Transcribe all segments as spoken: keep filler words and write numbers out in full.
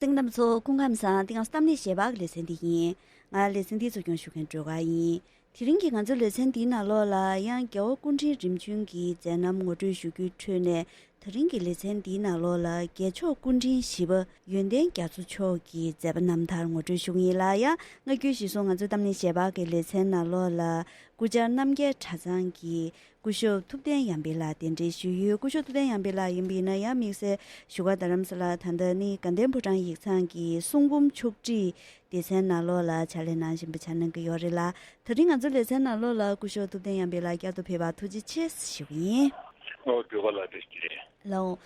གསན་མཁན་རྣམ་པ་ཚོ་སྐུ་ཁམས་བཟང་། འདི་ང་ཚོ་གཏམ་གླེང་ཞལ་པར་གྱི་ལེ་ཚན་འདི་ཡིན། ང་ལེ་ཚན་འདི་གཙོ་སྐྱོང་ཞུ་མཁན་སྒྲོལ་དཀར་ཡིན། དེ་རིང་གི་ང་ཚོའི་ལེ་ཚན་འདིའི་ནང་ལོགས་ལ་ཡང་རྒྱལ་བ་སྐུ་ཕྲེང་རིམ་བྱོན་གྱི་མཛད་རྣམ་ངོ་སྤྲོད་ཞུ་རྒྱུའི་ཁྲོད་ནས། དེ་རིང་གི་ལེ་ཚན་འདིའི་ནང་ལོགས་ལ་རྒྱལ་མཆོག་སྐུ་ཕྲེང་བཞི་པ་ཡོན་ཏན་རྒྱ་མཚོ་མཆོག་གི་མཛད་པ་རྣམ་ཐར་ངོ་སྤྲོད་ཞུ་གི་ཡིན་ལ། ཡང་སྔ་རྒྱུན་གཞིར་བཟུང་ང་ཚོའི་གཏམ་གླེང་ཞལ་པར་གྱི་ལེ་ཚན་ནང་ལོགས་ལ་སྐུ་བཅར་རྣམ་རྒྱལ་གྲྭ་ཚང་གི་སྐུ་ཞབས་ཐུབ་བསྟན་ཡར་འཕེལ་ལགས་གདན་འདྲེན་ཞུས་ཡོད། སྐུ་ཞབས་ཐུབ་བསྟན་ཡར་འཕེལ་ལགས་ཡིན་པ་ཡིན་ན་ཡང་དམིགས་བསལ་བཞུགས་སྒར་རྡ་རམ་ས་ལ། ད་ལྟ་ནི་དགའ་ལྡན་ཕོ་བྲང་ཡིག་ཚང་གི་གསུང་འབུམ་ཕྱོགས་བསྒྲིགས་སྡེ་ཚན་ནང་ལོགས་ལ་ཕྱག་ལས་གནང་བཞིན་པ་ཆ་གནང་གི་ཡོད་རེད་ལ། དེ་རིང་ང་ཚོའི་ལེ་ཚན་ནང་ལོགས་ལ་སྐུ་ཞབས་ཐུབ་བསྟན་ཡར་འཕེལ་ལགས་བསྐྱར་དུ་ཕེབས་པར་ཐུགས་རྗེ་ཆེ་ཞུ་གི་ཡིན། ཨོ། སྒྲོལ་དཀར་ལགས། བཀྲ་ཤིས་བདེ་ལེགས། ལགས་འོང་།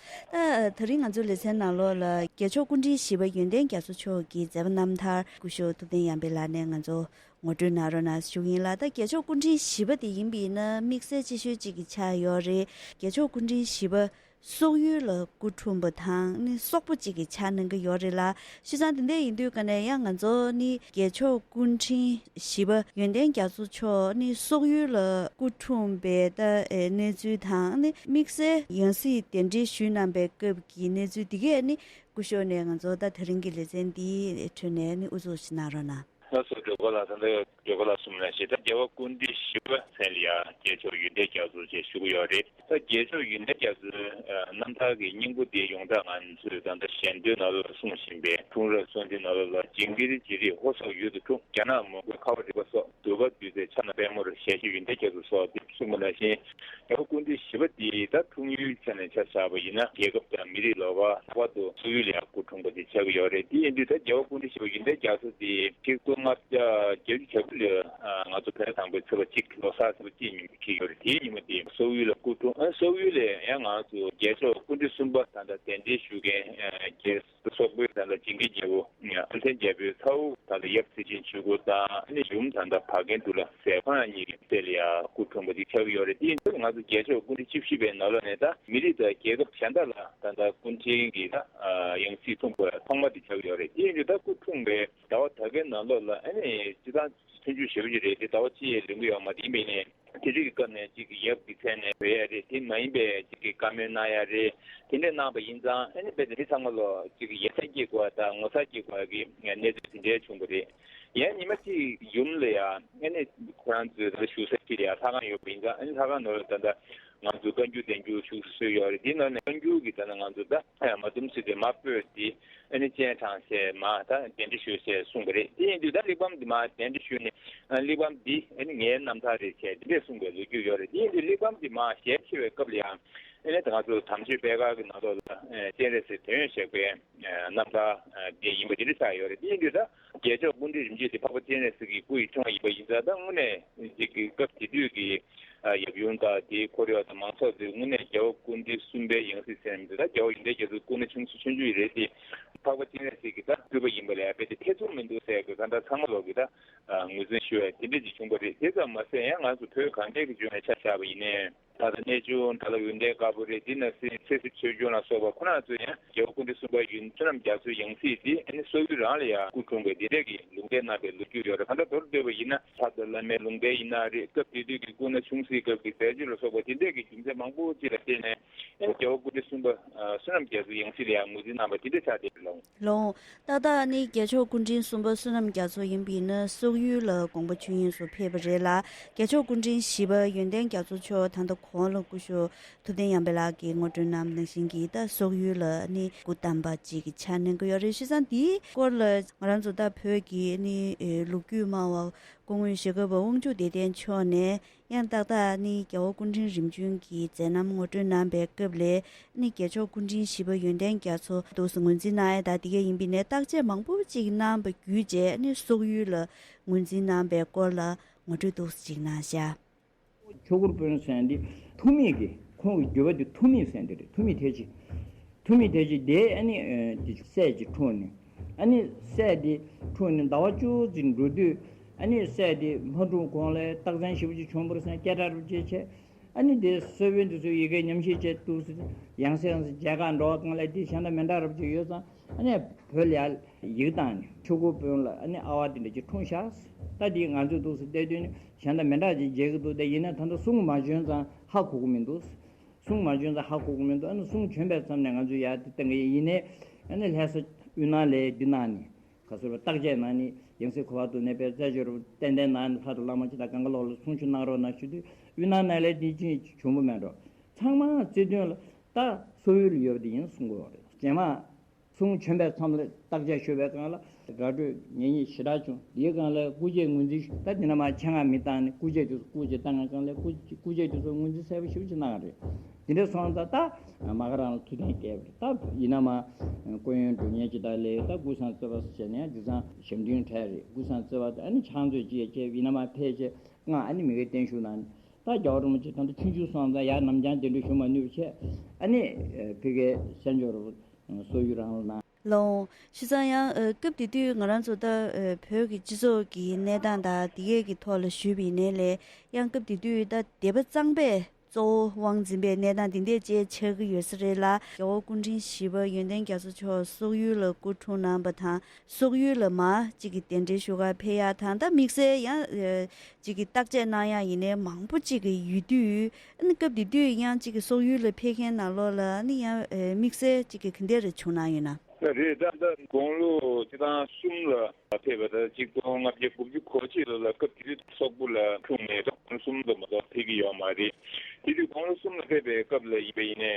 ད་དེ་རིང་ང་ཚོའི་ལེ་ཚན་ནང་ལོགས་ལ་རྒྱལ་མཆོག་སྐུ་ཕྲེང་བཞི་པ་ཡོན་ཏན་རྒྱ་མཚོ་མཆོག་གི་མཛད་པ་རྣམ་ཐར་སྐུ་ཞབས་ཐུབ་བསྟན་ཡར་འཕེལ་ལགས་ནས་ང་ཚོ་ངོ་སྤྲོད་གནང་རོགས་གནང་ཞུ་གི་ཡིན་ལ། ད་རྒྱལ་མཆོག་སྐུ་ཕྲེང་བཞི་པ་དེ་ཡིན་པ་ཡིན་ན་དམིགས་བསལ་ཆེ་ཤོས་གཅིག་གི་ཆགས་ཡོད་རེད། རྒྱལ་མཆོག་སྐུ་ཕྲེང་བཞི་པ་སོག་ཡུལ་ལ་སྐུ་འཁྲུངས་པ་དང་ནི་སོག་པོ་གཅིག་གི་ཆགས་གནང་གི་ཡོད་རེད་ལ། བྱས་ཙང་དེ་འདྲ་ཡིན་དུས་ཀ་ནས་ཡང་ང་ཚོ་ནི་རྒྱལ་མཆོག་སྐུ་ཕྲེང་བཞི་པ་ཡོན་ཏན་རྒྱ་མཚོ་མཆོག་ནི་སོག་ཡུལ་ལ་སྐུ་འཁྲུངས་པའི་ད་ཨེ་གནས་ཚུལ་དང་ནི་དམིགས་བསལ་ཡང་སྲིད་གདན་འདྲེན་ཞུས་གནང་པའི་སྐབས་ཀྱི་གནས་ཚུལ་འདི་གས་ནི་སྐུ་ཞབས་ནས་ང་ཚོ་ད་དེ་རིང་གི་ལེ་ཚན་འདིའི་ཁྲོད་ནས་ནི་དབུ་འཛུགས་ཤིག་གནང་རོགས་གནང་། ལགས་སོ། སྒྲོལ་དཀར་ལགས། ད་ལྟ་སྒྲོལ་དཀར་ལགས་གསུངས་ནང་བཞིན་ད་རྒྱལ་བ་སྐུ་ཕྲེང་བཞི་པ་མཚན་ལ་ཡང་རྒྱལ་མཆོག་ཡོན་ཏན་རྒྱ་མཚོ་ཞེས་ཞུ་གི་ཡོད་རེད། ད་རྒྱལ་མཆོག་ཡོན་ཏན་རྒྱ་མཚོའི་རྣམ་ཐར་གྱི་སྙིང་པོ་དེ་ཡོངས་གྲགས་ང་ཚོས་ད་ལྟ་ཞལ་འདོན་ནང་ལོགས་ལ་གསུངས་བཞིན་པའི་འཁྲུངས་རབས་གསུང་འཕྲིན་ནང་ལོགས་ལ་ཇིང་གིར་ཇི་རིགས་ཧོར་སོག་ཡུལ་དུ་འཁྲུངས། རྒྱ་ནག་མོན་གྷོའི་ཁ་བ་རི་པ་སོགས། འདུལ་བ་འདུས་ཚེ་ཕྱག་ན་པདྨོར། ཞལ་བཞུགས་ཡོན་ཏན་རྒྱ་མཚོ་སོགས་དེ་གསུངས་པ་ནང་བཞིན། རྒྱལ་བ་སྐུ་ཕྲེང་བཞི་པ་དེ་ད་འཁྲུངས་ཡུལ་ཆ་ནས་ཆ་བཞག་པ་ཡིན་ན་རྒྱལ་ཁབ་དང་མི་རིགས་ལོགས་ཀ་ལྷག་པར་དུ་སོག་ཡུལ་ལ་ཡང་སྐུ་འཁྲུངས་པ་དེ་ཆགས་ཀྱི་ཡོད་རེད། དེ་ཡིན་དུས་ད་རྒྱལ་བ་སྐུ་ཕྲེང་བཞི་པ་ཡོན་ཏན་རྒྱ་མཚོ་དེ་ཆིག་སྟོང་ལྔ་བརྒྱ་བརྒྱད་ཅུ་གྱ་དགུ་ལོའི་ང་ཚོ་བོད་དང་པོའི་ཚེས་པ་གཅིག་ལོ་གསར་ཚེས་པ་གཅིག་ཉིན་མོ་འཁེལ་ཡོད་རེད། དེའི་ཉིན་མོ་དེ་སོག་ཡུལ་ལ་སྐུ་འཁྲུངས། ཨ་སོག་ཡུལ་ལ་ཡང་ང་ཚོ་རྒྱལ་མཆོག་སྐུ་ཕྲེང་གསུམ་པ་ད་ལྟ་གདན་འདྲེན་ཞུ་མཁན་རྒྱལ་སོག་པོའི་ད་ལྟ་ཇིང་གིར་རྒྱལ་པོ་ཨ་བསྟན་རྒྱལ་པོའི་ཚ་བོ་ད་ལྟ་ཡབ་ཚེ་ཆེན་ཆོས་འཁོར་དང་ཨ་ནི་ཡུམ་ད་ལྟ་བ་རྒན་འབྲུག་ལྷ་ཟེར་ཁོ་རང་གཉིས་ཀྱི་སྲས་ལ་ཡང་སྐུ་འཁྲུངས་པ་ཅིག་ཆགས་ཀྱི་ཡོད་རེད། དེ་ཡིན་དུས་ང་ཚོ་རྒྱལ་མཆོག་སྐུ་ཕྲེང་བཅུ་བཞི་པའི་ནང་ལོགས་ནས་ད་མི་རིགས་དང་རྒྱལ་ཁབ་གཞན་དག་ལ་ད་ལྟ་སྐུ་ཕྲེང་གི་ད་ཡང་སྲིད་འཁྲུངས་པ་ཐོག་མ་དེ་ཆགས་ཀྱི་ཡོད་རེད། དེ་ཡིན་དུས་ད་སྐུ་འཁྲུངས་པའི་ཟླ་བ་ད་གའི་ནང་ལོགས་ལ་ཨ་ནི་སྤྱིར་བཏང་ཆུང་ཆུང་ཞེ་པོ་ཅིག་རེད། དེ་ཟླ་བ་གཅིག་ལོན་གྱི་ཡོད་མ་རེད། ཡིན་པས་ནས། དེ་དུས་ཀྱི་སྐབས་ནས་ཅིག་གི་ཡབ་ཀྱི་མཚན་ནས་བོས་ཡ་རེད། དེ་མ་ཡིན་པའི་ཅིག་གི་བཀའ་མོལ་གནང་ཡ་རེད། དེ་འདྲས་གནང་པ་ཡིན་ཙང་ཨ་ནི་རྦད་དེ་མི་ཚང་མ་ལོ་ཅིག་གི་ཡ་མཚན་སྐྱེ་དགོས་པ་དང་ངོ་མཚར་སྐྱེ་དགོས་པ་གི་གནས་ཚུལ་དེ་འདྲས་བྱུང་བ་རེད། ཡང་ཉི་མ་གཅིག་ཡུམ་ལ་ཡ་ཨ་ནི་ཁོ་རང་ཚོའི་ད་བཞུགས་ས་ཕྱིར་ཡ་ལྷ་ཁང་ཡོད་པ་ཡིན་ཙང་། ཨ་ནི་ལྷ་ཁང་ནང་ལ་ད་ལྟ་ང་ཚོ་བཀའ་འགྱུར་བསྟན་འགྱུར་བཞུགས་སྲོལ་ཡོད་རེད། དེའི་ནང་ནས་བཀའ་འགྱུར་གྱི་ད་ལྟ་ང་ཚོ་ད་མ་དུམ་ཚིག་དེ་མར་སྤོས་ཏེ། ཨ་ནི་སྤྱན་དྲངས་བྱས་མར་ད་གདན་འདྲེན་ཞུས་བྱས་གསུངས་པ་རེད། དེ་ཡིན་དུས་ད་གླེགས་བམ་འདི་མར་གདན་འདྲེན་ཞུས་ནས། ཨ་གླེགས་བམ་འདི་ཨ་ནི་ངའི་རྣམ་ཐར་རེད་བྱས་འདི་འདྲས་གསུངས་པའི་ལོ་རྒྱུས་ཡོད་རེད། དེ་ཡིན་དུས་གླེགས་བམ་འདི་མར་ཞལ་ཕྱེ་བའི་སྐབས་ལ་ཡང་། ཨ་ནི་ད་ང་ཚོ་དམ་ཆོས་པད་དཀར་གྱི་ནང་ལོགས་ལ་སྤྱན་རས་གཟིགས་དོན་ཡོད་ཞགས་པའི་རྣམ་ཐར་འདི་ཡིན་པ་འདི་འདྲས་ཆགས་ཡོད་རེད། དེ་ཡིན་དུས་ད་རྒྱལ་མཆོག་སྐུ་ཕྲེང་རིམ་བྱོན་འདི་འཕགས་པ་སྤྱན་རས་གཟིགས་ཀྱི་སྐུ་ཡི་ཕྲེང་བ་ཡིན་པ་ཡིན་ཙང་། ད་དངོས་གནས་ཅིག་གི་སྐབས་དེ་དུས་ཀྱི་ཡབ་ཡུམ་དང་དེའི་འཁོར་ཡུག་དང་མང་ཚོགས་ཚོས་དངོས་གནས་རྒྱལ་བ་སྐུ་ཕྲེང་གསུམ་པའི་ཡང་སྲིད་ཟེར་ནས་མི་འདུག་ད་རྒྱལ་བ་ཡོན་ཏན་རྒྱ་མཚོ་སྐུ་ན་ཆུང་ཆུང་ཆུང་ཆུང་ཡིན་རེད་དེ། འཕགས་པ་སྤྱན་རས་གཟིགས་ཀྱི་ད་སྤྲུལ་པ་ཡིན་པ་ལ་རྦད་དེ་ཐེ་ཚོམ་མི་འདུག་ཟེར་གི་གང་ལྟར་ཚང་མ་ལོག་གི་ད་ངོས་འཛིན་ཞུ་བའི་དེ་འདྲས་ཅིག་བྱུང་བ་རེད། དེ་ཙམ་མ་ཟད་ཡང་ང་ཚོ་བོད་གངས་ཅན་གྱི་ལྗོངས་ནས་ཆ་བཞག་པ་ཡིན་ནའི། ད་ལྟ་གནས་ཆུང་དགྲ་ལྷ་ཡོན་ཏན་དཀར་པོ་རེད། དེ་ནང་བཞིན་ཚེ་ཟེར་ཆོས་སྐྱོང་ལ་སོགས་པ་ཁོ་རང་ཚོ་ཡང་རྒྱལ་བ་སྐུ་ཕྲེང་གསུམ་པ་ཡོན་བསོད་ནམས་རྒྱ་མཚོའི་ཡང་སྲིད་དེ་ཨ་ནི་སོག་ཡུལ་རང་ལ་ཡང་སྐུ་འཁྲུངས་པའི་དེ་འདྲས་ཀྱི་ལུང་བསྟན་གནང་པའི་ལོ་རྒྱུས་ཡོད་རེད། གང་ལྟར་མདོར་བསྡུས་པ་ཡིན་ན་ལྷ་དང་བླ་མའི་ལུང་བསྟན་ཡིན་ན་རེད། སྐབས་དེ་དུས་ཀྱི་སྐུ་ན་ཆུང་སའི་སྐབས་ཀྱི་མཛད་སྤྱོད་ལ་སོགས་པ་དེ་འདྲས་ཀྱི་རྒྱུ་མཚན་མང་པོ་ཅིག་ལ་བརྟེན་ནས་ཨ་ནི་རྒྱལ་བ་སྐུ་ཕྲེང་གསུམ་པ་བསོད་ནམས་རྒྱ་མཚོའི་ཡང་སྲིད་ལ་ཡང་ངོས་འཛིན་གནང་པ་དེ་འདྲས་ཆགས་བསྡད་པ་རེད། ལོ། ཏག་ཏག་ནི་རྒྱལ་མཆོག་སྐུ་ཕྲེང་གསུམ་པ་བསོད་ནམས་རྒྱ་མཚོ་ཡིན་པ་ཡིན་ན་སོག་ཡུལ་ལ་དགོངས་པ་ཆོས་དབྱིངས་སུ་ཕེབས་པ་རེད་ལ། རྒྱལ་མཆོག་སྐུ་ཕྲེང་བཞི་པ་ཡོན་ཏན་རྒྱ་མཚོ་མཆོག་ད་ལྟ་གོང་ལ་སྐུ་ཞབས་ཐུབ་བསྟན་ཡར་འཕེལ་ལགས་ཀྱིས་ངོ་སྤྲོད་གནང་བ་ནང་བཞིན་གྱི་ད་སོག་ཡུལ་ལ་ནི་སྐུ་བལྟམས་པ་ཅིག་གི་ཆ་གནང་གི་ཡོད་རེད། བྱས་ཙང་འདིའི་སྐོར་ལ་ང་རང་ཚོ་ད་བོད་ཀྱི་ནི་ལོ་རྒྱུས་སྨྲ་བ་སྐུ་ངོ་ཞྭ་སྒབ་པ་དབང་ཕྱུག་བདེ་ལྡན་མཆོག་ནས། ཡང་ཏག་ཏག་ནི་རྒྱལ་བ་སྐུ་ཕྲེང་རིམ་བྱོན་གྱི་མཛད་རྣམ་ངོ་སྤྲོད་གནང་པའི་སྐབས་ལ། ནི་རྒྱལ་མཆོག་སྐུ་ཕྲེང་བཞི་པ་ཡོན་ཏན་རྒྱ་མཚོ་འདུག་སེ་ངོས་འཛིན་གནང་ཡ་ད་དེ་ག་ཡིན་པ་ཡིན་ནའི་བརྟག་དཔྱད་མང་པོ་ཅིག་གནང་བ་བརྒྱུད་རྗེས་ནི་སོག་ཡུལ་ལ་ངོས་འཛིན་གནང་པའི་སྐོར་ལ་ངོ་སྤྲོད་འདུག་སེ་ཅིག་གནང་བཞག་ཆོས་སྐོར་དཔོན་ཟེར་འདི་ཐུ་མི་གི་ཁོང་གི་བརྒྱུད་པ་འདི་ཐུ་མི་ཟེར་འདི་རེད། ཐུ་མི་ཐེག་ཆེན། ཐུ་མི་ཐེག་ཆེན་དེ་ཨ་ནི་ཨ་དེ་སྲས་ཀྱི་འཁྲུངས་ནས། ཨ་ནི་སྲས་དེ་འཁྲུངས་ནས་ཟླ་བ་བཅུ་ཙམ་འགྲོ་དུས། ཨ་ནི་སྲས་དེ་མ་འཁྲུངས་གོང་ལ་རྟགས་མཚན་ཞེ་པོ་ཅིག་བྱུང་བ་རེད་ཟེར་ན་སྐད་གྲགས་རུ་བྱས་བྱས། ཨ་ནི་དེ་གསོལ་དཔོན་དེ་ཚོས་ཡི་གེ་ཉམས་ཞིབ་བྱས་འདུག་ཟེར། ཡང་སེ་ཡང་སེ་མཇལ་ཁ་འགྲོ་བ་གང་ལ་དེ་གཞན་དང་མི་འདྲ་རབ་ཅིག་ཡོད་ཙང་། ཨ་ནི་བོད་ལ་ཡར་ཡིག་བཏང་ནས་ཆོས་སྐོར་དཔོན་ལ་ཨ་ནི་ཨ་བ་དེ་འདྲ་ཅིག་འཁྲུངས་ཤག་ད་དེ་ང་ཚོས་འདུག་སེ་བལྟས་དུས་ནི་གཞན་དང་མི་འདྲ་ཅིག་མཇལ་གི་འདུག་ད་ཡིན་ན་ད་ལྟ་གསུང་མ་བྱོན་ཙང་ཧ་གོ་གི་མི་འདུག་གསུང་མ་བྱོན་ཙང་ཧ་གོ་གི་མི་འདུག་ཨ་ནི་གསུང་བྱོན་པའི་མཚམས་ནས་ང་ཚོས་ཡར་དེ་བཏང་གི་ཡིན་ནའི། ཨ་ནི་ལྷ་ས་ དབུས་ནང་ལས་འདི་གནང་ནས་ག་ཚོད་རུ་བརྟག་དཔྱད་གནང་ནས་ཡང་སྲིད་གོ་བ་དུ་གནས་པའི་རྩད་གཅོད་རུ་ཏན་ཏན་གནང་ནས་ལྷ་དང་བླ་མ་ཅི་དང་གང་ག་ལོག་ལ་གསུང་ཆོས་གནང་རོགས་གནང་ཞུ་དུས་དབུས་ནང་ནས་ལས་འདི་ཅི་བྱུང་བོ་མེད་འགྲོ། ཚང་མ་བརྩེ་དུང་ལ་ད་སོག་ཡུལ་ལ་ཡོད་པ་དེ་ཡིན་གསུང་གི་ཡོད་རེད། རྗེས་མ་གསུང་བྱོན་པའི་མཚམས་ལ་བརྟག་དཔྱད་ཞུ་བའི་སྒང་ལ་དགའ་སྤྲོས་ངེས་ངེས་ཞེ་དྲག་བྱུང་། དེའི་སྒང་ལ་སྐུ་རྗེས་ངོས་འཛིན་ཞུ། ད་འདི་ན་མ་ཆེད་མངགས་མི་བཏང་ནས་སྐུ་རྗེས་དེ་ཚོ་སྐུ་རྗེས་བཏང་ངའི་སྒང་ལ་སྐུ་སྐུ་རྗེས་དེ་ཚོ་ངོས་འཛིན་གསལ་པོ་ཞེ་པོ་ཅིག་གནང་བ་རེད། དེ་འདྲ་སོང་ཙང་ད་མ་ག་རང་ལ་ཐུགས་གཏན་འཁེལ་བ་རེད། ད་ཡིན་ན་མ་སྐུ་ཡོན་སྒྲུབ་མཁན་ཅིག་དང་ལས་ད་ཀུན་བཟང་བརྩེ་བ་ཟེར་ནས་དེང་སང་ཞབས་འདུན་གྲལ་རེད། ཀུན་བཟང་བརྩེ་བ་དང་ཨ་ནི་ཕྱག་མཛོད་ཅིག་ཡ་བཅས་ཡིན་ན་མ་ཕལ་ཆེར་ལྔ་ཨ་ནི་མི་གའི་བརྟན་བཞུགས་གནང་ནས། ད་རྒྱལ་བ་རིན་པོ་ཆེ་ད་ལྟ་ཆུང་ཆུང་སོང་ཙང་ཡར་ནམ་རྒྱང་གདན་འདྲེན་ཞུ་མ་ནུས་པ་བྱས། ཨ་ནི་ཕ་གིའི་ཤར་ཕྱོགས་རུ་སོག་ཡུལ་རང་ལ་ན། ལགས་འོང་། བྱས་ཙང་ཡང་སྐབས་དེ་དུས་ང་རང་ཚོ་ད་བོད་ཀྱི་སྤྱི་ཚོགས་ཀྱི་གནས་སྟངས་དང་དེ་གས་ཀྱི་ཐོག་ལ་ཞུས་པ་ཡིན་ནའི་ལས་ཡང་སྐབས་དེ་དུས་ད་སྡེ་པ་གཙང་པས་གཙོ་བོ་དབང་འཛིན་པའི་གནས་སྟངས་དེ་འདྲས་བཅས་ཆགས་ཀྱི་ཡོད་ས་རེད་ལ། རྒྱལ་བ་སྐུ་ཕྲེང་བཞི་པ་ཡོན་ཏན་རྒྱ་མཚོ་མཆོག་སོག་ཡུལ་ལ་སྐུ་འཁྲུངས་གནང་བ་དང་། སོག་ཡུལ་ལ་མར་གཅིག་གི་གདན་འདྲེན་ཞུ་གར་ཕེབས་ཡག་དང་། ད་དམིགས་བསལ་ཡང་གཅིག་གི་བརྟག་དཔྱད་གནང་ཡག་ཡིན་ནའི་མང་པོ་གཅིག་གི་ཡོད་དུས། ཨ་ནི་སྐབས་དེ་དུས་ཡང་གཅིག་གི་སོག་ཡུལ་ལ་ཕེབས་མཁན་ནང་ལོགས་ལ་ཨ་ནི་ཡང་དམིགས་བསལ་གཅིག་གི་ག་འདྲས་རེ་བྱུང་གནང་ཡོད་ན། རེད། ད་ལྟ་དགུང་ལོ་སྤྱི་བཏང་གསུམ་ལ་ཕེབས་པ་དང་། གཅིག་སྟོང་ལྔ་བརྒྱ་དགུ་བཅུ་གོ་གཅིག་ལོ་ལ་སྐབས་དེ་དུས་སོག་པོ་ལ་འཁྲུངས་ནས་ད་དགུང་ལོ་གསུམ་ལ་མ་གཏོགས་ཕེབས་ཀྱི་ཡོད་མ་རེད། དེ་དུས་དགུང་ལོ་གསུམ་ལ་ཕེབས་པའི་སྐབས་ལ་ཡིན་པ་ཡིན་ནའི་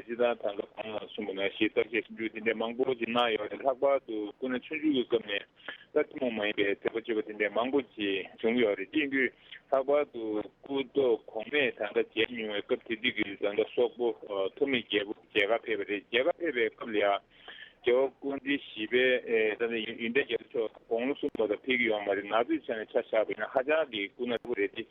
སྤྱི་བཏང་ད་ལྟ་གོང་ལ་གསུངས་པ་ནང་བཞིན་བརྟག་དཔྱད་ཞིབ་འཇུག་དེ་འདྲ་མང་པོ་ཅིག་གནང་ཡོད་རེད། ལྷག་པར་དུ་སྐུ་ན་ཆུང་ཆུང་གི་སྐབས་ནས་ད་ཐུན་མོང་མ་ཡིན་པའི་མཛད་པ་སྤྱོད་པ་དེ་འདྲ་མང་པོ་ཅིག་བྱུང་ཡོད་རེད། དེ་ཡིན་དུས་ལྷག་པར་དུ་སྐུ་ཐོག་གོང་མས་ད་ལྟ་མཇལ་མྱོང་བའི་སྐབས་དེ་དུས་ཀྱི་ད་ལྟ་སོག་པོ་ཐོགས་མེད་རྒྱལ་པོ་མཇལ་ཁ་ཕེབས་པ་རེད། མཇལ་ཁ་ཕེབས་པའི་སྐབས་ལ་ཡང་རྒྱལ་བ་སྐུ་ཕྲེང་བཞི་པའི་ད་ལྟ་ཡོན་ཏན་རྒྱ་མཚོ་མཆོག་དགུང་ལོ་གསུམ་བར་དུ་ཕེབས་ཀྱི་ཡོད་མ་རེད། ན་ཚོད་ཆ་ནས་ཆ་བཞག་པ་ཡིན་ན་ཧ་ཅང་གི་སྐུ་ན་ཆུང་རེད་དེ།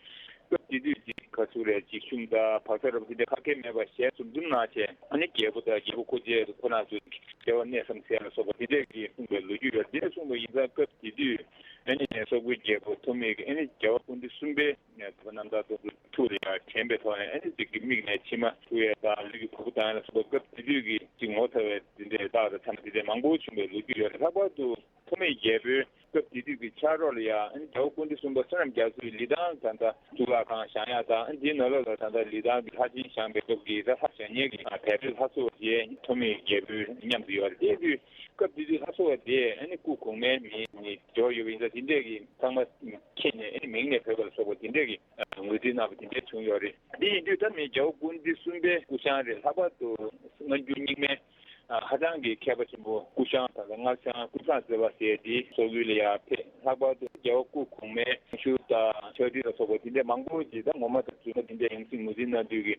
སྐབས་དེ་དུས་ཀྱི་ག་ཚོད་རེད། ཅིག་ཤུམ་དང་བག་ཚ་རབ་དེ་འདྲ་ཁ་སྐད་མེད་པ་ཞལ་འཛུམ་འཛུམ་གནང་བྱས། ཨ་ནི་རྒྱལ་པོ་དང་རྒྱལ་པོ་སྐུ་མཆེད་ཁོ་རང་ཚོ་བདེ་བར་གནས་སམ་ཟེར་ཡ་ལ་སོགས་པ་དེ་འདྲས་ཀྱིས་གསུངས་པའི་ལོ་རྒྱུས་ཡོད། དེ་འདྲས་གསུངས་པ་ཡིན་ཙང་སྐབས་དེ་དུས་ཨ་ནི་སོག་པོའི་རྒྱལ་པོ་ཐོགས་མེད་ཀྱིས་ཨ་ནི་རྒྱལ་བ་སྐུ་ཕྲེང་གསུམ་པའི་ད་ལྟ་རྣམ་ཐར་སྟོན་པའི་ཐུགས་ལ་ཡང་དྲན་པའི་ཐོག་ནས། ཨ་ནི་ཅིག་གི་མིག་ནས་མཆི་མ་འཁྲུ་ཡས་དང་ལུས་ཀྱི་བ་སྤུ་ལྡང་ཡས་ལ་སོགས་པ་སྐབས་དེ་དུས་ཀྱི་ཅིག་ངོ་མཚར་བའི་དེ་འདྲའི་རྟགས་དང་ཚང་མ་དེ་འདྲའི་མང་པོ་བྱུང་བའི་ལོ་རྒྱུས་ཡོད་རེད། ལྷག་པར་དུ་ཐོགས་མེད་རྒྱལ་པོའི་སྐབས་དེ་དུས་ཀྱི་ཕྱག་རོགས་ལ་ཡང་ཨ་ནི་རྒྱལ་བ་སྐུ་ཕྲེང་གསུམ་པ་བསོད་ནམས་རྒྱ་མཚོའི་ལི་ཐང་ད་ལྟ་གཙུག་ལག་ཁང་བཞེངས་ཡག་དང་། ཨ་ནི་དེའི་ནང་ལོགས་ལ་ད་ལྟ་ལི་ཐང་གི་ལྷ་ཆེན་བཞེངས་པའི་སྐབས་ཀྱི་ད་ལྷ་བཞེངས་མཁན་གྱི་བལ་པོའི་ལྷ་ཚོགས་དེ་ཐོགས་མེད་རྒྱལ་པོའི་མཉམ་དུ་ཡོད་རེད། དེ་དུས་སྐབས་དེ་དུས་ལྷ་ཚོགས་དེ་ཨ་ནི་སྐུ་གོང་མའི་མིང་ནས་འབྱོར་ཡོད་པ་ཡིན་ཙང་། དེ་འདྲས་ཀྱི་ཚང་མ་མཁྱེན་ནས་ཨ་ནི་མིང་ནས་བོས་པ་ལ་སོགས་པ་དེ་འདྲས་ཀྱི་ངོས་འཛིན་གནང་བ་དེ་འདྲས་བྱུང་ཡོད་རེད། དེ་ཡིན་དུས་ད་མི་རྒྱལ་བ་སྐུ་ཕྲེང་གསུམ་པའི་སྐུ་ཞབས་རེད། ལྷག་པར་དུ་སྔ་འགྱུར་རྙིང་མའི་ཧ་ཅང་གི་མཁས་པ་ཆེན་པོ་སྐུ་ཞབས་ད་ལྟ་སྔགས་འཆང་ཀུན་བཟང་བརྩེ་བ་ཟེར་དེ་སོག་ཡུལ་ལ་ཡར་ཕེབས། ལྷག་པར་དུ་རྒྱལ་བ་སྐུ་གོང་མའི་ཞུ་དང་ཕྱག་བྲིས་ལ་སོགས་པ་དེ་འདྲས་མང་པོ་ཅིག་ད་ངོ་མ་དང་རྫུན་མ་དེ་འདྲས་ཡང་སྲིད་ངོས་འཛིན་གནང་དུས་ཀྱི་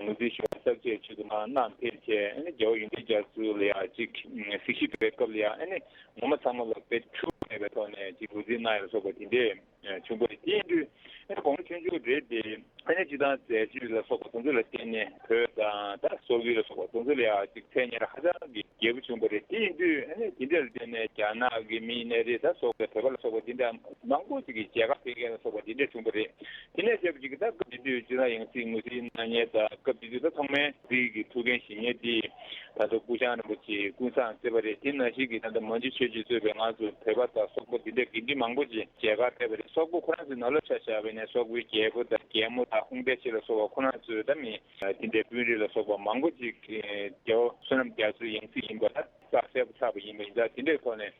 ངོས་འཛིན་ཞུ་བ་བརྟག་དཔྱད་ཆེད་དུ་མར་གནང་ཕེབས་བྱས། ཨ་ནི་རྒྱལ་བ་ཡོན་ཏན་རྒྱ་མཚོ་ལ་ཡང་ཅིག་གཟིགས་ཞིབ་འབད་སྐབས་ལ་ཡང་ཨ་ནི་ངོ་མ་ཚང་མ་ལ་དཔེ་འཁྲུལ་མེད་པའི་ཐོག་ནས་ཅིག་ངོས་འཛིན་གནང་ཡ་ལ་སོགས་པ་དེ་འདྲས་བྱུང་བ་རེད། དེ་ཡིན་དུས་ཨ་ནི་གོང་ཆུང་ཆུང་རེད་དེ། ཨ་ནི་སྤྱི་བཏང་མཛད་སྤྱོད་ལ་སོགས་པ་དེ་ཚོ་ལ་བརྟེན་ནས་བོད་དང་ད་སོག་ཡུལ་ལ་སོགས་པ་དེ་ཚོ་ལ་ཡང་ཅིག་མཚན་སྙན་ཧ་ཅང་གི་རྒྱས་པོ་བྱུང་བ་རེད། དེ་ཡིན་དུས་ཨ་ནི་དེ་འདྲ་ལ་བརྟེན་ནས་རྒྱ་ནག་གི་མི་ཡིན་ནའི་རེད། ད་སོག་པོའི་བོད་པ་ལ་སོགས་པ་དེ་འདྲ་མང་པོ་ཅིག་གིས་མཇལ་ཁ་ཕེབས་མཁན་ལ་སོགས་པ་དེ་འདྲ་བྱུང་བ་རེད། དེ་ནས་བཤད་པ་ཅིག་གིས་ད་སྐབས་དེ་དུས་སྤྱི་བཏང་ཡང་སྲིད་ངོས་འཛིན་གནང་མཁན་དང་། སྐབས་དེ་དུས་ད་ཐོག་མའི་རིགས་ཀྱི་ཐུའུ་བཀྭན་ཞི་གཉེར་དེ་ད་ལྟ་སྐུ་ཞབས་རིན་པོ་ཆེ་ཀུན་བཟང་བརྩེ་བ་རེད། དེ་ནང་བཞིན་གྱི་ད་ལྟ་མན་ཇུ་ཆོས་རྗེ་གཙོས་པའི་ང་ཚོ་བོད་པ་དང་སོག་པོ་དེ་འདྲ་དགེ་འདུན་མང་པོ་ཅིག་མཇལ་ཁ་ཕེབས་པ་རེད། སོག་པོ་ཁོ་རང་ཚོའི་ནང་ལོགས་ཆ་བཞག་པ་ཡིན་ན་སོག་པོའི་རྒྱལ་པོ་དང་རྒྱལ་མོ་དང་ཧུང་ཏེ་ཆེ་ལ་སོགས་པ་ཁོ་རང་ཚོའི་ད་མི་དེ་འདྲའི་དཔོན་རིགས་ལ་སོགས་པ་མང་པོ་ཅིག་རྒྱལ་བ་བསོད་ནམས་རྒྱ་མཚོའི་ཡང་སྲིད་ཡིན་པ་ད་བརྟག་གསལ་པོ་ཆགས་པ་ཡིན་པ་ཡིན་ཙང་། དེ་འདྲའི་ཐོག་ནས་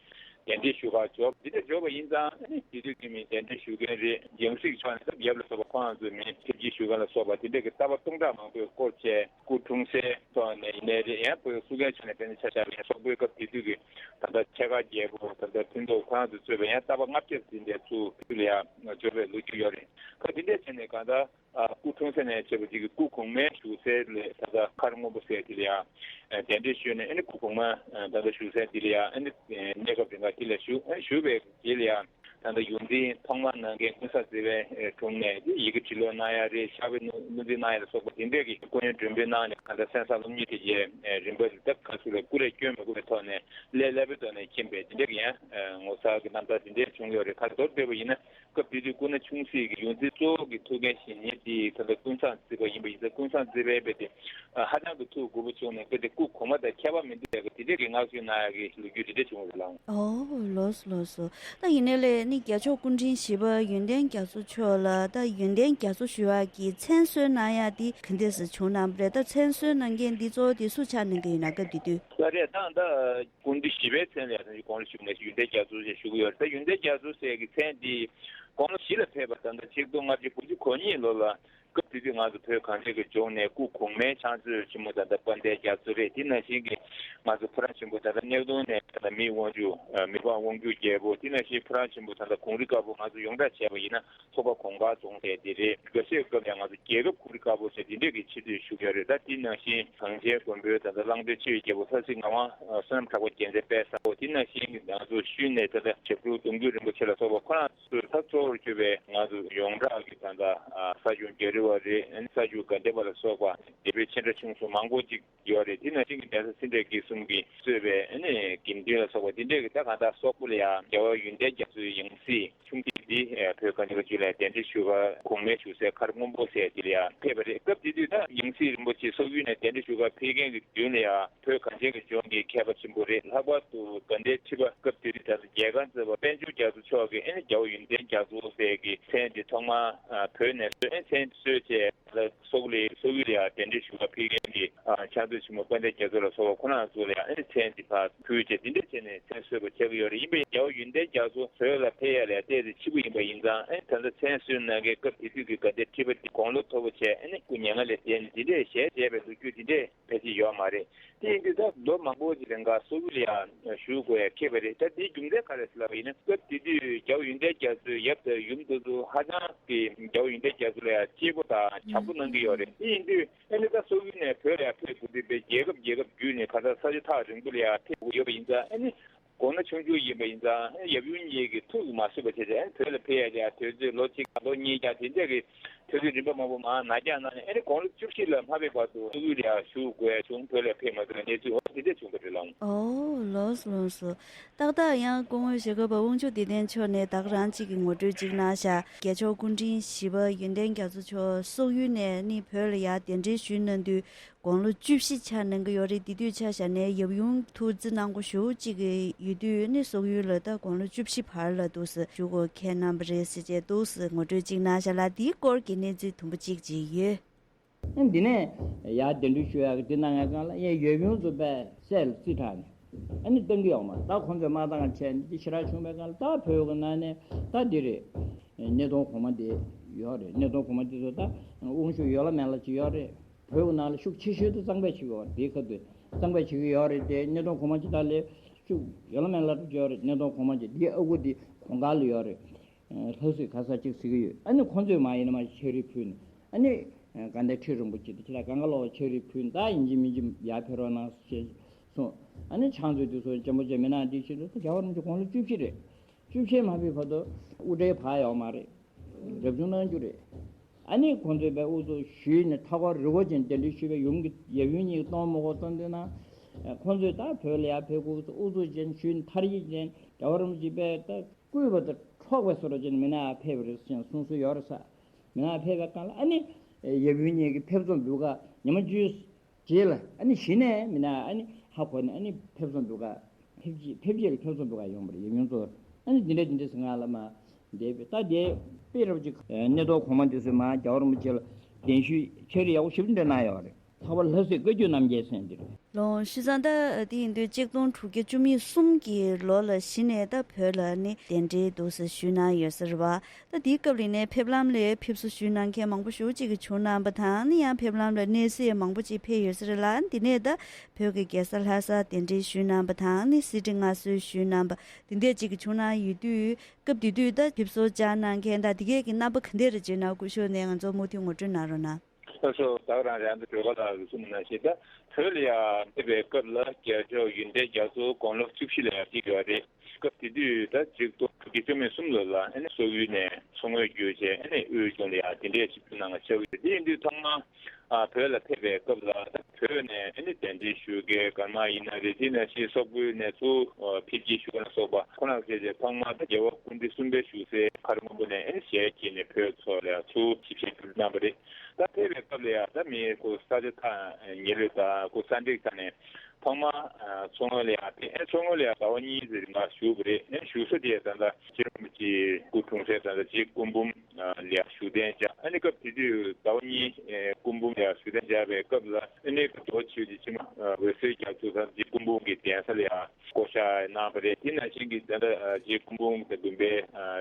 གདན་འདྲེན་ཞུ་གར་འབྱོར། དེ་འདྲ་འབྱོར་བ་ཡིན་ཙང་ཨ་ནི་དེ་དུས་ཀྱི་མི་གདན་འདྲེན་ཞུ་མཁན་རེད། ཡང་སྲིད་ཕྱོགས་ནས་ད་ཡབ་ལ་སོགས་པ་ཁོ་རང་ཚོའི་མི་ཐེབས་ཆེན་ཞུ་མཁན་ལ་སོགས་པ་དེ་འདྲ་གི་ལྟ་བ་སྟོང་ཕྲག་མང་པོས་བསྐོར་བྱས། སྐུ་འཁྲུངས་སའི་ཐོག་ནས་ཡིན་ནའི་རེད། ཡང་བོད་སུ་གན་ཕྱོགས་ནས་དཔེར་ན་ཆ་བཞག་པ་ཡིན་ན་སོག་པོའི་སྐབས་དེ་དུས་ཀྱི་ད་ལྟ་ཆེ་མཁར་རྒྱལ་པོ་ད་ལྟ་ཕུན་ཚོགས་ཁོ་རང་ཚོས་གཙོས་པའི་ཡང་ལྟ་བ་ལྔ་བརྒྱ་ཟིན་པའི་ཚུལ་དེ་ལ་ཡང་འབྱོར་བའི་ལོ་རྒྱུས་ཡོད་རེད། ཁ་དེ་འདྲས་བྱས་ནས་གང་ལྟར་ཨ་སྐུ་འཁྲུངས་ས་ནས་བྱས་པ་ཅིག་གི་སྐུ་གོང་མའི་བཞུགས་སའི་ལས་ད་ལྟ་མཁར་སྔོན་པོ་ཟེར་དེ་ལ་ཡང་གདན་འདྲེན་ཞུས་ནས། ཨ་ནི་སྐུ་གོང་མ་ད་ལྟ་བཞུགས་སའི་དེ་ལ་ཡང་ཨ་ནི་གནས་སྐབས་རིང་ག་དེ་ལ་བཞུགས། ཨ་ནི་བཞུགས་པའི་རྗེས་ལ་ཡང་ད་ལྟ་ཡོངས་འཛིན་ཐོག་མར་གནང་མཁན་ཀུན་བཟང་བརྩེ་བའི་དྲུང་ནས་ཡི་གེ་བྲིས་ལོག་གནང་ཡ་རེད། ཕྱག་དཔེ་བསྣུན་འཛིན་གནང་ཡ་ལ་སོགས་པ་དེ་འདྲས་ཀྱི་སྐུ་ཡོན་མགྲོན་འབོད་གནང་ནས། གང་ལྟར་གསན་བསམ་སློབ་གཉེར་དེ་རྗེས་རིམ་པ་ད་ག་ཚོད་ལ་སྐུ་རས་སྐྱོན་མི་དགོས་པའི་ཐོག་ནས་ལས་སླ་པོའི་ཐོག་ནས་མཁྱེན་པའི་དེ་འདྲས་ཀྱི་ཡང་ངོ་མཚར་གྱི་རྣམ་ཐར་དེ་འདྲས་བྱུང་ཡོད་རེད། ཁ་མདོར་བསྡུས་པ་ཡིན་ན། སྐབས་དེ་དུས་སྐུ་ན་ཆུང་སྲིད་ཀྱི་ཡོངས་འཛིན་གཙོ་བོ་གི་ཐུའུ་བཀྭན་ཞི་གཉེར་དེ་ད་ལྟ་ཀུན་བཟང་བརྩེ་བ་ཡིན་པ་ཡིན་ཙང་། ཀུན་བཟང་བརྩེ་བའི་དཔེ་དེ་ཧ་ཅང་གི་ཐུགས་དགོས་པོ་བྱུང་ནས། དཔེ་དེ་སྐུ་གོང་མ་དང་ཁྱད་པར་མི་འདུག་ཟེར་གི་དེ་འདྲས་ཀྱི་བསྔགས་བརྗོད་གནང་ཡག་གི་ལོ་རྒྱུས་དེ་འདྲས་བྱུང་བ་རེད་ལགས། ཨོ་ལགས་སོ་ལགས་སོ། ད་ཡིན་ནའི་ལས་ནི་རྒྱལ་མཆོག་སྐུ་ཕྲེང་བཞི་པ་ཡོན་ཏན་རྒྱ་མཚོ་མཆོག་ལ་ད་ཡོན་ཏན་རྒྱ་མཚོ་ཞུ་བ་གི་མཚན་གསོལ་གནང་ཡག་དེ་ག་འདྲས་སེ་བྱུང་གནང་བ་རེད། ད་མཚན་གསོལ་གནང་མཁན་འདི་གཙོ་བོ་དེ་སུ་ཆགས་གནང་གི་ཡོད་ན་སྐབས་དེ་དུས། ད་རེད། ད་ད་སྐུ་ཕྲེང་བཞི་པའི་མཚན་ལ་ཡང་དགུང་ལོ་བཞི་པ་ནས་ཡོན་ཏན་རྒྱ་མཚོ་ཞེས་ཞུ་གི་ཡོད་རེད། ད་ཡོན་ཏན་རྒྱ་མཚོ་ཟེར་གྱི་མཚན་འདི་དགུང་ལོ་བཞི་ལ་ཕེབས་པ་ད་ལྟ་ཆིག་སྟོང་ལྔ་བརྒྱ་དགུ་བཅུ་གོ་གཉིས་ལོ་ལ། སྐབས་དེ་དུས་ང་ཚོ་བོད་གངས་ཅན་གྱི་ལྗོངས་ནས་སྐུ་གོང་མའི་ཕྱག་མཛོད་ཆེན་མོ་ད་ལྟ་དཔལ་ལྡན་རྒྱ་མཚོ་རེད། དེ་ནང་བཞིན་གྱི་ང་ཚོ་ཕོ་བྲང་ཆེན་པོ་ད་ལྟ་སྣེ་གདོང་ནས་ད་ལྟ་མི་དབང་ཆུ་མི་ཕམ་དབང་སྒྱུར་རྒྱལ་པོ། དེ་ནང་བཞིན་ཕོ་བྲང་ཆེན་པོ་ད་ལྟ་གངས་རི་དཀར་པོ། ང་ཚོ་ཡོངས་གྲགས་བྱས་པ་ཡིན་ན་ཚོ་པ་གངས་དཀར་རྫོང་ཟེར་དེ་རེད། འགའ་ཤས་སྐབས་ཡང་ང་ཚོ་རྒྱལ་ཁབ་གངས་རི་དཀར་པོ་ཟེར་དེ་འདྲས་ཀྱི་ཆེ་བསྟོད་ཞུ་གི་ཡོད་རེད། ད་དེ་ནང་བཞིན་གངས་ཅན་མགོན་པོའི་ད་ལྟ་གླང་མདོས་ཆེ་བའི་རྒྱལ་པོ་ལྷ་སྲས་ངག་དབང་བསོད་ནམས་གྲགས་པ་རྒྱལ་མཚན་དཔལ་བཟང་པོ། དེ་ནང་བཞིན་ང་ཚོ་ཤུལ་ནས་ད་ལྟ་ཞབས་དྲུང་གདུང་བརྒྱུད་རིན་པོ་ཆེ་ལ་སོགས་པ་ཁོ་རང་ཚོས་ད་གཙོ་བོར་གྱུར་པའི་ང་ཚོ་ཡོངས་གྲགས་ཀྱི་ད་ལྟ་ས་སྐྱོང་རྒྱ་རི་བ་རེད། ཨ་ནི་ས་སྐྱོང་དགའ་ལྡན་པ་ལ་སོགས་པ་དེ་བོད་ཆེ་འབྲིང་ཆུང་གསུམ་མང་པོ་ཅིག་ཡོད་རེད། དེ་ནང་བཞིན་གྱི་གདན་ས་སེ་འབྲས་དགེ་གསུམ་གྱིས་གཙོས་པའི་ཨ་ནི་དགེ་འདུན་ལ་སོགས་པ་དེ་འདྲས་ཀྱི་ད་གང་ལྟར་སོག་པོ་ལ་ཡང་རྒྱལ་བ་ཡོན་ཏན་རྒྱ་མཚོའི་ཡང་སྲིད་ཆུང་བསྟན་འདི་བོད་གངས་ཅན་གྱི་ལྗོངས་ལ་གདན་འདྲེན་ཞུ་གར་གོང་མའི་བཞུགས་སའི་མཁར་སྔོན་པོ་ཟེར་དེ་ལ་ཡང་ཕེབས་པ་རེད། སྐབས་དེ་དུས་ད་ཡང་སྲིད་རིན་པོ་ཆེ་སོག་ཡུལ་ནས་གདན་འདྲེན་ཞུ་གར་ཕེབས་མཁན་གྱི་མདུན་ལ་ཡང་བོད་གངས་ཅན་གྱི་ལྗོངས་ཀྱི་མཁས་པ་ཆེན་པོ་རེད། ལྷག་པར་དུ་དགའ་ལྡན་ཁྲི་པ་སྐབས་དེ་དུས་ད་ལྟ་རྒྱལ་ཁང་གཙོས་པ་དཔལ་འབྱོར་རྒྱ་མཚོ་མཆོག་གིས་ཨེ་ནི་རྒྱལ་བ་ཡོན་ཏན་རྒྱ་མཚོ་ཟེར་གྱི་མཚན་དེ་ཐོག་མར་བོད་ནས་གསོལ། ཨེ་མཚན་གསོལ་བྱས་ལ་སོག་ལེ་སོག་ཡུལ་ལ་ཡང་གདན་འདྲེན་ཞུ་གར་ཕེབས་མཁན་གྱི་ཕྱག་མཛོད་ཆེན་མོ་དཔལ་ལྡན་རྒྱ་མཚོ་ལ་སོགས་པ་ཁོ་རང་ཚོ་ལ་ཡང་ཨེ་མཚན་འདི་ཕར་ཕུལ་བྱས་འདི་འདྲ་བྱས་ནས་མཚན་གསོལ་བ་བྱེད་ཀྱི་ཡོད་རེད། ཡིན་པས་རྒྱལ་བ་ཡོན་ཏན་རྒྱ་མཚོ་བོད་ལ་ཕེབས་ཡ་ལ་ཡང་ཏོག་ཙམ་ཕྱི་པོ་ཡིན་པ་ཡིན་ཙང་ཨེ་ད་ལྟ་མཚན་གསོལ་གནང་མཁན་སྐབས་དེ་དུས་ཀྱི་དགའ་ལྡན་ཁྲི་པ་འདི་དགུང་ལོ་མཐོ་པོ་བྱས་ཨེ་ནི་སྐུ་མྱ་ངན་ལས་འདས་ནས་འདི་འདྲས་ཞལ་མཇལ་བའི་ལོ་རྒྱུས་འདི་འདྲས་ཕལ་ཆེར་ཡོད་མ་རེད། དེ་ཡིན་དུས་ད་ལོ་མང་པོ་ཞིག་རིང་ག་སོག་ཡུལ་ལ་ཡང་བཞུགས་དགོས་ཡ་འཁེལ་བ་རེད། ད་དེའི་རྒྱུ་མཚན་ག་རེ་ཟེར་ལབ་པ་ཡིན་ན་སྐབས་དེ་དུས་རྒྱལ་བ་ཡོན་ཏན་རྒྱ་མཚོའི་ཡབ་དང་ཡུམ་དེ་ཚོ་ཧ་ཅང་གི་རྒྱལ་བ་ཡོན་ཏན་རྒྱ་མཚོ་ལ་ཡང་གཅེས་པོ་དང་བྱམས་པོ་གནང་གི་ཡོད་རེད། དེ་ཡིན་དུས་ཨ་ནི་ད་སོག་ཡུལ་ནས་བོད་ལ་ཡང་ཕེབས་དགོས་དུས་པའི་རྒྱལ་ཁབ་རྒྱལ་ཁབ་བརྒྱུད་ནས་ག་ས་ས་ཆ་ཐག་རིང་པོ་ལ་ཡང་ཕེབས་དགོས་ཡོད་པ་ཡིན་ཙང་ཨ་ནི་དགུང་ལོ་ཆུང་ཆུང་ཡིན་པ་ཡིན་ཙང་ཨ་ནི་ཡབ་ཡུམ་གཉིས་ཀྱི་ཐུགས་སུ་མ་ཆུད་པ་བྱས་ཏེ་ཨ་ནི་བོད་ལ་ཕེབས་ཡ་ལ་ཡང་དུས་ཚོད་ལོ་གཅིག་ལོ་གཉིས་ཀྱང་དེ་འདྲ་གི་དུས་ཚོད་རིམ་པ་མང་པོ་མར་ནར་འགྱངས་གནང་ནས་ཨེ་རེ་དགུང་ལོ་བཅུ་བཞི་ལ་མ་ཕེབས་བར་དུ་སོག་ཡུལ་ལ་ཡང་བཞུགས་དགོས་བྱུང་། བོད་ལ་ཕེབས་མ་ཐུབ་པའི་གནས་ཚུལ་འོ་དེ་འདྲ་བྱུང་བ་རེད་ལགས། ཨོ་ལགས་སོ་ལགས་སོ། ཏག་ཏག་ཡང་སྐུ་ངོ་ཞྭ་སྒབ་པ་དབང་ཕྱུག་བདེ་ལྡན་མཆོག་ནས་ད་ག་རང་གཅིག་གི་ངོ་སྤྲོད་ཅིག་གནང་ཤག་རྒྱལ་མཆོག་སྐུ་ཕྲེང་བཞི་པ་ཡོན་ཏན་རྒྱ་མཚོ་མཆོག་སོག་ཡུལ་ནས་ནི་བོད་ལ་ཡར་གདན་འདྲེན་ཞུས་གནང་དུས་དགུང་ལོ་བཅུ་བཞི་ཆགས་གནང་གི་ཡོད་རེད། དེ་དུས་ཆ་བཞག་ནས་ཡབ་ཡུམ་ཐུགས་བརྩེ་གནང་སྒོ་ཞེ་པོ་ཅིག་གི་ཡོད་དུས་ནི་སོག་ཡུལ་ལ་ད་དགུང་ལོ་བཅུ་བཞི་བར་ལ་འདུག་སེ་བཞུགས་སྒོ་འཁེལ་གནང་བ་རེད་ཟེར་བྱས་འདུག་སེ་ངོ་སྤྲོད་ཅིག་གནང་ཤག་ལགས། དེའི་སྐོར་གྱི་གནས་ཚུལ་དུམ་བུ་གཅིག་ཅིག་ཡོད། ཨ་འདི་ནས་ཡར་གདན་འདྲེན་ཞུ་ཡག་གི་འདི་གནང་ཡག་སྒང་ལ་ཡང་ཡབ་ཡུམ་ཚོ་དཔེ་སད་ལ་རྩིས་དྲག་ནས་ཨ་ནི་བཏང་གི་ཡོད་མ་རེད། ད་ཁོང་ཚོས་མ་བཏང་བྱས་ནས་འདི་ཞེ་དྲག་བྱུང་བའི་སྒང་ལ་ད་བོད་ཀྱི་ནང་ནས་ད་འདི་རེད། སྣེ་གདོང་གོང་མ་འདི་ཡོད་རེད། སྣེ་གདོང་གོང་མ་འདི་ཚོ་ད་དབང་ཕྱུག་ཡོད་ལ་མེད་ལ་ཅིག་ཡོད་རེད། བོད་ཀྱི་ནང་ལ་ཤུགས་ཆེ་ཤོས་དེ་གཙང་པས་བྱེད་ཀྱི་ཡོད་རེད། དེའི་ཁ་ཐུག་གཙང་པས་བྱེད་ཀྱི་ཡོད་རེད་དེ། སྣེ་གདོང་གོང་མ་ཅིག་ད་ལས་ཤུགས་ཡོད་ལ་མེད་ལ་ཅིག་ཡོད་རེད། སྣེ་གདོང་གོང་མ་ཅིག་འདི་ཨ་ཁུ་འདི་གོང་དཀར་ལ་ཡོད་རེད། ལྷ་སྲས་ག་ས་གཅིག་ཟེར་གྱི་ཡོད། ཨ་ནི་ཁོང་ཚོས་མ་ཡིན་ན་མ་ཕྱག་བྲིས་ཕུལ་ནས་ཨ་ནི་དགའ་ལྡན་ཁྲི་རིན་པོ་ཆེ་དེ་ཁྱེད་ལ་གང་ག་ལོག་ཕྱག་བྲིས་ཕུལ་ནས་ད་ཡིན་གཅིག་མིན་གཅིག་ཡར་ཕེབས་རོགས་གནང་ཞེས་གསུངས། ཨ་ནི་ཕྱག་མཛོད་དེ་ཚོ་ཅན་པོ་ཅན་མི་ནག་འདི་ཕྱིན་དུས་རྒྱལ་བ་རིན་པོ་ཆེ་དགུང་ལོ་བཅུ་བཞི་རེད། བཅུ་བཞི་མ་ཕེབས་བར་དུ་དབུ་སྐྲའི་བག་ཡོད་མ་རེད། རབ་བྱུང་གནང་རྒྱུ་རེད། ཨ་ནི་ཁོང་ཚོས་པའི་དབུ་ཚུགས་ཞུས་ནས་མཐའ་འཁོར་རི་བོ་ཅན་གདན་འདྲེན་ཞུས་པའི་ཡུམ་གྱི་ཡབ་ཡུམ་གཉིས་ཀྱི་གཏོང་མོ་གོ་གཏོང་དུས་ན་ཁོང་ཚོས་ད་བོད་ལ་ཡར་ཕེབས་དགོས་དབུ་ཚུགས་ཅན་ཞུས་ནས་མཐར་ཡིད་ཅན་རྒྱལ་བ་རིན་པོ་ཆེ་པས་ད། བསྐུལ་བ་དང་འཕྲོག་པའི་བཟོ་འདྲ་ཅན་མི་ནག་ཕེབས་པ་རེད་ཟེར་གསུང་སྲོལ་ཡོད་རེད་ས། མི་ནག་ཕེབས་པའི་སྒང་ལ་ཨ་ནི་ཡབ་ཡུམ་གཉིས་ཀྱི་ཕེབས་བསུ་འབུལ་ག་ཉི་མ་བཅུའི་རྗེས་ལ་ཨ་ནི་གཞི་ནས་མི་ནག་ཨ་ནི་ཧ་གོ་ནས་ཨ་ནི་ཕེབས་བསུ་འབུལ་ག་ཕེབས་རྗེས་ཕེབས་རྗེས་ལ་ཕེབས་བསུ་འབུལ་ག་ཡོང་བ་རེད། ཡབ་ཡུམ་ཚོ་ཨ་ནི་འདི་འདྲ་འདི་འདྲ་ཟེར་ང་ལ་མ་འདས་པའི་ད་དེ་དཔེ་རབ་ཅིག་སྣེ་གདོང་གོང་མ་འདི་ཚོས་མ་རྒྱལ་བ་རིན་པོ་ཆེ་ལ་གདན་ཞུས་ཕྱག་བྲིས་ཡག་པོ་ཞེ་པོ་འདྲ་གནང་ཡོད་རེད། ལྷག་པར་ལྷ་སྲས་བཀའ་བརྒྱུད་རྣམ་རྒྱལ་ཟེར་འདིར། ལོང་ཤི་ཙང་ད་དེ་ཡིན་དུས་གཅིག་སྟོང་དྲུག་བརྒྱ་བཅུ་མེད་གསུམ་གྱི་ལོ་ལ་གཞི་ནས་ད་བོད་ལ་ནི་གདན་འདྲེན་འདུག་སེ་ཞུས་གནང་ཡོད་ས་རེད་བ། ད་དེའི་སྐབས་ལ་ནས་ཕེབས་ལམ་ལ་ཕེབས་བསུ་ཞུས་གནང་མཁན་མང་པོ་ཞེ་པོ་ཅིག་གིས་བྱུང་གནང་པ་དང་ནི་ཡང་ཕེབས་ལམ་ལ་གནས་སྲས་མང་པོ་ཅིག་ཕེབས་ཡོད་ས་རེད་ལ། འདི་ནས་ད་བོད་ཀྱི་རྒྱལ་ས་ལྷ་སར་གདན་འདྲེན་ཞུས་གནང་པ་དང་ནི་གསེར་ཁྲི་མངའ་གསོལ་ཞུས་གནང་པ་འདི་འདྲས་ཅིག་གིས་བྱུང་གནང་ཡོད་དུས་སྐབས་དེ་དུས་ད་ཕེབས་བསུ་བཅར་གནང་མཁན་ད་དེ་གས་ཀྱི་རྣམ་པ་ག་འདྲས་རེད་ཅེ་ན་སྐུ་ཞབས་ནས་ང་ཚོ་མུ་མཐུད་ངོ་སྤྲོད་གནང་རོགས་གནང་། ལགས་སོ། ད་ག་རང་རང་དུ་སྒྲོལ་དཀར་ལགས་ཀྱིས་གསུངས་པ་ནང་བཞིན་ད་བོད་ལ་ཡང་ཕེབས་པའི་སྐབས་ལ་རྒྱལ་མཆོག་ཡོན་ཏན་རྒྱ་མཚོ་དགུང་ལོ་བཅུ་བཞི་ལ་ཡང་ཕེབས་ཡོད་རེད། སྐབས་དེ་དུས་ད་གཅིག་སྟོང་དྲུག་བརྒྱ་བཅོ་མེད་གསུམ་ལོ་ལ་ཨ་ནི་སོག་ཡུལ་ནས་མཚོ་སྔོན་བརྒྱུད་བྱས་ཨ་ནི་དབུས་གཞུང་ལ་ཡང་དེ་འདྲའི་ཆིབས་བསྒྱུར་གནང་བ་ཆགས་ཡོད། དེ་ཡིན་དུས་ཐོག་མར་ཨ་བོད་ལ་ཕེབས་པའི་སྐབས་ལ་ད་བོད་ནས་ཨ་ནི་གདན་འདྲེན་ཞུ་མཁན་གར་དམག་ཡིན་ན་རེད། དེ་ནང་བཞིན་སོག་པོའི་ནས་ཚུར་ཨ་ཕེབས་སྐྱེལ་ཞུ་མཁན་ལ་སོགས་པ་ཁོ་རང་བཅས་ཀྱིས་ཐོག་མར་ད་རྒྱལ་བ་སྐུ་ཕྲེང་གསུམ་པའི་བཞུགས་སའི་མཁར་སྔོན་པོ་ནས་ཨ་ནི་ཞལ་གྱེས་ནས་བོད་ཚོ་ལ་ཚུར་ཆིབས་ཞལ་ཕུལ་གནང་བ་རེད། ད་ཕེབས་པའི་སྐབས་ དེ་ཡང་ད་མི་ཁོ་ས་ཆ་ཐག་ཉེ་ལོས་ད་ཁོ་ས་འདྲེག་ཐག་ནས་ཐོག་མ་མཚོ་སྔོན་ལ་ཡང་ཕེབས། ཨེ་མཚོ་སྔོན་ལ་ཡང་ཟླ་བ་གཉིས་ཙམ་རིང་ལ་བཞུགས་པ་རེད། ཨེ་བཞུགས་ས་དེ་ད་ལྟ་སྤྱི་རོང་གི་སྐུ་འཁྲུངས་སའི་ད་ལྟ་རྗེ་སྐུ་འབུམ་ལ་ཡང་བཞུགས་གདན་འཇགས། ཨ་ནི་སྐབས་དེ་དུས་ཟླ་བ་གཉིས་སྐུ་འབུམ་ལ་ཡང་བཞུགས་གདན་འཇགས་པའི་སྐབས་ལ། ཨ་ནི་རྡོ་རྗེ་འཆང་ཕྱི་མ་འོད་ཟེར་རྒྱ་མཚོ་ད་རྗེ་སྐུ་འབུམ་གྱི་གདན་ས་ལ་ཡང་བསྐོ་བཞག་གནང་བ་རེད། དེ་ནང་བཞིན་གྱི་ད་ལྟ་རྗེ་སྐུ་འབུམ་དང་བདུན་པའི་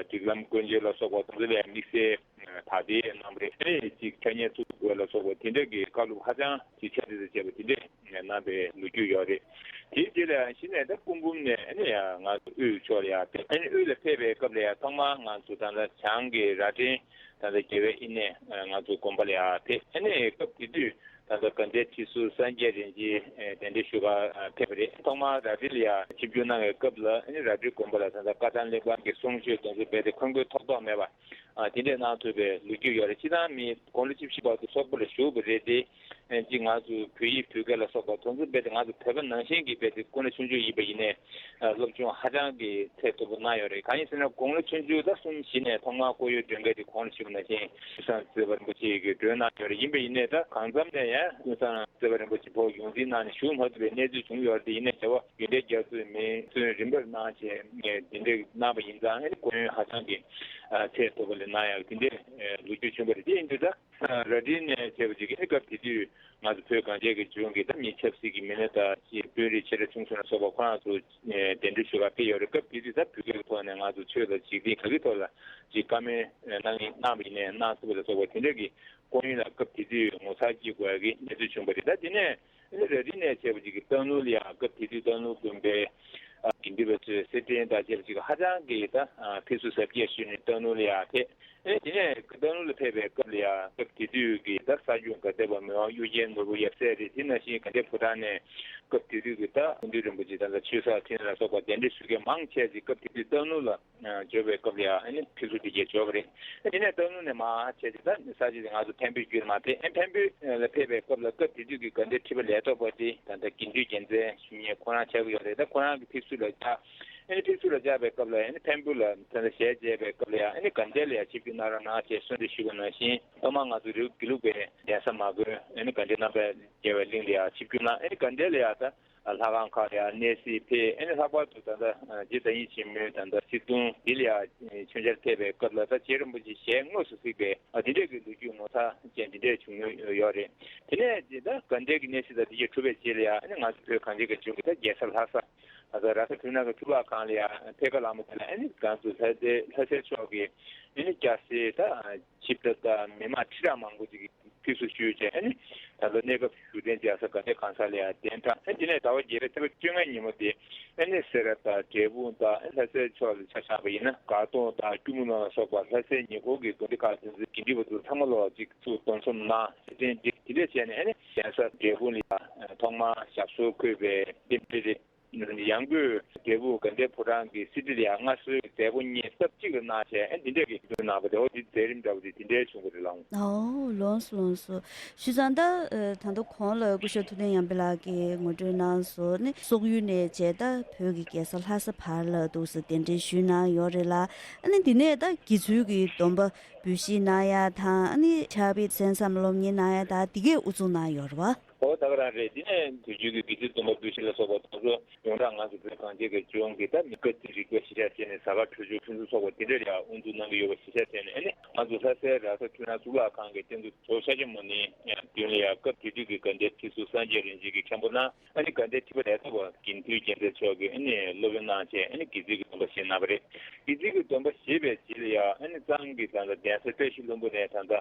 སྒྲིག་ལམ་སྐུ་མཆེད་ལ་སོགས་པ་དེ་ཚོ་ལ་ཡང་དམིགས་བསལ་ད་ལྟའི་གནང་བ་རེད། ཨ་ནི་ཅིག་ཕྱག་བརྙན་བཙུགས་དགོས་ལ་སོགས་པ་དེ་འདྲ་གི་བཀའ་སློབ་ཧ་ཅང་ཅིག་ཆ་འདི་དང་བཅས་པ་དེ་འདྲ་གནང་པའི་ལོ་རྒྱུས་ཡོད་རེད། དེའི་རྗེས་ལ་ཡང་གཞི་ནས་ད་སྐུ་འབུམ་ནས་ཨ་ནི་ཡང་ང་ཚོ་དབུས་ཕྱོགས་ལ་ཡང་ཕེབས། ཨ་ནི་དབུས་ལ་ཕེབས་པའི་སྐབས་ལ་ཡང་ཐོག་མར་ང་ཚོ་ད་ལྟ་བྱང་གི་རྭ་སྒྲེང་ད་ལྟ་རྒྱལ་བའི་དབྱིག་གནས་ང་ཚོ་དགོན་པ་ལ་ཡང་ཕེབས། ཨ་ནི་སྐབས་དེ་དུས་ད་ལྟ་དགའ་ལྡན་ཁྲི་ཟུར་སངས་རྒྱས་རིན་ཆེན་གདན་འདྲེན་ཞུ་གར་ཕེབས་པ་རེད། ཐོག་མར་རྭ་སྒྲེང་ལ་ཡང་ཆིབས་བསྒྱུར་གནང་བའི་སྐབས་ལ་ཨ་ནི་རྭ་སྒྲེང་དགོན་པ་ལ་ད་ལྟ་བཀའ་ཐང་གླེགས་བམ་གྱི་གསུང་ཆོས་དེ་ཚོ་རྦད་དེ་འཁོན་འཁོན་ཐོག་ཐོག་མེད་པ། ཨ་དེ་འདྲས་གནང་ཐུབ་པའི་ལོ་རྒྱུས་ཡོད་རེད། སྤྱིར་བཏང་མི་དགུང་ལོ་བཅུ་བཞི་བར་དུ་སོག་པོ་ལ་བཞུགས་པ་རེད་དེ། ཨ་ཅིག་ང་ཚོ་བོད་ཡིག་བོད་སྐད་ལ་སོགས་པ་དེ་ཚོ་རྦད་དེ་ང་ཚོ་བོད་པ་ནང་བཞིན་གྱི་རྦད་དེ་དགུང་ལོ་ཆུང་ཆུང་ཡིན་པ་ཡིན་ནའི་ཨ་སློབ་སྦྱོང་ཧ་ཅང་གི་ཚད་མཐོ་པོ་གནང་ཡོད་རེད། གང་ཡིན་ཟེར་ན་དགུང་ལོ་ཆུང་ཆུང་ད་གསུམ་བཞི་ནས་ཐོག་མར་སྐུ་ཡོན་སྒྲོན་མཁན་དེ་གོང་ལ་ཞུས་པ་ནང་བཞིན་ཀུན་བཟང་བརྩེ་བ་རིན་པོ་ཆེ་གིས་སྒྲོན་གནང་ཡོད་རེད། ཡིན་པ་ཡིན་ནའི་ད་གང་འཚམ་ནས་ཡང་ཀུན་བཟང་བརྩེ་བ་རིན་པོ་ཆེ་ཕར་ཡོངས་འཛིན་གནང་ནས་བཞུགས་མ་ཐུབ་པའི་གནས་ཚུལ་བྱུང་ཡོད་རེད། དེ་ཡིན་ནའི་བྱ་བ་ཡོན་ཏན་རྒྱ་མཚོས་མི་བཙུན་རིམ་པར་གནང་བྱས་དེ་འདྲས་གནང་བ་ཡིན་ཙང་ཨ་ནི་སྐུ་ཡོན་ཧ་ཅང་གི་ཚད་མཐོ་པོ་ལ་གནང་ཡག་དེ་འདྲས་ལོ་རྒྱུས་བྱུང་བ་རེད། དེ་ཡིན་དུས་ད་རྭ་སྒྲེང་ནས་བྱས་པ་ཅིག་གིས་ཨ་ནི་སྐབས་དེ་དུས་ང་ཚོ་བོད་གངས་ཅན་གྱི་ལྗོངས་ཀྱི་ད་མི་ཆབ་སྲིད་ཀྱི་མི་སྣ་དང་དཔོན་རིགས་ཆེ་ཕྲ་ཆུང་གསུམ་ལ་སོགས་པ་ཁོ་རང་ཚོ་གདན་འདྲེན་ཞུ་གར་ཕེབས་ཡོད་རེད། སྐབས་དེ་དུས་ད་བོད་སྐད་ཀྱི་ཐོག་ནས་ང་ཚོ་ཆོས་ལ་འཇིག་རྟེན་ག་གི་ཐོག་ལ་ཅིག་བཀའ་མོལ་གནང་གནང་བ་ཡིན་ནའི་གནང་ཐུབ་པ་ལ་སོགས་པ་དེ་འདྲ་གི་སྐུ་ཡོན་ལ་སྐབས་དེ་དུས་ངོ་མཚར་སྐྱེ་དགོས་ཡག་གི་གནས་ཚུལ་བྱུང་བ་རེད། ད་དེ་ནས་ཨ་ནི་རྭ་སྒྲེང་ནས་བྱས་པ་ཅིག་གིས་སྟག་ནོར་ལ་ཡང་སྐབས་དེ་དུས་སྟག་ནོར་དགོན་པའི་དགེ་འདུན་པ་ཚོས་སེར་སྦྲེང་དང་བཅས་པ་ཅིག་ཧ་ཅང་གི་ད་ཕེབས་བསུ་གཟབ་རྒྱས་ཞུས་ནས་སྟག་ནོར་ལ་ཡང་ཕེབས། ཨ་ནི་དེ་ནས་སྟག་ནོར་ལ་ཕེབས་པའི་སྐབས་ལ་ཡང་སྐབས་དེ་དུས་ཀྱི་ད་གསར་འགོད་དགའ་ལྡན་པ་མི་དབང་གཡུ་རྒྱལ་ནོར་བུ་ཡབ་སྲས་རེད། དེ་ནང་བཞིན་དགའ་ལྡན་ཕོ་བྲང་ནས་སྐབས་དེ་དུས་ཀྱི་ད་སྐུ་མདུན་རིན་པོ་ཆེ་ད་ལྟ་ཆོས་ཚོགས་ཁྲི་ལ་སོགས་པ་གདན་འདྲེན་ཞུ་མཁན་མང་ཆེ་ཅིག་སྐབས་དེ་དུས་སྟག་ནོར་ལ་འབྱོར་བའི་སྐབས་ལ་ཡང་ཨ་ནི་ཕེབས་བསུ་དེ་གས་འབྱོར་བ་རེད། ཨ་དེ་ནས་སྟག་ནོར་ནས་མར་བྱས་ཏེ་ད་ས་ཆ་དེ་ང་ཚོ་འཕན་པོའི་རྒྱུད་ལ་མར་ཕེབས། ཨ་འཕན་པོ་ལ་ཕེབས་པའི་སྐབས་ལ་སྐབས་དེ་དུས་ཀྱི་དགའ་ལྡན་ཁྲི་པ་ལས་ཐོག་པ་དེ་ད་ལྟ་དགེ་འདུན་རྒྱལ་མཚན་ཞུ་མཁན་ཁོ་རང་ཆགས་ཀྱི་ཡོད་རེད། ད་ཁོ་རང་གི་ཕེབས་བསུ་ལ་བཅར། ཨ་ནི་ཕེབས་བསུ་ལ་བཅར་བའི་སྐབས་ལ་ཨ་ནི་འཕན་པོ་ལ་ད་ལྟ་ཞལ་མཇལ་བའི་སྐབས་ལ་ཡང་ཨ་ནི་དགའ་ལྡན་ལ་ཡང་ཆིབས་བསྒྱུར་གནང་རོགས་གནང་ཞེས་གསོལ་འདེབས་ཞུས་པ་ནང་བཞིན་ཐོག་མར་ང་ཚོ་རི་བོ་དགེ་ལུགས་པའི་གདན་ས་མར་དགོན་ཨ་ནི་དགའ་ལྡན་རྣམ་པར་རྒྱལ་བའི་གླིང་ལ་ཡང་ཆིབས་བསྒྱུར་གནང་། ཨ་ནི་དགའ་ལྡན་ལ་ཡང་ད་ལྷ་ཁང་ཁག་ལ་ཡང་གནས་གཟིགས་ཕེབས། ཨ་ནི་ལྷག་པར་དུ་ད་ལྟ་རྗེ་བདག་ཉིད་ཆེན་མོའི་ད་ལྟ་གཟིགས་སྟོན་འདི་ལ་ཡང་མཆོད་མཇལ་ཕེབས་པའི་སྐབས་ལ་ད་རྗེ་རིན་པོ་ཆེ་ཞལ་དངོས་སུ་གཟིགས་པའི་ཨ་འདི་འདྲས་ཀྱི་ལོ་རྒྱུས་ངོ་མཚར་ཅན་འདི་འདྲས་བྱུང་མྱོང་ཡོད་རེད། དེ་ནས་ད་དགའ་ལྡན་གྱི་གནས་གཟིགས་དང་འདི་གས་གྲུབ་པའི་རྗེས་ལ་ཡང་ཨ་ནི་ང་ཚོ་བོད་གངས་ཅན་གྱི་ལྗོངས་ཀྱི་ད་རྒྱལ་ས་ལྷ་ས་ད་ལྟ་ར་ས་འཕྲུལ་སྣང་གི་གཙུག་ལག་ཁང་ལ་ཡང་ཕེབས་ཁ་ལ་མོ་དེ་ལ་ཨ་ནི་ང་ཚོ་ལྷ་སའི་ལྷ་སའི་ཕྱོགས་ཀྱི་ཨ་ནི་སྐྱ་སེར་ད་ཆིབས་རྟ་དང་མི་མང་ཁྲི་ཕྲག་མང་པོ་ཅིག་གིས་ཕེབས་བསུ་ཞུས་བྱས་ཨ་ནི་ད་ལྟ་གནས་སྐབས་བཞུགས་གདན་འཇགས་ས་དགའ་ལྡན་ཁང་གསར་ལ་ཡང་གདན་དྲངས། ཨ་ནི་དེ་ནས་ཟླ་བ་བརྒྱད་པའི་ཚེས་པ་བཅོ་ལྔའི་ཉིན་མོ་དེ་ཨ་ནི་སེ་ར་དང་འབྲས་སྤུངས་དང་ཨ་ནི་ལྷ་སའི་ཕྱོགས་ལ་ཆ་བཞག་པ་ཡིན་ན་སྒར་གདོང་དང་སྐྱོར་མོ་ནང་ལ་སོགས་པ་ལྷ་སའི་ཉེ་འཁོར་གྱི་དགོན་སྡེ་ཁག་དེ་ཚོའི་དགེ་འདུན་པ་ཚོ་ཚང་མ་ལོག་ཅིག་ཚུར་གདན་འཛོམས་གནང་། སེར་སྦྲེང་འགྲིག་དེ་འདྲས་བྱས་ནས་ཨ་ནི་གདན་ས་འབྲས་སྤུངས་ལ་ཡང་ཐོག་མར་ཞབས་སོར་འཁོད་པའི་རྟེན་འབྲེལ་རེད། ཡང་སྒོས་འབྲས་སྤུངས་དགའ་ལྡན་ཕོ་བྲང་གི་གསེར་ཁྲི་ལ་ཡང་མངའ་གསོལ་མཛད་སྒོ་གཉིས་སྟབས་གཅིག་ལ་གནང་བྱས་ཨ་འདི་འདྲས་ཀྱི་འདུ་གནང་བ་དེ་འོ་འདི་མཛད་རིམ་འདྲ་བོ་དེ་འདི་འདྲས་བྱུང་བ་རེད་ལགས། ཨོ་ལགས་སོ་ལགས་སོ། བྱས་ཙང་ད་ད་ལྟ་གོང་ལ་སྐུ་ཞབས་ཐུབ་བསྟན་ཡར་འཕེལ་ལགས་ཀྱིས་ངོ་སྤྲོད་གནང་སོང་ནི་སོག་ཡུལ་ནས་བྱས་ད་བོད་ཀྱི་རྒྱལ་ས་ལྷ་ས་བར་ལ་འདུག་སེ་གདན་འདྲེན་ཞུས་གནང་ཡོད་རེད་ལ། ཨ་ནི་འདི་ནས་ད་དགེ་ཚུལ་གྱི་སྡོམ་པ་འབུལ་བཞེས་གནང་ཡ་དང་ཨ་ནི་ཕྱག་དཔེ་གསན་བསམ་སློབ་གཉེར་གནང་ཡ་ད་འདི་གས་དབུ་འཛུགས་གནང་ཡོད་རེད་བ། ཨོ་ད་ག་རང་རེད། འདི་ནས་དུས་རྒྱུན་གྱི་དགེ་ཚུལ་སྡོམ་པ་འབུལ་བཞེས་ལ་སོགས་པ་དེ་ཚོ་ཡོངས་གྲགས་ང་ཚོ་བོད་གངས་ཅན་གྱི་ལྗོངས་ཀྱི་ད་མི་སྐད་ཀྱི་རིག་པ་གཞིར་བཞག་བྱས་ནས་གཟའ་སྐར་འཕྲོད་སྦྱོར་ཕུན་སུམ་ཚོགས་པ་དེ་འདྲ་ཡང་དབུ་འཛུགས་གནང་གི་ཡོད་པ་གཞིར་བཞག་བྱས་ནས་ཨ་ནི་ང་ཚོ་ལྷ་སའི་ར་ས་འཕྲུལ་སྣང་གཙུག་ལག་ཁང་གི་རྟེན་གཙོ་ཇོ་བོ་ཤཱཀྱ་མུ་ནེའི་མདུན་ལ་ཡང་སྐབས་དེ་དུས་ཀྱི་དགའ་ལྡན་ཁྲི་ཟུར་སངས་རྒྱས་རིན་ཆེན་གྱིས་མཁན་པོ་གནང་། ཨ་ནི་དགའ་ལྡན་ཁྲི་པ་ལས་ཐོག་པ་དགེ་འདུན་རྒྱལ་མཚན་མཆོག་གིས་ཨ་ནི་སློབ་དཔོན་གནང་བྱས་ཨ་ནི་དགེ་ཚུལ་གྱི་སྡོམ་པ་བཞེས་གནང་བ་རེད། དགེ་ཚུལ་གྱི་སྡོམ་པ་བཞེས་པའི་རྗེས་ལ་ཡང་ཨ་ནི་གཙང་གི་ད་ལྟ་གདན་ས་བཀྲ་ཤིས་ལྷུན་པོ་ནས་ད་ལྟ་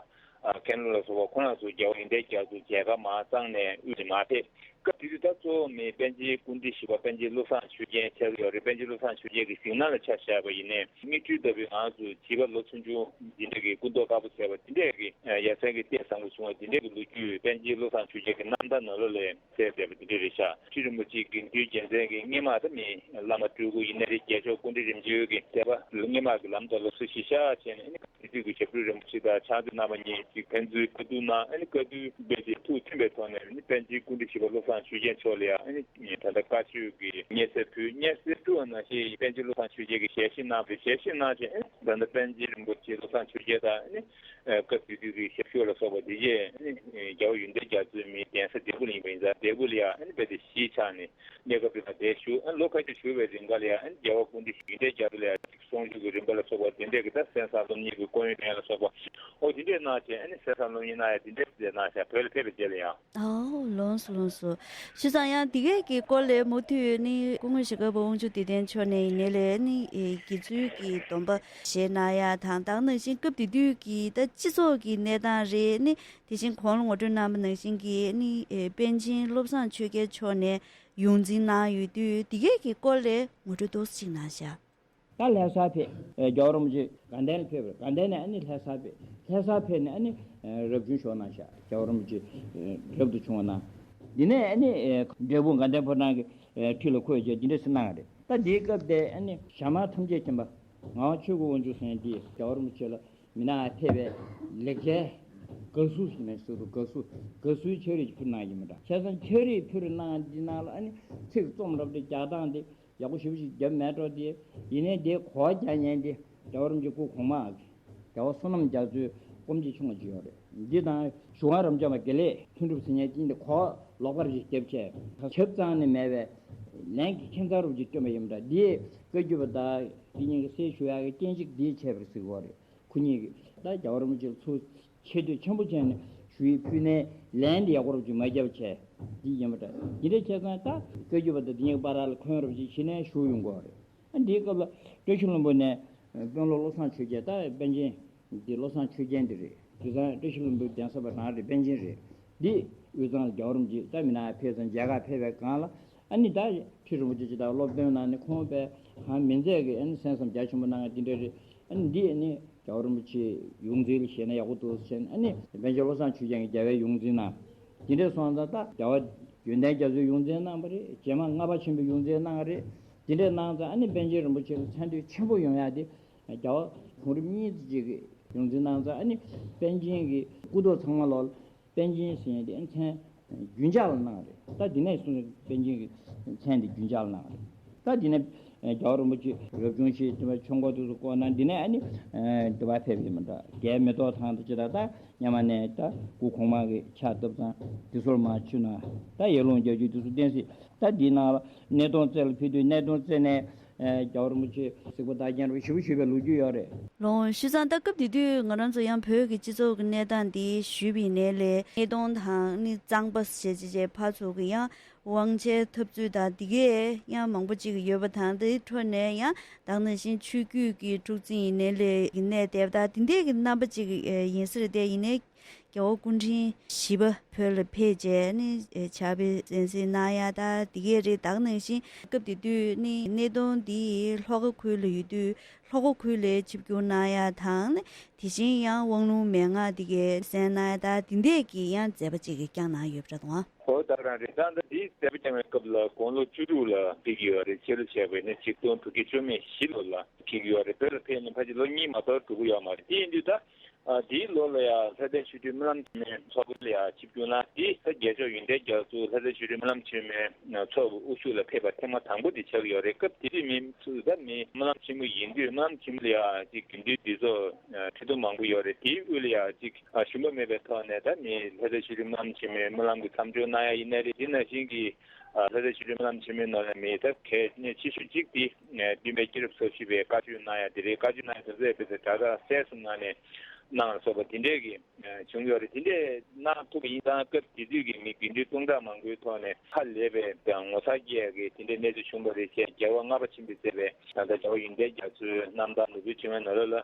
མཁན་སློབ་ལ་སོགས་པ་ཁོང་རྣམ་ཚོ་རྒྱལ་བ་ཡོན་ཏན་རྒྱ་མཚོ་མཇལ་ཁ་མར་གཙང་ནས་དབུས་ནས་མར་ཕེབས། སྐབས་དེ་དུས་ད་གཙོ་བོ་མི་པཎ་ཆེན་སྐུ་ཕྲེང་བཞི་པ་པཎ་ཆེན་བློ་བཟང་ཆོས་རྒྱན་ཆགས་ཀྱི་ཡོད་རེད། པཎ་ཆེན་བློ་བཟང་ཆོས་རྒྱན་གྱི་གཟིགས་སྣང་ལ་ཆ་བཞག་པ་ཡིན་ནའི་དངུལ་ཁྲུས་ལྟ་བུའི་ང་ཚོ་བྱིས་པ་ལོ་ཆུང་ཆུང་འདི་འདྲ་གི་སྐུ་མདོག་དཀར་པོ་བྱས་པ་འདི་འདྲ་གི་ཡ་མཚན་གྱི་ལྟས་བཟང་པོ་བྱུང་བ་འདི་འདྲ་གི་ལོ་རྒྱུས་པཎ་ཆེན་བློ་བཟང་ཆོས་རྒྱན་གྱི་རྣམ་ཐར་ནང་ལོགས་ལ་གསལ་བསྡད་པ་འདི་འདྲ་རེད་ཤག་ཁྲི་རིན་པོ་ཆེ་དགེ་འདུན་རྒྱལ་མཚན་གྱི་སྔས་མ་ད་མི་བླ་མ་སྤྲུལ་སྐུ་ཡིན་ནའི་རེད། རྒྱལ་མཆོག་སྐུ་ཕྲེང་རིམ་བྱོན་གྱི་མཛད་པ་སྔས་མ་གི་ལམ་དུ་སློབ་གསོ་གཞིར་བཞག་བྱས་ནས་ཨ་ནི་དེ་དུས་ཀྱི་ཞབས་དྲུང་རིན་པོ་ཆེ་དང་ཕྱག་མཛོད་རྣམ་པ་གཉིས་ཀྱིས་ཕན་ཚུན་བཀའ་བསྡུར་གནང་། ཨ་ནི་བཀའ་བསྡུར་རྦད་དེ་ཐུགས་མཐུན་པའི་ཐོག་ནས་ཨ་ནི་པཎ་ཆེན་སྐུ་ཕྲེང་བཞི་པ་བློ་བཟང་ཆོས་རྒྱན་མཆོག་ལ་ཡང་ཨ་ནི་ད་ལྟ་བཀའ་ཆོས་ཀྱི་སྙན་སེང་ཕུལ། སྙན་སེང་ཕུལ་བ་ནང་བཞིན་པཎ་ཆེན་བློ་བཟང་ཆོས་རྒྱན་གྱིས་ཞལ་བཞེས་གནང་བས་ཞལ་བཞེས་གནང་བྱས་ཨ་ནི་ད་ལྟ་པཎ་ཆེན་རིན་པོ་ཆེ་བློ་བཟང་ཆོས་རྒྱན་དང་ཨ་ནི་སྐབས་དེ་དུས་ཀྱི་ཞབས་ ཆོས་ལ་སོགས་པ་དེ་རྗེས་ཨ་ནི་རྒྱལ་བ་ཡོན་ཏན་རྒྱ་མཚོའི་མི་གདན་ས་འབྲས་སྤུངས་ལ་ཡིན་པ་ཡིན་ཙང་འབྲས་སྤུངས་ལ་ཡང་ཨ་ནི་རྦད་དེ་གཞིས་ཆགས་ནས་གནས་སྐབས་དེ་དང་དེ་བཞུགས། ཨ་ནི་ལོ་ཁ་ཤས་བཞུགས་པའི་རིང་ག་ལ་ཡང་ཨ་ནི་རྒྱལ་བ་སྐུ་ཕྲེང་ཡོན་ཏན་རྒྱ་མཚོ་ལ་ཡང་གསུང་ཆོས་ཀྱི་རིམ་པ་ལ་སོགས་པ་དེ་འདྲས་ཀྱི་ད་གསན་བསམ་སློབ་གཉེར་གྱི་སྐུ་ཡོན་ལེན་ལ་སོགས་པ་ཨོ་དེ་འདྲས་གནང་བྱས། ཨ་ནི་གསན་བསམ་སློབ་གཉེར་གནང་ཡ་དེ་འདྲས་དེ་གནང་བྱས་བོད་ལ་ཕེབས་པའི་རྗེས་ལ་ཡང་། ཨོ་ལགས་སོ་ལགས་སོ། བྱས་ཙང་ཡང་འདི་གས་ཀྱི་སྐོར་ལས་མུ་མཐུད་ནི་སྐུ་ངོ་ཞྭ་སྒབ་པ་དབང་ཕྱུག་བདེ་ལྡན་མཆོག་ནས་ཡིན་ནའི་ལས་ནི་ཨེ་དགེ་ཚུལ་གྱི་སྡོམ་པ་བཞེས་གནང་ཡ་དང་། དེ་ནང་བཞིན་སྐབས་དེ་དུས་ཀྱི་ད་སྤྱི་ཚོགས་ཀྱི་གནས་སྟངས་རེད། ནི་དེ་བཞིན་གོང་ལ་ངོ་སྤྲོད་གནང་བ་ནང་བཞིན་གྱི་ནི་ཨེ་པཎ་ཆེན་བློ་བཟང་ཆོས་རྒྱན་མཆོག་ནས་ཡོངས་འཛིན་གནང་ཡོད་དུས་འདི་གས་ཀྱི་སྐོར་ལས་ངོ་སྤྲོད་ཏོག་ཙམ་ཅིག་གནང་ཤག་ད་ལྷ་སར་ཕེབས། ཨེ་རྒྱལ་བ་རིན་པོ་ཆེ་དགའ་ལྡན་ལ་ཕེབས་པ་རེད། དགའ་ལྡན་ནས་ཨ་ནི་ལྷ་སར་ཕེབས། ལྷ་སར་ཕེབས་ནས་ཨ་ནི་ཨེ་རབ་བྱུང་ཞུ་གནང་ཤག་རྒྱལ་བ་རིན་པོ་ཆེ་ཨེ་རབ་ཏུ་བྱུང་བ་གནང་། འདི་ནས་ཨ་ནི་ཨེ་འབྲས་སྤུངས་དགའ་ལྡན་ཕོ་བྲང་གི་ཨེ་ཁྲི་ལ་འཁོད་བྱས་འདི་འདྲ་ཞིག་གནང་བ་རེད། ད་འདིའི་སྐབས་དེ་ཨ་ནི་ཞྭ་དམར་ཐམས་ཅད་མཁྱེན་པ་ངག་དབང་ཆོས་ཀྱི་དབང་ཕྱུག་ཟེར་མཁན་འདིས་རྒྱལ་བ་རིན་པོ་ཆེ་ལ་མི་ནག་ཕེབས་པའི་ལེགས་སྦྱར་དགའ་བསུ་ཟེར་ནས་ཟེར་རུ་དགའ་བསུ་དགའ་བསུའི་ཕྱག་བྲིས་ཅིག་ཕུལ་གནང་ཡིན་པ་འདྲ། བྱས་ཙང་ཕྱག་བྲིས་ཕུལ་གནང་འདི་ནང་ལ་ཨ་ནི་ཚིག་རྩོམ་རབ་དེ་རྒྱག་སྟངས་དེ། ཡག་པོ་ཞེ་པོ་ཞིག་བརྒྱབ་མེད་འགྲོ་དེ། ཡིན་ནའི་དེ་གོ་བ་རྒྱག་མཁན་དེ་རྒྱལ་བ་རིན་པོ་ཆེ་སྐུ་གོང་མ་རྒྱལ་བ་བསོད་ནམས་རྒྱ་མཚོའི་སྐུ་མཆེད་ཆུང་བ་ཅིག་ཡོད་རེད། འདི་དང་ཞུ་དབང་རབ་འབྱམས་པ་དགེ་ལེགས་ལྷུན་གྲུབ་ཟེར་མཁན་གྱིས་འདི་གོ་བ་ལོག་པར་ཞིག་བརྒྱབ་བྱས་ཁྱབ་ཙམ་ནས་མེད་པའི་ལན་གྱི་ཁྱད་མཚར་རུ་ཅིག་བསྐྱོན་པ་ཡིན་པ་འདྲ། འདིས་བཀའ་བརྒྱུད་པ་དག་འདི་གཉིས་ཀྱི་སྲས་ཞུ་ཡག་གི་རྐྱེན་གཅིག་འདིས་བྱས་པ་རེད་ཟེར་གྱི་ཡོད་རེད། ཁོ་གཉིས་ཀྱིས་ད་རྒྱལ་བ་རིན་པོ་ཆེ་ལ་ཚུར་ཆེ་བསྟོད་ཆེན་པོ་བྱས་ནས་ཞུ་ཡིག་ཕུལ་ནའི་ལན་དེ་ཡག་པོ་རབ་ཅིག་མ་བརྒྱབ་བྱས་འདི་ཡིན་པ་འདྲ། འདི་འདྲའི་བྱས་ཙང་ད་བཀའ་བརྒྱུད་པ་དང་འདི་གཉིས་ཀྱི་བར་ལ་འཁོན་རབ་ཅིག་གཞི་ནས་ཞུགས་ཡོང་གི་ཡོད་རེད། ཨ་འདིའི་སྐབས་ལ་བཀྲ་ཤིས་ལྷུན་པོ་ནས་དཔོན་སློབ་བློ་བཟང་ཆོས་རྒྱན། ད་པཎ་ཆེན་འདི་བློ་བཟང་ཆོས་རྒྱན་འདི་རེད། དེང་སང་བཀྲ་ཤིས་ལྷུན་པོའི་གདན་ས་པ་རང་རེད། པཎ་ཆེན་རེད། འདི་དབུས་གཙང་ལ་རྒྱལ་བ་རིན་པོ་ཆེ་ད་མི་ནག་ཕེབས་ཙང་མཇལ་ཁ་ཕེབས་པའི་སྒང་ལ་ཨ་ནི་ད་ཁྲི་རིན་པོ་ཆེ་ཅིག་དང་སློབ་སྟོན་གནང་ནས་ཁོང་པས་གང་མི་མཛད་ཀྱི་ཨ་ནི་གསན་བསམ་རྒྱ་ཆེན་པོ་གནང་ཡ་འདི་འདྲ་རེད། ཨ་ནི་འདི་ཨ་ནི་རྒྱལ་བ་རིན་པོ་ཆེ་ཡོངས་འཛིན་ལ་བཞེས་ན་ཡག་པོ་འདུག་ཟེར་ནས་ཨ་ནི་པཎ་ཆེན་བློ་བཟང་ཆོས་རྒྱན་གྱིས་རྒྱལ་བའི་ཡོངས་འཛིན་གནང་། དེ་འདྲ་སོང་ཙང་ད་རྒྱལ་བ་ཡོན་ཏན་རྒྱ་མཚོའི་ཡོངས་འཛིན་གནང་བ་རེད། རྗེས་མ་ལྔ་པ་ཆེན་པོའི་ཡོངས་འཛིན་གནང་བ་རེད། དེ་འདྲ་གནང་ཙང་ཨ་ནི་པཎ་ཆེན་རིན་པོ་ཆེ་ལ་མཚན་ཐོས་ཆེན་པོ་ཡོང་ཡ་དེ་རྒྱལ་བ་གོང་རིམ་གཉིས་ཀྱི་ཡོངས་འཛིན་གནང་ཙང་ཨ་ནི་པཎ་ཆེན་གྱི་སྐུ་ཐོག་ཚང་མ་ལོག་ལ་པཎ་ཆེན་ཟེར་ཡ་དེ་ཨ་མཚན་རྒྱུན་ཆགས་ལ་གནང་བ་རེད། ད་དེ་ནས་བཟུང་ནས་པཎ་ཆེན་གྱི་མཚན་དེ་རྒྱུན་ཆགས་ལ་གནང་བ་རེད། ད་དེ་ནས་རྒྱལ་བ་རིན་པོ་ཆེ་རབ་བྱུང་ཞེས་དེ་བ་ཆོས་འཁོར་དེ་ཚོ་བསྐོར་ན་འདི་ནས་ཨ་ནི་དེ་བ་ཕེབས་ཡིན་མི་འདྲ། རྒྱལ་མེ་ཏོག་ཐང་དུ་ཅི་ད་ད་སྔ་མ་ནས་ད་སྐུ་གོང་མ་གི་ཕྱག་བཏབ་ཙང་དེ་ཚོར་མ་ཆུ་ན་ད་ཡར་ཀླུང་རྒྱ་མཚོ་དེ་ཚོ་བསྟན་སྲིད། ད་འདི་ནང་ལ་སྣེ་གདོང་རྩེ་ལ་ཕེབས་དུས་སྣེ་གདོང་རྩེ་ནས་རྒྱལ་བ་རིན་པོ་ཆེ་གཟིགས་པ་དག་རྒྱན་རབ་ཞེ་པོ་ཞུས་པའི་ལོ་རྒྱུས་ཡོད་རེད། ལོང་ཞུས་ཙང་ད་སྐབས་དེ་དུས་ང་རང་ཚོ་ཡང་བོད་ཀྱི་སྤྱི་ཚོགས་ཀྱི་གནས་སྟངས་འདི་ཞུས་པ་ཡིན་ནའི་ལས་སྣེ་གདོང་དང་ནི་གཙང་པ་ཞེས་བྱ་བྱས་ཕར་ཚུར་གྱི་ཡང་དབང་ཆའི་འཐབ་རྩོད་དང་འདི་གས་ཡང་མང་པོ་ཅིག་ཡོད་པ་དང་། དེའི་འཕྲོ་ནས་ཡང་དེ་ནང་བཞིན་ཆོས་བརྒྱུད་ཀྱི་འཁྲུག་འཛིང་ཡིན་ནའི་ལས་ཀྱི་གནས་དེབ་དང་དེ་འདྲས་ཀྱི་རྣམ་པ་ཅིག་ཡིན་ས་རེད། དེ་ཡིན་ནའི་རྒྱལ་བ་སྐུ་ཕྲེང་བཞི་པ་བོད་ལ་ཕེབས་རྗེས་ནི་ཕྱག་དཔེ་གསན་གཟིགས་གནང་ཡ་ད་འདི་གས་རེད། དེ་ནང་བཞིན་སྐབས་དེ་དུས་ནི་སྣེ་གདོང་འདི་ལྷོ་ཁ་ཁུལ་ལ་ཡོད་དུས་ལྷོ་ཁ་ཁུལ་ལ་ཆིབས་བསྒྱུར་གནང་ཡ་དང་ནི་དེ་བཞིན་ཡང་དབང་ལུང་མན་ངག་འདི་གས་གསན་གནང་ཡ་ད་འདི་འདྲས་ཀྱི་ཡང་མཛད་པ་ཅིག་བསྐྱངས་གནང་ཡོད་པ་འདྲ་འདུག་ཨང་། ཧོ་ད་ག་རང་རེད། ད་ལྟ་འདིའི་མཛད་པ་བསྐྱངས་པའི་སྐབས་ལ་དགུང་ལོ་བཅུ་དྲུག་ལ་ཕེབས་ཀྱི་ཡོད་རེད། ཕྱི་ལོ་བྱས་པ་ཡིན་ན་ཆིག་སྟོང་དྲུག་བརྒྱ་བཅུ་མེད་བཞི་ལོ་ལ་ཕེབས་ཀྱི་ཡོད་རེད། བོད་ལ་ཕེབས་ནས་ཕལ་ཆེར་ལོ་གཉིས་མ་གཏོགས་འགྲོ་གི་ཡོད་མ་རེད། དེ་ཡིན་དུས་ད་ཨ་དེའི་ལོ་ལ་ཡང་ལྷ་སྡེ་ཆོས་སྒྲོན་སྨོན་ལམ་ཆེན་མོའི་ཚོགས་པ་ལ་ཡང་ཆིབས་བསྒྱུར་གནང་། དེ་ད་རྒྱལ་མཆོག་ཡོན་ཏན་རྒྱ་མཚོ་ལྷ་སྡེ་ཆོས་སྒྲོན་སྨོན་ལམ་ཆེན་མོའི་ཚོགས་པའི་དབུ་བཞུགས་ལ་ཕེབས་པ་ཐེངས་མ་དང་པོ་དེ་ཆགས་ཀྱི་ཡོད་རེད། སྐབས་དེ་དུས་མི་ཚོས་ད་མི་སྨོན་ལམ་ཆེན་མོ་ཡིན་དུས་སྨོན་ལམ་ཆེན་མོ་ལ་ཡང་ཅིག་དགེ་འདུན་འདུས་ཚོགས་ཁྲི་སྟོང་མང་པོ་ཡོད་རེད། དེའི་དབུས་ལ་ཡང་ཅིག་ཞུམ་པ་མེད་པའི་ཐོག་ནས་ད་མི་ལྷ་སྡེ་ཆོས་སྒྲོན་སྨོན་ལམ་ཆེན་མོའི་སྨོན་ལམ་གྱི་མཚམས་སྦྱོར་གནང་ཡ་ཡིན་ནའི་རེད། དེ་ནང་བཞིན་གྱི་ལྷ་སྡེ་ཆོས་སྒྲོན་སྨོན་ལམ་ཆེན་མོའི་ནང་ལ་མི་ད་གལ་གནད་ཆེ་ཤོས་གཅིག་དེ་སྟོན་པའི་སྐྱེས་རབས་སོ་བཞི་པའི་བཀའ་ཆོས་གནང་ཡ་དེ་རེད། བཀའ་ཆོས་གནང་ཡ་དེ་ཚོ་ཡང་དཔེ་ཚོ་དྲ་གྲགས་གསལ་གསུམ་ངང་ནས་གནང་ལ་སོགས་པ་དེ་འདྲས་ཀྱི་བྱུང་ཡོད་རེད། དེ་འདྲས་གནང་ཐུབ་པ་ཡིན་ཙང་སྐབས་དེ་དུས་ཀྱི་མི་དགེ་འདུན་སྟོང་ཕྲག་མང་པོའི་ཐོག་ནས་ཧ་ལས་པའི་ངོ་མཚར་སྐྱེ་ཡ་གི་དེ་འདྲས་གནས་ཚུལ་བྱུང་བ་རེད་ཅེས་རྒྱལ་བ་ལྔ་པ་ཆེན་པོས་མཛད་པའི་ད་ལྟ་རྒྱལ་བ་ཡོན་ཏན་རྒྱ་མཚོའི་རྣམ་ཐར་ནོར་བུའི་བྱུང་བའི་ནང་ལོགས་ལ་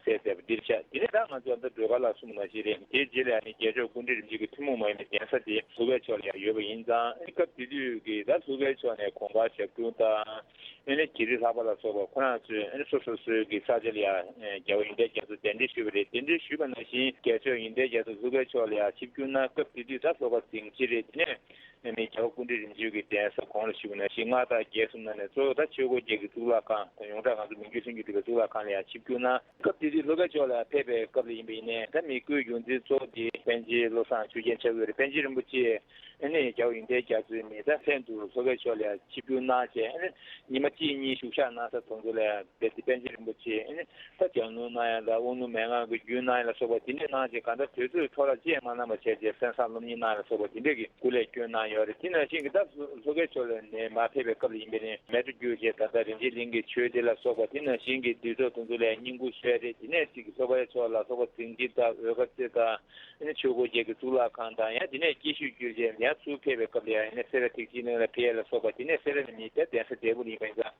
གསལ་མཛད་པ་འདིར་བཞག་དེ་ནས་ད་ང་ཚོ་ད་སྒྲོལ་དཀར་ལ་གསུངས་པ་ནང་བཞིན་རེད། དེའི་རྗེས་ལ་ནི་རྒྱལ་མཆོག་སྐུ་ཕྲེང་རིམ་བྱོན་གྱི་ཐུན་མོང་མ་ཡིན་པའི་གདན་ས་དེ་ལྷོ་ཁའི་ཕྱོགས་ལ་ཡང་ཡོད་པ་ཡིན་ཙང་། སྐབས་དེ་དུས་ཀྱི་ད་ལྷོ་ཁའི་ཕྱོགས་ནས་གོང་དཀར་ཞབས་དྲུང་དང་། ཨེ་ནས་རྗེ་རིགས་ལྷག་པ་ལ་སོགས་པ་ཁོ་རང་ཚོས་ཨེ་ནས་སོ་སོ་སོའི་གི་ས་ཆ་ལ་ཡང་རྒྱལ་བ་ཡོན་ཏན་རྒྱ་མཚོ་གདན་འདྲེན་ཞུས་པ་རེད། གདན་འདྲེན་ཞུས་པ་ནང་བཞིན་རྒྱལ་མཆོག་ཡོན་ཏན་རྒྱ་མཚོ་ལྷོ་ཁའི་ཕྱོགས་ལ་ཡང་ཆིབས་བསྒྱུར་གནང་། སྐབས་དེ་དུས་ད་ལྷོ་ཁ་གཟིངས་ཆེན་རེད། དེ་ནས་ཨེ་ནས་རྒྱལ་བ་སྐུ་ཕྲེང་རིམ་བྱོན་གྱི་གདན་ས་གོང་ལ་ཞུས་པ་ནང་བཞིན་མངའ་བདག་བརྒྱད་གསུམ་ནང་ནས་གཙོ་བོ་ད་ཆོས་འཁོར་བརྒྱད་ཀྱི་གཙུག་ལག་ཁང་དང་ཡོངས་གྲགས་ང་ཚོ་མི་འགྱུར་སེམས་ཀྱི་སྒྲུབ་པའི་གཙུག་ལག་ཁང་ལ་ཡང་ཆིབས་བསྒྱུར་གནང་། སྐབས་དེ་དུས་ལྷོ་ཁའི་ཕྱོགས་ལ་ཕེབས་པའི་སྐབས་ལ་ཡིན་པ་ཡིན་ནའི་ད་མི་སྐུའི་ཡོངས་འཛིན་གཙོ་བོ་དེ་པཎ་ཆེན་བློ་བཟང་ཆོས་རྒྱན་ཆགས་ཀྱི་ཡོད་རེད། པཎ་ཆེན་རིན་པོ་ཆེ་ ཨ་ནི་རྒྱལ་བ་ཡོན་ཏན་རྒྱ་མཚོའི་མི་ཚེ་མཚན་དུ་ལྷོ་ཁའི་ཕྱོགས་ལ་ཆིབས་བསྒྱུར་གནང་བྱས། ཨ་ནི་ཉི་མ་གཅིག་གཉིས་བཞུགས་ཞག་གནང་ས་དེ་ཚོ་ལ་དཔལ་ལྡན་པཎ་ཆེན་རིན་པོ་ཆེ་ཨ་ནི་ད་ལྗགས་ལུང་གནང་ཡ་དང་དབུ་ནུ་མན་ངག་གི་རྒྱུན་གནང་ཡ་ལ་སོགས་པ་དེ་འདྲས་གནང་བྱས། གང་ལྟར་དུས་ཚོད་འཕྲོ་བརླག་ཅི་ཡང་མ་གནང་བ་བྱས་བྱས་གསན་བསམ་སློབ་གཉེར་གནང་ཡ་ལ་སོགས་པ་དེ་འདྲས་ཀྱི་སྐུ་ལས་བསྐྱོན་གནང་ཡོད་རེད། དེ་ནང་བཞིན་གྱི་ད་ལྷོ་ཁའི་ཕྱོགས་ལ་ནས་མར་ཕེབས་པའི་སྐབས་ལ་ཡིན་པ་ནི་མལ་གྲོ་བརྒྱུད་བྱས་ད་ལྟ་རིན་ཆེན་གླིང་གི་ཆོས་སྡེ་ལ་སོགས་པ་དེ་ནང་བཞིན་གྱི་འདུས་ཚོགས་དེ་ཚོ་ལ་བསྙེན་བཀུར་ཞུ་ཡ་རེད། དེ་ནས་གཅིག་གི་ལྷོ་ཁའི་ཕྱོགས་ལ་ལྷོ་ཁ་རྫིང་ཁྱི་དང་འོལ་ཁ་རྩེ་དང་། ཨ་ནི་ཆོས་སྒོ་བརྒྱད་ཀྱི་གཙུག་ལག་ཁང་དང་། ཡང་དེ་ནས་སྐྱིད་ཤོད་བརྒྱུད་བྱས་ཡང་ཚུར་ཕེབས་པའི་སྐབས་ལ་ཡང་ཨ་ནི་སེ་ར་ཐེག་ཆེན་གླིང་ལ་ཕེབས་ཡ་ལ་སོགས་པ། དེ་ནས་སེ་ར་ནས་མི་དེ་གདན་ས་འབྲས་སྤུངས་ལ་ཡིན་པ་ཡིན་ཙང་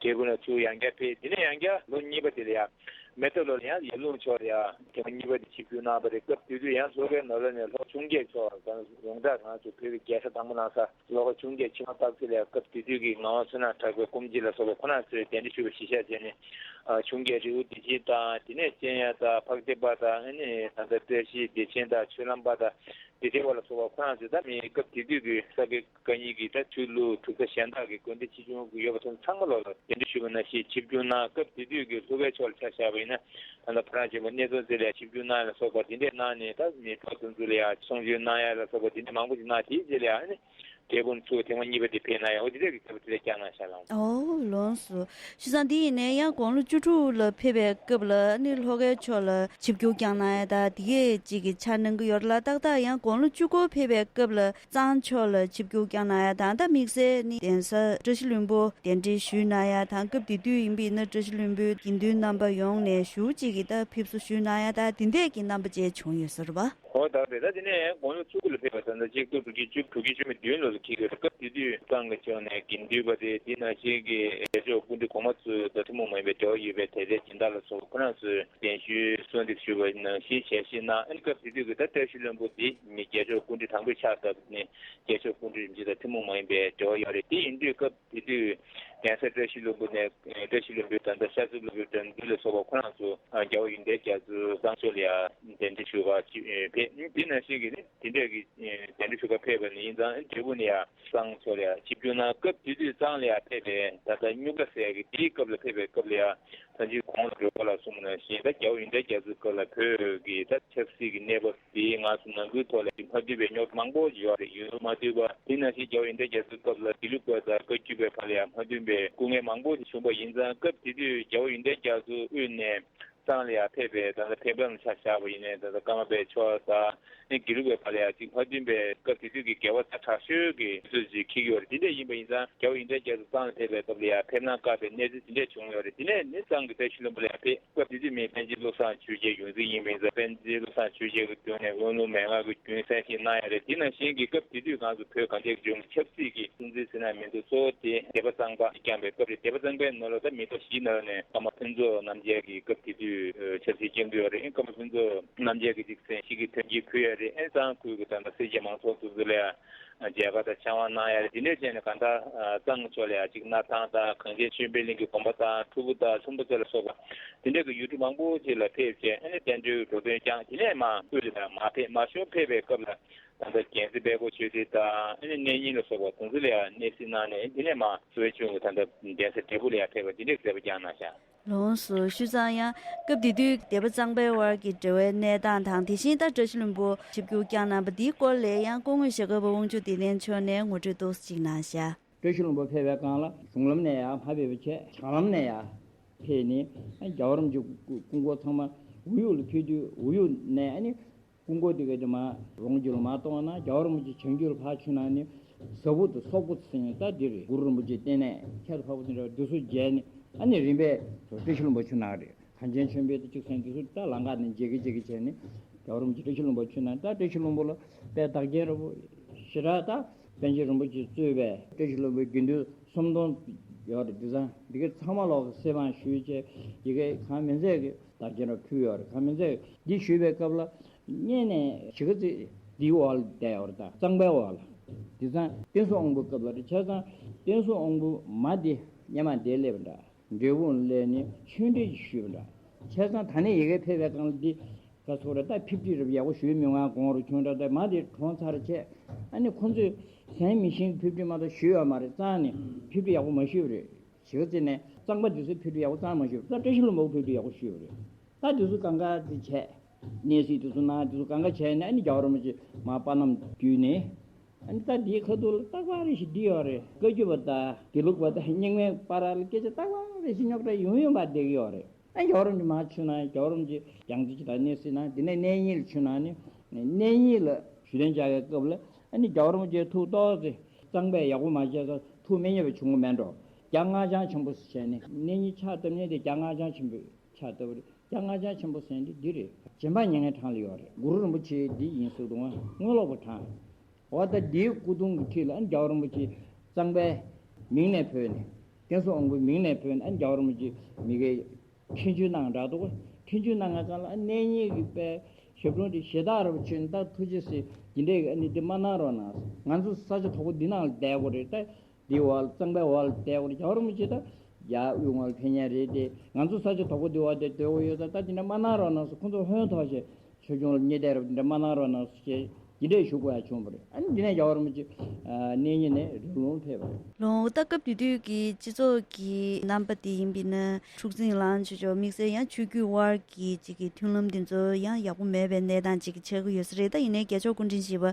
འབྲས་སྤུངས་ལ་ཚུར་ཡང་བསྐྱར་ཕེབས། དེ་ནས་ཡང་བསྐྱར་ལོ་གཉིས་པ་དེ་ལ་ཡང་མེ་ཏོག་ལོ་ལ་ཡང་ཡར་ཀླུང་ཕྱོགས་ལ་ཡང་ཐེངས་མ་གཉིས་པ་དེ་ཆིབས་བསྒྱུར་གནང་བ་རེད། སྐབས་དེ་དུས་ཡང་ལྷོ་ཁའི་ནང་ལོགས་ནས་ལྷོ་ཁ་ཆུང་བརྒྱད་ཕྱོགས་དང་ཡོངས་གྲགས་ང་ཚོ་བོད་ཀྱི་རྒྱལ་ས་དང་པོ་གནང་ས་ལྷོ་ཁ་ཆུང་བརྒྱད་ཕྱི་མ་སྟག་རྩེ་ལ་ཡང་སྐབས་དེ་དུས་ཀྱི་ངག་དབང་བསོད་ནམས་གྲགས་པའི་སྐུ་མཆེད་ལ་སོགས་པ་ཁོ་རང་ཚོས་གདན་འདྲེན་ཞུས་པ་གཞིར་བཞག་བྱས་ནས། ཨ་ཆུང་བརྒྱད་རི་བོ་བདེ་ཆེན་དང་། དེ་ནས་སྤྱན་གཡས་དང་འཕགས་བདེ་པ་དང་། ཨ་ནི་ད་ལྟ་བཀྲ་ཤིས་བདེ་ཆེན་དང་ཆོས་ལམ་པ་དང་། བདེ་ཆེན་པ་ལ་སོགས་པ་ཁོ་རང་ཚོས་ད་མི་སྐབས་དེ་དུས་ཀྱི་ས་དགེ་བཀའ་རྙིང་གི་ད་ཆོས་ལུགས་གྲུབ་མཐའ་གཞན་དག་གི་དགོན་སྡེ་ཆེ་ཆུང་ཡོད་པ་ཚང་མ་ལོག་ལ་གདན་འདྲེན་ཞུས་པ་ནང་བཞིན་ཆིབས་བསྒྱུར་གནང་། སྐབས་དེ་དུས་ཀྱི་ལྷོ་ཁའི་ཕྱོགས་ལ་ཆ་བཞག་པ་ཡིན་ན། ད་ལྟ་ཕོ་བྲང་ཆེན་པོ་གནས་མཆོག་མཛེས་ལ་ཡང་ཆིབས་བསྒྱུར་གནང་ཡ་ལ་སོགས་པ་དེ་འདྲས་གནང་ནས། ད་མི་ཕོ་དེ་ཚོ་ལ་ཡང་གསུང་ཆོས་གནང་ཡ་ལ་སོགས་པ་དེ་འདྲས་མང་པོ་ཞིག་གནང་། དེའི་རྗེས་ལ་ཡང་ཨ་ནི་འབྲས་སྤུངས་ཚུར་ཐེངས་མ་གཉིས་པ་དེ་ཕེབས་གནང་ཡ། འོ་དེ་འདྲས་ཀྱི་སྐབས་དེ་ལ་བསྐྱངས་གནང་ཤག་ལགས། ཨོ་ལགས་སོ། བྱས་ཙང་དེ་ཡིན་ནའི་ཡང་དགུང་ལོ་བཅུ་དྲུག་ལ་ཕེབས་པའི་སྐབས་ལ་ནི་ལྷོ་ཁའི་ཕྱོགས་ལ་ཆིབས་བསྒྱུར་བསྐྱངས་གནང་ཡ་ད་དེ་གས་ཅིག་གི་འཆར་གནང་གི་ཡོད་རེད་ལ། ཏག་ཏག་ཡང་དགུང་ལོ་བཅུ་དགུ་ཕེབས་པའི་སྐབས་ལ་གཙང་ཕྱོགས་ལ་ཆིབས་བསྒྱུར་བསྐྱངས་གནང་ཡ་དང་། ད་དམིགས་བསལ་ནི་གདན་ས་བཀྲ་ཤིས་ལྷུན་པོ་གདན་འདྲེན་ཞུས་གནང་ཡ་དང་། སྐབས་དེ་དུས་ཡིན་པ་ཡིན་ན་བཀྲ་ཤིས་ལྷུན་པོའི་དགེ་འདུན་རྣམ་པ་ཡོངས་ནས་ཞུ་གཅིག་གི་ད་ཕེབས་བསུ་ཞུས་གནང་ཡ་ད་དེ་འདྲས་ཀྱི་རྣམ་པ་བཅས་བྱུང་ཡོད་ས་རེད་པ། འོ་ད་རེད། ད་དེ་ནས་དགུང་ལོ་བཅུ་དགུ་ལ་ཕེབས་པ་ད་ལྟ་གཅིག་སྟོང་དྲུག་བརྒྱ་བཅུ་དྲུག་བརྒྱ་བཅུ་མེད་བདུན་ལོ་ལ་འཁེལ་གྱི་རེད། སྐབས་དེ་དུས་གཙང་གི་ཕྱོགས་ནས་དགེ་འདུན་པ་དེ་དེ་ནང་བཞིན་གྱི་རྒྱལ་མཆོག་སྐུ་ཕྲེང་གོང་མ་ཚོའི་ད་ཐུན་མོང་མ་ཡིན་པའི་འབྲེལ་བ་ཡོད་པའི་དད་ལྡན་སྦྱིན་བདག་ལ་སོགས་ཁོ་རང་ཚོས་གདན་ཞུའི་གསོལ་འདེབས་ཞུས་པ་ནང་བཞིན་ཞལ་བཞེས་གནང་། ཨ་ནི་སྐབས་དེ་དུས་ཀྱི་ད་བཀྲ་ཤིས་ལྷུན་པོ་འདི་ནི་རྒྱལ་མཆོག་སྐུ་ཕྲེང་དང་པོའི་ཕྱག་བཏབ་ནས་རྒྱལ་མཆོག་སྐུ་ཕྲེང་རིམ་བྱོན་དང་ཐུན་མོང་མ་ཡིན་པའི་འབྲེལ་བ་ཡོད་རེད། དེ་ཡིན་དུས་སྐབས་དེ་དུས་གདན་ས་བཀྲ་ཤིས་ལྷུན་པོ་ནས། བཀྲ་ཤིས་ལྷུན་པོའི་ད་ལྟ་ཤར་རྩེ་སློབ་དཔོན་དགྲ་འདུལ་ལ་སོགས་པ་ཁོ་རང་ཚོ་རྒྱལ་བ་ཡོན་ཏན་རྒྱ་མཚོ་གཙང་ཕྱོགས་ལ་ཡང་གདན་འདྲེན་ཞུ་ག་ཕེབས། དེ་ནང་བཞིན་གྱི་ནི་དེ་འདྲས་ཀྱི་གདན་འདྲེན་ཞུ་ག་ཕེབས་པ་ནི་ཡིན་ཙང་། འབྲས་སྤུངས་ནས་ཡང་གཙང་ཕྱོགས་ལ་ཡང་ཆིབས་བསྒྱུར་གནང་། སྐབས་དེ་དུས་གཙང་ལ་ཡང་ཕེབས་པའི་ད་ལྟ་སྨྱུག་རྟ་ཟེར་གྱི་དེའི་སྐབས་ལ་ཕེབས་པའི་སྐབས་ལ་ཡང་ད་ཅི་གོང་ལ་འགྲོ་སྐོར་ལ་གསུངས་པ་ནང་བཞིན་ད་རྒྱལ་བ་ཡོན་ཏན་རྒྱ་མཚོའི་སྐབས་ལ་བོད་ཀྱི་ད་ཆབ་སྲིད་ཀྱི་གནས་བབ་དེའི་ངང་ཚུལ་ནང་ཁུལ་ཐོག་ལ་མ་མཐུན་པའི་རྙོག་དྲ་མང་པོ་ཡོད་རེད། ཡུལ་མ་མཐུན་པ་དེ་ནང་བཞིན་རྒྱལ་བ་ཡོན་ཏན་རྒྱ་མཚོའི་སྐབས་ལ་དགེ་ལུགས་པ་དང་བཀའ་བརྒྱུད་པའི་བར་ལ་ཡང་མ་མཐུན་པའི་སྐུ་ངལ་མང་པོ་ཞིག་བྱུང་བ་ཡིན་ཙང་། སྐབས་དེ་དུས་རྒྱལ་བ་ཡོན་ཏན་རྒྱ་མཚོ་དབུས་ནས་གཙང་ལ་ཡང་ཕེབས་པའི་ད་ལྟ་ཕེབས་ལམ་ཆ་བཞག་པ་ཡིན་ནའི་ད་ལྟ་ཀརྨ་པའི་ཕྱོགས་དང་ནི་དགེ་ལུགས་པའི་བར་ལ་ཡང་ཅིག་མ་མཐུན་པའི་སྐབས་དེ་དུས་ཀྱི་འགལ་བ་ཛ་དྲག་ཤོས་ཀྱི་དུས་ཚོད་ཅིག་འཁེལ་གྱི་ཡོད་རེད། དེ་འདྲ་ཡིན་པ་ཡིན་ཙང་རྒྱལ་བ་ཡོན་ཏན་རྒྱ་མཚོ་གཙང་ལ་ཕེབས་པའི་སྐབས་ལ་ཡང་ཕེབས་གནང་དཀའ་བའི་གནས་ཚུལ་དེ་འདྲ་བྱུང་ཡོད་རེད། དེ་ནས་ནི་གཙང་གི་བཀྲ་ཤིས་ལྷུན་པོ་ལ་ཡང་ཕེབས། སྐབས་དེ་དུས་མི་པཎ་ཆེན་བློ་བཟང་ཆོས་རྒྱལ་ཡོངས་འཛིན་ཡིན་པ་ཡིན་ཙང་། པཎ་ཆེན་བློ་བཟང་ཆོས་རྒྱལ་གྱི་མདུན་ནས་དབུ་ནུ་མན་ངག་གི་རྒྱུན་གསན་ཞིག་གནང་ཡ་རེད། དེ་ནང་བཞིན་གྱི་སྐབས་དེ་དུས་ང་ཚོ་བོད་གངས་ཅན་གྱི་ལྗོངས་ཀྱི་ཆབ་སྲིད་ཀྱི་སྲིད་འཛིན་ཟེར་ན་མི་འདུག་གཙོ་བོ་དེ་སྡེ་པ་གཙང་པ་བསྐྱངས་པའི་སྐབས་རེད། སྡེ་པ་གཙང་པའི་ནང་ལ་ད་མི་ཐོག་བཞིའི་ནང་ནས་ཀརྨ་ཕུན་ཚོགས་རྣམ་རྒྱལ་གྱི་སྐབས་དེ་དུས་ཆབ་སྲིད་བསྐྱངས་དུས་ཡོད་རེད། ཀརྨ་ཕུན་ཚོགས་རྣམ་རྒྱལ་གྱི་ཅིག་གསན་བཞེས་ཀྱི་མཐུན་རྐྱེན་ཕུལ་ཡ་རེད། ཨེ་གཙང་ཁུལ་གྱི་ད་ལྟ་སེར་སྐྱ་མང་ཚོགས་དེ་ཚོ་ལ་ཡང་མཇལ་ཁ་དང་ཕྱག་དབང་གནང་ཡ་རེད། དེ་འདྲས་བྱས་ནས་གང་ལྟར་གཙང་ཕྱོགས་ལ་ཡང་ཅིག་སྣར་ཐང་དང་གངས་ཅན་ཆོས་འཕེལ་གླིང་གི་དགོན་པ་དང་ཁྲུ་གུ་དང་ལྷུན་པོ་རྩེ་ལ་སོགས་པ་དེ་འདྲ་གི་ཡུལ་གྲུ་མང་པོ་ཅིག་ལ་ཕེབས་བྱས། ཨ་ནི་བསྟན་འགྲོའི་འགྲོ་དོན་བསྐྱངས། དེ་ནས་མར་དབུས་ལ་མར་ཕེབས། མར་ཞུ་ཕེབས་པའི་སྐབས་ལ་ད་ལྟ་རྒྱལ་སྲས་དཔལ་མགོན་ཆོས་སྡེ་དང་ཨ་ནི་གནས་རྙིང་ལ་སོགས་པ་དེ་ཚོ་ལ་ཡང་གནས་གཟིགས་གནང་ནས། དེ་ནས་མར་གཙོ་བོའི་ཆུང་གི་ད་ལྟ་གདན་ས་འབྲས་སྤུངས་ལ་ཡང་ཕེབས་པ་དེ་འདྲའི་མཛད་པ་བསྐྱངས་གནང་ཤག་ལགས་སོ། བྱས་ཙང་ཡང་སྐབས་དེ་དུས་སྡེ་པ་གཙང་པའི་དབར་གྱི་འབྲེལ་བའི་གནས་སྟངས་དང་། དེ་བཞིན་ད་བཀྲ་ཤིས་ལྷུན་པོ་ཆིབས་བསྒྱུར་བསྐྱངས་གནང་བ་འདིའི་སྐོར་ལ་ཡང་སྐུ་ངོ་ཞྭ་སྒབ་པ་དབང་ཕྱུག་བདེ་ལྡན་མཆོག་ནས་ངོ་སྤྲོད་ཏོག་ཙམ་ཅིག་གནང་ཤག་བཀྲ་ཤིས་ལྷུན་པོ་ཕེབས་པའི་སྒང་ལ་གཞུང་ལམ་ནས་ཡར་མར་ཕེབས་པའི་ཆེད་བྱང་ལམ་ནས་ཡར་ཕེབས་ནས། ཨ་རྒྱལ་བ་རིན་པོ་ཆེའི་སྐུ་འཁོར་ཚང་མ་འུ་ཡུག་ལ་ཕུལ་དུས། འུ་ཡུག་ནས་ཨ་ནི་སྐུ་འཁོར་དེ་ག་དེ་མར་རོང་རྒྱུད་ལ་མར་གཏོང་བ་ན། རྒྱལ་བ་རིན་པོ་ཆེ་བྱང་རྒྱུད་ལ་ཕར་ཕྱིན་ན་ནི་ཟ་ཕུག་དང་སོག་ཕུག་ཟེར་ནས་ད་འདི་རེད། གུ་རུ་རིན་པོ་ཆེའི་རྟེན་གནས་ཁྱད་དུ་འཕགས་པ་དེ་འདྲ་བ་འདི་ཚོ་མཇལ་ནས། ཨ་ནི་རིམ་པས་བཀྲ་ཤིས་ལྷུན་པོ་ཆུ་ནག་རེད། གངས་ཅན་ཆོས་འཕེལ་དང་གཅིག་མཚུངས་དེ་ཚོ་ད་ལམ་ཁ་ནས་མཇལ་གི་མཇལ་གི་བྱས་ནས། རྒྱལ་བ་རིན་པོ་ཆེ་བཀྲ་ཤིས་ལྷུན་པོ་ཆུ་ནག་ད་བཀྲ་ཤིས་ལྷུན་པོ་ལ་དཔེ་བདག་རྐྱེན་རབ་པོ་ཞེ་དྲག་ད་པཎ་ཆེན་རིན་པོ་ཆེས་གཙོས་པའི་བཀྲ་ཤིས་ལྷུན་པོའི་དགེ་འདུན་སུམ་སྟོང་ཡོད་རེད། དེང་སང་འདི་ག་ཚང་མ་ལོག་གི་གསེར་བང་ཞུས་བྱས། ཡི་གེ་གང་མིན་ཚད་ཀྱི་བདག་རྐྱེན་རབ་ཕུལ་ཡོད་རེད། གང་མིན་ཚད་འདི་ཞུས་པའི་སྐབས་ལ་སྔོན་ནས་གཞིས་ཀ་རྩེ་འདིའི་འོག་ལ་བསྡད་ཡོད་རེད། ད་གཙང་པའི་འོག་ལ། དེང་སང་བསྟན་སྲུང་དབང་པོའི་སྐབས་ལ་རེད། བྱས་ཙང་བསྟན་སྲུང་དབང་པོ་མ་འདི་སྔོན་མ་འདིར་སླེབས་པ་འདྲ། འབྲས་སྤུངས་སླེབས་ནས་ཆོས་འབྲེལ་ཞུས་པ་འདྲ། བྱས་ཙང་ད་ནས་ཡ་གི་ཕེབས་པའི་སྒང་ལ་འདི་ག་ཚོད་རེད། ད་ཕེབས་འཁྲིད་རབ་ཡག་པོ་ཞུས་མི་མངའ་དགོངས་རུ་ཆུང་དྲགས། ད་མ་དེ་གྲོངས་ཚར་བྱས། ཨ་ནི་ཁོང་ཚོས་གཟན་མི་ཤིང་གི་ཕེབས་འཁྲིད་མ་གཏོགས་ཞུས་ཡོད་མ་རེད། རྩ་ནས་ཕེབས་འཁྲིད་ཡག་པོ་མ་ཞུས་པ་རེད། གཞིས་ཀ་རྩེ་ནས་གཙང་པ་འདི་ཚོས་ཕེབས་འཁྲིད་ཡག་པོ་རྩ་མ་ཞུས་པ། ད་བཀྲ་ཤིས་ལྷུན་པོ་ཕེབས་འཁྲིད་ཡག་པོ་ཞུས་པ་རེད། ད་འདི་ཚོ་གང་ག་འདི་བྱས། གནས་གཟིགས་འདི་ཚོ་གནང་། འདི་ཚོ་གང་ག་བྱས་ནས། ཨ་ནི་རྒྱལ་བ་རིན་པོ་ཆེ་མར་པ་ལམ་བརྒྱུད་ནས། ཨ་ནི་ད་འདིའི་ཁ་ཐུག་ལ་རྟག་པར་རེ་ཞིག་འདི་ཡོད་རེད། བཀའ་བརྒྱུད་པ་དང་དགེ་ལུགས་པ་དང་རྙིང་མའི་བར་ལ་སྐད་ཆ་རྟག་པར་རེ་ཞིག་རྙོག་དྲ་ཡོང་ཡོང་བ་བསྡད་ཀྱི་ཡོད་རེད། ཨ་རྒྱལ་བ་རིན་པོ་ཆེ་མར་མཆོད་གནང་། རྒྱལ་བ་རིན་པོ་ཆེ་ཡང་རྩེ་ཅིག་དང་གནས་གཟིགས་གནང་། དེ་ནས་གནས་རྙིང་ལ་མཆོད་གནང་ནས། གནས་རྙིང་ལ་ཞུ་རྟེན་བཅག་པའི་སྐབས་ལ་ཨ་ནི་རྒྱལ་བ་རིན་པོ་ཆེའི་ཐུགས་ཏོག་ཙེ་གཙང་པས་ཡག་པོ་མ་བྱས་ཙང་ཐུགས་མི་མཉེས་པ་བྱུང་གི་མེད་འགྲོ། རྒྱ་སྔགས་འཆང་ཆེན་པོ་ཟེར་བྱས་ནས་གནས་རྙིང་ཕྱག་བཏབ་མཁན་དེ་རྒྱ་སྔགས་འཆང་ཆེན་པོས་ཕྱག་བཏབ་པ་རེད། རྒྱ་སྔགས་འཆང་ཆེན་པོ་ཟེར་མཁན་དེ་འདི་རེད། རྗེ་འབངས་མྱ་ངན་གྲངས་ལ་ཡོད་རེད། གུ་རུ་རིན་པོ་ཆེ་འདི་ཡིན་ཟེར་འདུག་ང་། དངོས་ལོག་པ་དྲངས། འོ་ད་འདིའི་སྐུ་གདུང་གི་འཁྲིས་ལ་ཨ་ནི་རྒྱལ་བ་རིན་པོ་ཆེ་གཙང་པའི་མིང་ནས་བོས་ནས། བསྟན་སྲུང་དབང་པོའི་མིང་ནས་བོས་ནས་ཨ་ནི་རྒྱལ་བ་རིན་པོ་ཆེ་མི་དགེ་ཁྲིད་འཇུག་གནང་འདྲ་འདུག། ཁྲིད་འཇུག་གནང་བའི་སྐབས་ལ་ཨ་གནས་རྙིང་གི་དཔེ་ཞབས་དྲུང་དེ་ཞེ་དྲག་རབ་ཆོས་ནི་ད་ཐུགས་རྗེ་ཟེར་འདི་འདྲས་ཀྱི་ཨ་ནི་འདི་མ་གནང་རོགས་གནང་། ང་ཚོ་ས་ཆ་དོག་པོ་འདི་ནང་ལ་བསྡད་དགོས་རེད། ད་འདི་འོག་ལ་གཙང་པའི་འོག་ལ་བསྡད་དགོས་རེད། རྒྱལ་བ་རིན་པོ་ཆེ་ད་ཡར་དབུས་ངོས་ལ་ཕེབས་མཁན་རེད་དེ། ང་ཚོ་ས་ཆ་དོག་པོ་འདི་འོག་དེ་སྡོད་དགོས་ཡོད་ཙང་ད་འདི་འདྲ་མ་གནང་རོགས་གནང་ཟེར་ཁོང་ཚོ་ཧོན་ཐོག་བྱས། ཆོས་སྐྱོང་ལ་བརྙས་བསྡད་རབས་འདི་འདྲ་མ་གནང་རོགས་གནང་ཟེར་བྱས་འདི་འདྲས་ཞུ་དགོས་ཡ་བྱུང་བ་རེད། ཨ་ནི་འདི་ནས་རྒྱལ་བ་རིན་པོ་ཆེ་གནས་རྙིང་ནས་རི་ལུང་ཕེབས་པ་རེད། ལོ་ངོ་ད་སྐབས་དེ་དུས་ཀྱི་སྤྱི་ཚོགས་ཀྱི་རྣམ་པ་དེ་ཡིན་པས་ན་འཁྲུག་འཛིང་ལངས་ཆོག་ཆོག་དམིགས་བསལ་ཡང་ཆོས་བརྒྱུད་དབར་གྱི་གཅིག་གི་མཐུན་ལམ་དེ་ཚོ་ཡང་ཡག་པོ་མེད་པའི་གནས་སྟངས་གཅིག་གི་ཆགས་ཀྱི་ཡོད་ས་རེད། ད་ཡིན་ནའི་རྒྱལ་མཆོག་སྐུ་ཕྲེང་བཞི་པ་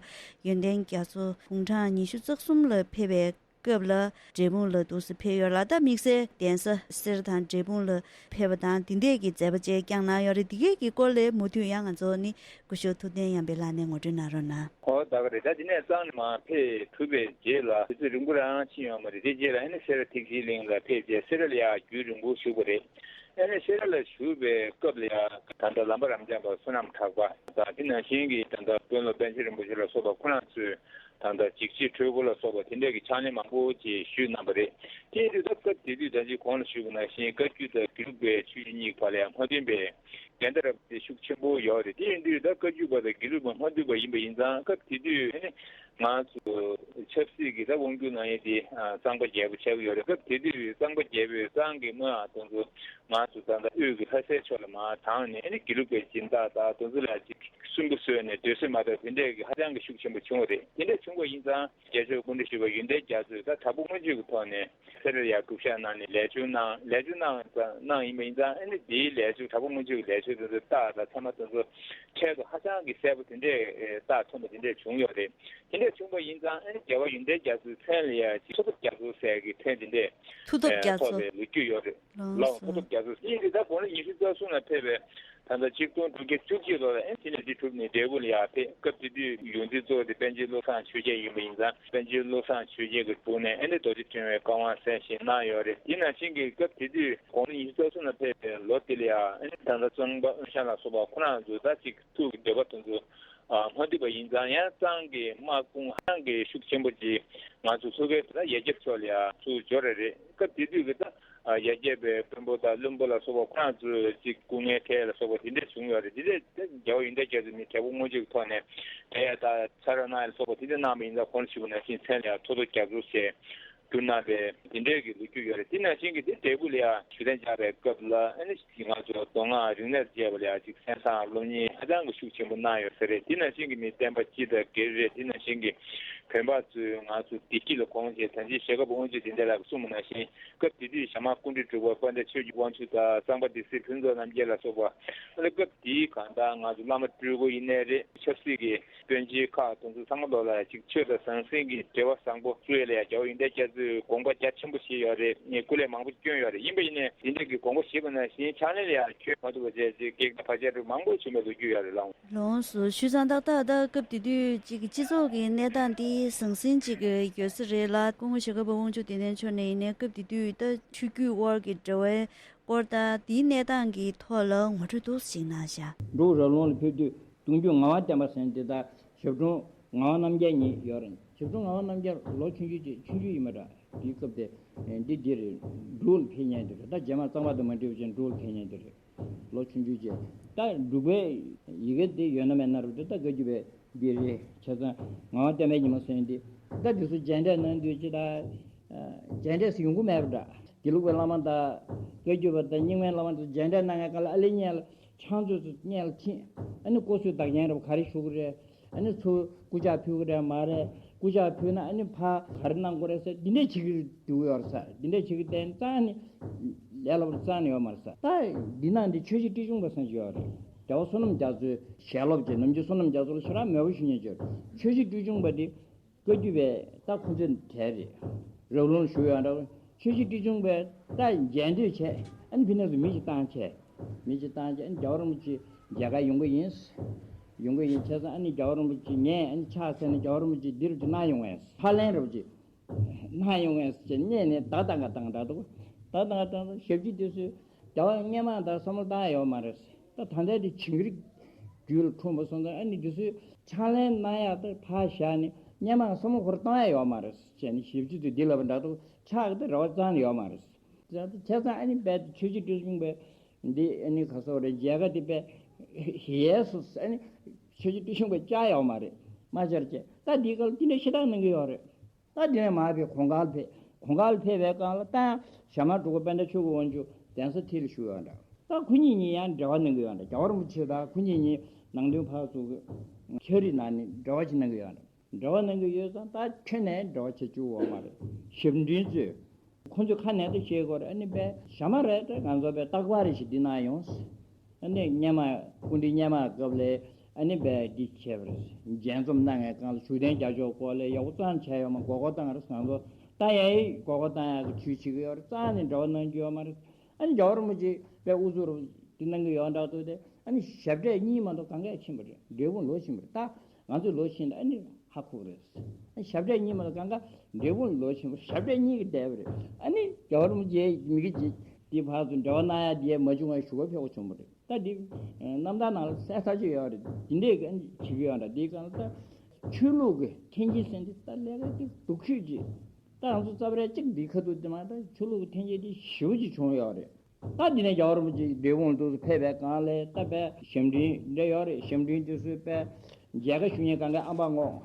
ཡོན་ཏན་རྒྱ་མཚོ་དགུང་གྲངས་ཉི་ཤུ་རྩ་གསུམ་ལ་ཕེབས་པའི་སྐབས་ལ་འབྲས་སྤུངས་ལ་འདུག་སེ་ཕེབས་ཡོད་ལ། ད་དམིགས་བསལ་གདན་ས་གསེར་ཐང་འབྲས་སྤུངས་ལ་ཕེབས་པ་དང་དེ་འདྲས་ཀྱི་མཛད་པ་བཅས་བསྐྱངས་གནང་ཡོད་རེད། དེ་གས་ཀྱི་སྐོར་ལས་མུ་མཐུད་ཡང་ང་ཚོ་ནི་སྐུ་ཞབས་ཐུབ་བསྟན་གཡང་པའི་ལག་ནས་ངོ་སྤྲོད་གནང་རོགས་གནང་། ཨོ་ད་ག་རེད། ད་དེ་ནས་གཙང་ནས་མར་ཕེབས་གྲུབ་པའི་རྗེས་ལ་དུས་ཚོད་རིང་པོ་རང་ཕྱིན་ཡོད་མ་རེད། དེ་རྗེས་ལ་ཨ་ནི་སེ་ར་ཐེག་ཆེན་གླིང་ལ་ཕེབས་རྗེས་སེ་ར་ལ་ཡང་རྒྱུན་རིང་པོ་བཞུགས་པ་རེད། ཨ་ནི་སེ་ར་ལ་བཞུགས་པའི་སྐབས་ལ་ཡང་ད་ལྟ་ལམ་པ་རབ་འབྱམས་པ་བསོད་ནམས་གྲགས་པ་དང་དེ་ནང་བཞིན་གྱི་ད་ལྟ་དཔོན་སློབ་པཎ་ཆེན་རིན་པོ་ཆེ་ལ་སོགས་པ་ཁོ་རང་ཚོས་ད་ལྟ་འཇིགས་བྱེད་འཁྲུལ་འཁོར་ལ་སོགས་པ་དེ་འདྲས་ཀྱི་ཕྱག་ལེན་མང་པོ་ཅིག་ཞུས་གནང་པ་རེད། དེ་ཡིན་དུས་ད་སྐབས་དེ་དུས་ད་ཅི་གོང་ལ་ཞུས་པ་ནང་བཞིན་བཀའ་བརྒྱུད་དང་དགེ་ལུགས་པའི་ཆོས་བརྒྱུད་གཉིས་ཀྱི་བར་ལ་ཡང་མ་མཐུན་པའི་འགལ་ཟླ་རབ་དེ་ཤུགས་ཆེན་པོ་ཡོད་རེད། དེ་ཡིན་དུས་ད་བཀའ་བརྒྱུད་པ་དང་དགེ་ལུགས་པ་མ་མཐུན་པ་ཡིན་པ་ཡིན་ཙང་སྐབས་དེ་དུས་ཨ་ནི་ང་ཚོ་ཆབ་སྲིད་ཀྱི་ད་དབང་སྒྱུར་གནང་ཡས་དེ་གཙང་པ་རྒྱལ་པོ་ཆགས་ཀྱི་ཡོད་རེད། སྐབས་དེ་དུས་གཙང་པ་རྒྱལ་པོས་གཙང་གི་དམག་དེ་ཚོ་ང་ཚོ་ད་ལྟ་དབུས་ཀྱི་ལྷ་སའི་ཕྱོགས་ལ་མར་དྲངས་ནས་ཨ་ནི་དགེ་ལུགས་པའི་སྦྱིན་བདག་དང་དེ་ཚོ་ལ་ཅིག་སུན་པོ་བཟོས་ནས་སྡོད་སྲོལ་མ་གཏོགས་དེ་འདྲས་ཀྱི་ཧ་ཅང་གི་ཤུགས་ཆེན་པོ་བྱུང་བ་རེད། དེ་འདྲས་བྱུང་བ་ཡིན་ཙང་རྒྱལ་མཆོག་སྐུ་ཕྲེང་བཞི་པ་ཡོན་ཏན་རྒྱ་མཚོས་ད་དྲག་པོ་མངོན་སྤྱོད་ཀྱི་ཐོག་ནས་སེ་ར་ལ་ཡར་རྒྱུགས་ཤར་གནང་ནས་ལས་ཆོད་གནང་། ལས་ཆོད་གནང་གནང་ཡིན་པ་ཡིན་ཙང་ཨ་ནི་དེའི་ལས་ཆོད་དྲག་པོ་མངོན་སྤྱོད་ཀྱི་ལས་ཆོད་དེ་ཚོ་རྟགས་དང་ཚད་མ་དེ་ཚོ་འཕྲལ་དུ་ཧ་ཅང་གི་གསལ་པོ་དེ་འདྲས་རྟགས་ཐོན་པ་དེ་འདྲས་བྱུང་ཡོད་རེད། དེ་འདྲས་བྱུང་བ་ཡིན་ཙང་ཨ་ནི་རྒྱལ་བ་ཡོན་ཏན་རྒྱ་མཚོའི་མཚན་ལ་ཡང་ཅིག་མཐུ་སྟོབས་རྒྱ་མཚོ་ཟེར་གྱི་མཚན་དེ་འདྲས་མཐུ་སྟོབས་རྒྱ་མཚོ་ཐོབ་པའི་ལོ་རྒྱུས་ཡོད་རེད། ལགས་ལགས་སོ། མཐུ་སྟོབས་རྒྱ་མཚོ་ཡིན་དེ་ད་དགུང་ལོ་ཉི་ཤུ་རྩ་གསུམ་ལ་ཕེབས་པའི་ད་ལྟ་ཆིག་སྟོང་དྲུག་བརྒྱ་བཅུ་གཅིག་ལོ་ལ་ཨེ་དེ་ནས་འདི་གྲུབ་ནས་འབྲས་སྤུངས་ལ་ཡར་ཕེབས། སྐབས་དེ་དུས་ཡོངས་འཛིན་གཙོ་བོ་དེ་པཎ་ཆེན་བློ་བཟང་ཆོས་རྒྱན་ཡིན་པ་ཡིན་ཙང་པཎ་ཆེན་བློ་བཟང་ཆོས་རྒྱན་གྱི་དྲུང་ནས་ཨེ་ནས་རྡོ་རྗེ་ཕྲེང་བའི་བཀའ་དབང་གསན་ཞིང་གནང་ཡོད་རེད། དེ་ནང་བཞིན་གྱི་སྐབས་དེ་དུས་དགུང་ལོ་ཉི་ཤུ་རྩ་གསུམ་ལ་ཕེབས་པའི་ལོ་དེ་ལ་ཡང་ཨེ་ནས་ད་ལྟ་གཙང་པ་དབོན་ཞང་ལ་སོགས་པ་ཁོ་རང་ཚོ་ད་ཅིག་ཐུགས་ཀྱི་འདོད་པ་དེ་ཚོ་མ་འདུས་པ་ཡིན་ཙང་ཡང་གཙང་གི་དམག་དཔུང་ཧང་གི་ཤུགས་ཆེན་པོ་ཅིག་ང་ཚོ་མཚོ་ཁའི་ད་ཡ་རྒྱབ་ཕྱོགས་ལ་ཡང་ཚུར་འབྱོར་རེད། རེད། སྐབས་དེ་དུས་ཀྱི་ད་ཡ་རྒྱབ་པའི་དཔོན་པོ་དང་བློན་པོ་ལ་སོགས་པ་ཁོ་རང་ཚོས་ཅིག་སྐུ་ངལ་འཕྲད་ལ་སོགས་པ་དེ་འདྲས་བྱུང་ཡོད་རེད། དེ་འདྲས་ད་རྒྱལ་བ་ཡོན་ཏན་རྒྱ་མཚོ་ནི་དྲག་པོ་མངོན་སྤྱོད་ཀྱི་ཐོག་ནས་ད་ཡ་ད་ཚ་ར་གནང་ཡ་ལ་སོགས་པ་དེ་འདྲས་གནང་བ་ཡིན་ཙང་གོང་ཞུས་པ་ནང་བཞིན་མཚན་ལ་ཡང་མཐུ་སྟོབས་རྒྱ་མཚོ་ཟེར། བསྒྱུར་གནང་པའི་དེ་འདྲའི་གི་ལོ་རྒྱུས་ཡོད་རེད། དེ་ནང་བཞིན་གྱི་དེ་འབྲས་སྤུངས་ལ་ཡང་ཞུ་རྟེན་བཅག་པའི་སྐབས་ལ་ཨ་ནི་ང་ཚོ་མདོ་སྔགས་རིག་གནས་བཅས་པ་ལ་ཡང་ཅིག་གསན་བསམ་སློབ་གཉེར་ཧ་ཅང་གི་ཤུགས་ཆེན་པོ་གནང་ཡོད་ས་རེད། དེ་ནང་བཞིན་གྱི་མི་བསྟན་པ་སྤྱི་དང་སྒེར་རེད། དེ་ནང་བཞིན་གྱི་བོད་པ་ཚོས་ང་ཚོ་བདེ་སྐྱིད་ལ་དགོངས་བྱས་ད་ཅི་ཞལ་དཀར་པོ་དབང་ཕྱུག་དེ་འདྲ་ལ་གསུངས་པ་ནང་བཞིན་སྐབས་དེ་དུས་ཞྭ་དམར་སྐུ་ཕྲེང་དྲུག་པ་དཔལ་ལྡན་ཆོས་ཀྱི་དབང་ཕྱུག་དང་གཙང་པ་སྡེ་སྲིད་ཕུན་ཚོགས་རྣམ་རྒྱལ་ལ་སོགས་པ་ཨ་ནི་སྐབས་དེའི་གང་ལྟར་ང་ཚོ་བླ་མ་སྤྲུལ་སྐུ་ཡིན་ནའི་རེད། ཆབ་སྲིད་ཀྱི་དཔོན་ཆེན་ཁག་དེ་ཚོ་ཚང་མ་ལོག་ལ་ཅིག་ཆོས་དང་ཟང་ཟིང་གི་འབྲེལ་བ་བཟང་པོ་བཙུགས་ཡས་ལ་ཡང་རྒྱལ་བ་ཡོན་ཏན་རྒྱ་མཚོས་དགོངས་པ་རྒྱ་ཆེན་པོ་བཞེས་ཡོད་རེད། ངས་སྐུ་ལས་མང་པོ་བསྐྱོན་ཡོད་རེད། ཡིན་པ་ཡིན་ནའི་དེ་འདྲ་གི་དགོངས་པ་བཞེས་པ་ནང་བཞིན་ཕྱག་ལེན་ལ་ཡང་འཁྱོལ་མ་ཐུབ་པ་བྱས་ཅིག་གེགས་དང་བར་ཆད་རིགས་མང་པོ་བྱུང་བའི་ལོ་རྒྱུས་ཡོད་རེད་ལགས། ལགས་སོ། ཞུས་ཙང་ཏག་ཏག་ད་སྐབས་དེ་དུས་ཅིག་སྤྱི་ཚོགས་ཀྱི་གནས་སྟངས་དེ་ཟང་ཟིང་ཅིག་ཡོད་ས་རེད་ལ། སྐུ་ངོ་ཞལ་དཀར་པོ་དབང་ཕྱུག་བདེ་ལྡན་མཆོག་ནས་ཡིན་ནའི་སྐབས་དེ་དུས་ད་ཆོས་བརྒྱུད་དབར་གྱི་འབྲེལ་བའི་སྐོར་དང་དེའི་གནས་སྟངས་ཀྱི་ཐོག་ལ་ངོ་སྤྲོད་ཏོག་ཙམ་ཞིག་གནང་བཞག། འབྲུག་ར་ལུང་ལ་ཕེབས་དུས་གདུང་བརྒྱུད་ངག་དབང་བསྟན་པ་ཟེར་མཁན་དེ་དང་ཞབས་དྲུང་ངག་དབང་རྣམ་རྒྱལ་གཉིས་ཡོད་རེད། ཞབས་དྲུང་ངག་དབང་རྣམ་རྒྱལ་ལོ་ཆུང་ཆུང་ཅིག་ཆུང་ཆུང་ཡིན་པ་འདྲ། དེའི་སྐབས་དེ་འདི་འདི་རེད། འབྲུག་ལ་ཕེབས་མཁན་དེ་རེད། ད་རྗེས་མ་གཙང་པ་དང་མ་འབྲེལ་བ་བྱས་འབྲུག་ལ་ཕེབས་མཁན་དེ་རེད། ལོ་ཆུང་ཆུང་ཅིག་ད་འབྲུག་པའི་ཡི་གེ་འདི་ཡོད་ན་མེད་ན་རེད་དེ། ད་བཀའ་བརྒྱུད་པའི་འདི་རེད། བྱས་ཙང་ངག་དབང་བསྟན་པའི་ཉི་མ་ཟེར་མཁན་འདི་ད་འདི་ཚོ་མཇལ་འཕྲད་གནང་དུས་ཅི་ད་མཇལ་འཕྲད་ཟེར་ཡོང་གི་མེད་པ་འདྲ། དགེ་ལུགས་པའི་བླ་མ་དང་བཀའ་བརྒྱུད་པ་དང་རྙིང་མའི་བླ་མ་དང་མཇལ་འཕྲད་གནང་མཁན་སྒང་ལ་ཨ་ལེ་གཉིས་ལ་ཕྱག་མཛོད་ཚོ་སྔོན་ལ་ཕྱིན། ཨ་ནི་སྐུ་གཟུགས་བདག་རྐྱེན་རེད་པ་ག་རེ་ཞུ་གི་རེད། ཨ་ནི་ཚུར་སྐུ་ཕྱག་ཕུལ་གི་རེད་མ་རེད། སྐུ་ཕྱག་ཕུལ་ན་ཨ་ནི་ཕར་ག་རེ་གནང་དགོས་རེད་ཟེར་འདི་འདྲས་བྱེད་ཀྱི་འདུག་ཡོད་རེད་ཟེར། འདི་འདྲས་བྱེད་ཀྱི་བསྡད་ཙང་ཨ་ནི་ལས་སླ་པོ་རྩ་ནས་ཡོད་མ་རེད་ཟེར། ད་འདི་ནང་འདི་ཆོས་རྗེ་བཀྲས་ཆུང་པ་ཟེར་གྱི་ཡོད་རེད། རྒྱལ་བ་བསོད་ནམས་རྒྱ་མཚོའི་ཞལ་སློབ་ཅིག་ནམ་རྒྱུན་བསོད་ནམས་རྒྱ་མཚོ་ལ་ཞེ་དྲག་མོས་པ་ཞུ་མཁན་ཅིག་ཡོད་རེད། ཆོས་རྗེ་བཀྲས་ཆུང་པ་འདི་ བཀའ་བརྒྱུད་པས་ད་ཁོ་ཚོའི་གྲས་རེད། རབ་ལུང་ཞུ་ཡོད་འདྲ། ཆོས་རྗེ་ཁྲི་བྱང་པས་ད་མཇལ་འདོད་བྱས། ཨ་ནི་ཕི་ནས་སུ་མི་ཞིག་བཏང་བྱས། མི་ཞིག་བཏང་བྱས། ཨ་ནི་རྒྱལ་བ་རིན་པོ་ཆེ་མཇལ་ཁ་ཡོང་གི་ཡིན། ཡོང་གི་ཡིན་བྱས་ཙང་། ཨ་ནི་རྒྱལ་བ་རིན་པོ་ཆེ་ངས་ཨ་ནི་ཕྱག་འཚལ་ནས་རྒྱལ་བ་རིན་པོ་ཆེ་འདིར་ཅིག་གནང་ཡོང་ངས། ཕར་ལན་རིན་པོ་ཆེ་གནང་ཡོང་ངས་ཟེར་བྱས་སྨྲས་ནས་བརྡ་བཏང་ག་བཏང་འདྲ་འདུག། བརྡ་བཏང་ག་བཏང་ཙང་ཞབས་ཕྱི་དེ་ཚོས་རྒྱལ་བ་སྔས་མ་ད་བསམ་བློ་བཏང་ཡོད་མ་རེད། ད་ད་ལྟའི་དེ་ཇིང་གིར་རྒྱུད་ལ་འཁྲུངས་པ་སོང་ཙང་། ཨ་ནི་དེ་ཚོས་ཕྱག་ལན་གནང་ཡག་ད་ཕར་བཞག་ནས་སྔས་མ་བསམ་བློ་ཁོ་རང་གཏོང་ཡག་ཡོད་མ་རེད་ཟེར་ནས་ཞབས་ཕྱི་ཚོས་འདི་ལབ་པ་འདྲ་འདུག། ཕྱག་གི་ད་རེ་བ་རྩ་ནས་ཡོད་མ་རེད། བྱས་ཙང་། ཨ་ནི་དཔེ་ཆོས་རྗེ་ཁྲི་བྱང་པས་འདི་ཨ་ནི་ག་སོགས་རེད། མཇལ་ཁ་འདི་དཔེ་ཧེ་ཡས་སུ། ཨ་ནི་ཆོས་རྗེ་ཁྲི་བྱང་པས་བཅར་ཡོད་མ་རེད། མ་བཅར་བྱས། ད་འདི་སྐབས་ལ་དེ་འདྲ་ཞེ་དྲག་གནང་གི་ཡོད་རེད། ད་དེ་ནས་མར་ཕེབས། གོང་དཀར་ལ་ཕེབས། གོང་དཀར་ལ་ཕེབས་པའི་སྒང་ལ་ད་ཞྭ་དམར་འབྲུག་པ་པཎ་ཌ་ཆོས་ཀྱི་དབང་ཕྱུག་གདན་ས་མཐིལ་ལ་བཞུགས་ཡོད་འདྲ། ད་ཁོ་གཉིས་གཉིས་ཡང་འབྲེལ་བ་གནང་གི་ཡོད་འདྲ། རྒྱལ་བ་རིན་པོ་ཆེ་དང་ཁོ་གཉིས་གཉིས་ནང་དོན་ཕར་ཚུར་ཕྱག་བྲིས་གནང་ནས་འབྲེལ་བ་ཞིག་གནང་གི་ཡོད་འདྲ། འབྲེལ་བ་གནང་གི་ཡོད་ཙང་ད་ཁྱོན་ནས་འབྲེལ་བ་བྱེད་བཅུག་ཡོད་མ་རེད། ཞབས་འདྲེན་ཚོས། ཁོ་ཚོས་ཁ་ནས་ད་བཤད་དགོས་རེད། ཨ་ནི་དཔེ་ཞྭ་དམར་རེད། ད་ང་ཚོ་དཔེ་རྟག་པར་རེ་ཞིག་འདི་ན་ཡོང་། ཨ་ནི་སྔས་མ་སྐུ་ཕྲེང་སྔས་མ་སྐབས་ལ་ཨ་ནི་དཔེ་འདི་བྱས་པ་རེད། མཇལ་འཛོམས་གནང་བའི་སྒང་ལ་བཞུགས་གདན་རྒྱ་མཚོའི་སྐོར་ལ་ཡག་པོ་ཙང་བྱས་ཡོད་མ། མགོ་སྐོར་བཏང་རེད། ང་ཚོ་ད་ཡ་ཡི་མགོ་སྐོར་བཏང་ཡག་གི་ཇུས་བྱེད་ཀྱི་ཡོད་རེད། རྩ་ནས་འབྲེལ་བ་གནང་རྒྱུ་ཡོད་མ་རེད། ཨ་ནི་རྒྱལ་བ་རིན་པོ་ཆེ་དཔེ་དབུ་ཚུགས་རུ་འདི་གནང་གི་ཡོད་འདྲ་འདུག་སྟེ། ཨ་ནི་ཞབས་གྲས་གཉིས་མ་གཏོགས་གང་གས་ཕྱིན་པ་རེད། འབྲས་སྤུངས་ལོག་ཕྱིན་པ་རེད། ད་ང་ཚོས་ལོག་ཕྱིན་ད་ཨ་ནི་ཧ་གོ་གི་རེད། ཨ་ཞབས་གྲས་གཉིས་མ་གཏོགས་གང་ག་འབྲས་སྤུངས་ལོག་ཕྱིན་པ། ཞབས་གྲས་གཉིས་ཀྱི་བསྡད་པ་རེད། ཨ་ནི་རྒྱལ་བ་རིན་པོ་ཆེ་མི་གི་ཅིག་འདི་ཕར་ཚུར་འབྲེལ་བ་གནང་ཡ་འདི་མ་བྱུང་བའི་ཞུ་བ་ཕེབས་པ་བྱུང་བ་རེད། ད་འདི་རྣམ་ཐར་ནང་ལ་གསལ་ཐག་ཆོད་ཡོད་རེད། འདི་འདྲས་ཀྱི་ཨ་ནི་བྱེད་ཀྱི་ཡོད་འདྲ། འདིའི་སྒང་ལ་ད་ཆོས་ལུགས་ཀྱི་འཐེན་འཁྱེར་ཟེར་འདི་ད་ལས་ཀ་འདི་སྡུག་ཤོས་ཅིག། ད་ང་ཚོ་རྩ་བ་རེ་གཅིག་འདི་ཁ་ཐུག་འདི་མ། ད་ཆོས་ལུགས་ཀྱི་འཐེན་འཁྱེར་འདི་ཞེ་པོ་ཅིག་བྱུང་ཡོད་རེད། ད་འདི་ནས་རྒྱལ་བ་རིན་པོ་ཆེ་འབྲས་སྤུངས་ལ་འདུག་སེ་ཕེབས་པའི་སྒང་ལ་ད་དཔེ་ཞབས་འདྲེན་འདྲ་ཡོད་རེད། ཞབས་འདྲེན་དེ་ཚོས་དཔེ་མཇལ་ཁ་ཞུ་མཁན་གང་གའི་ཨམ་པ་སྔོག།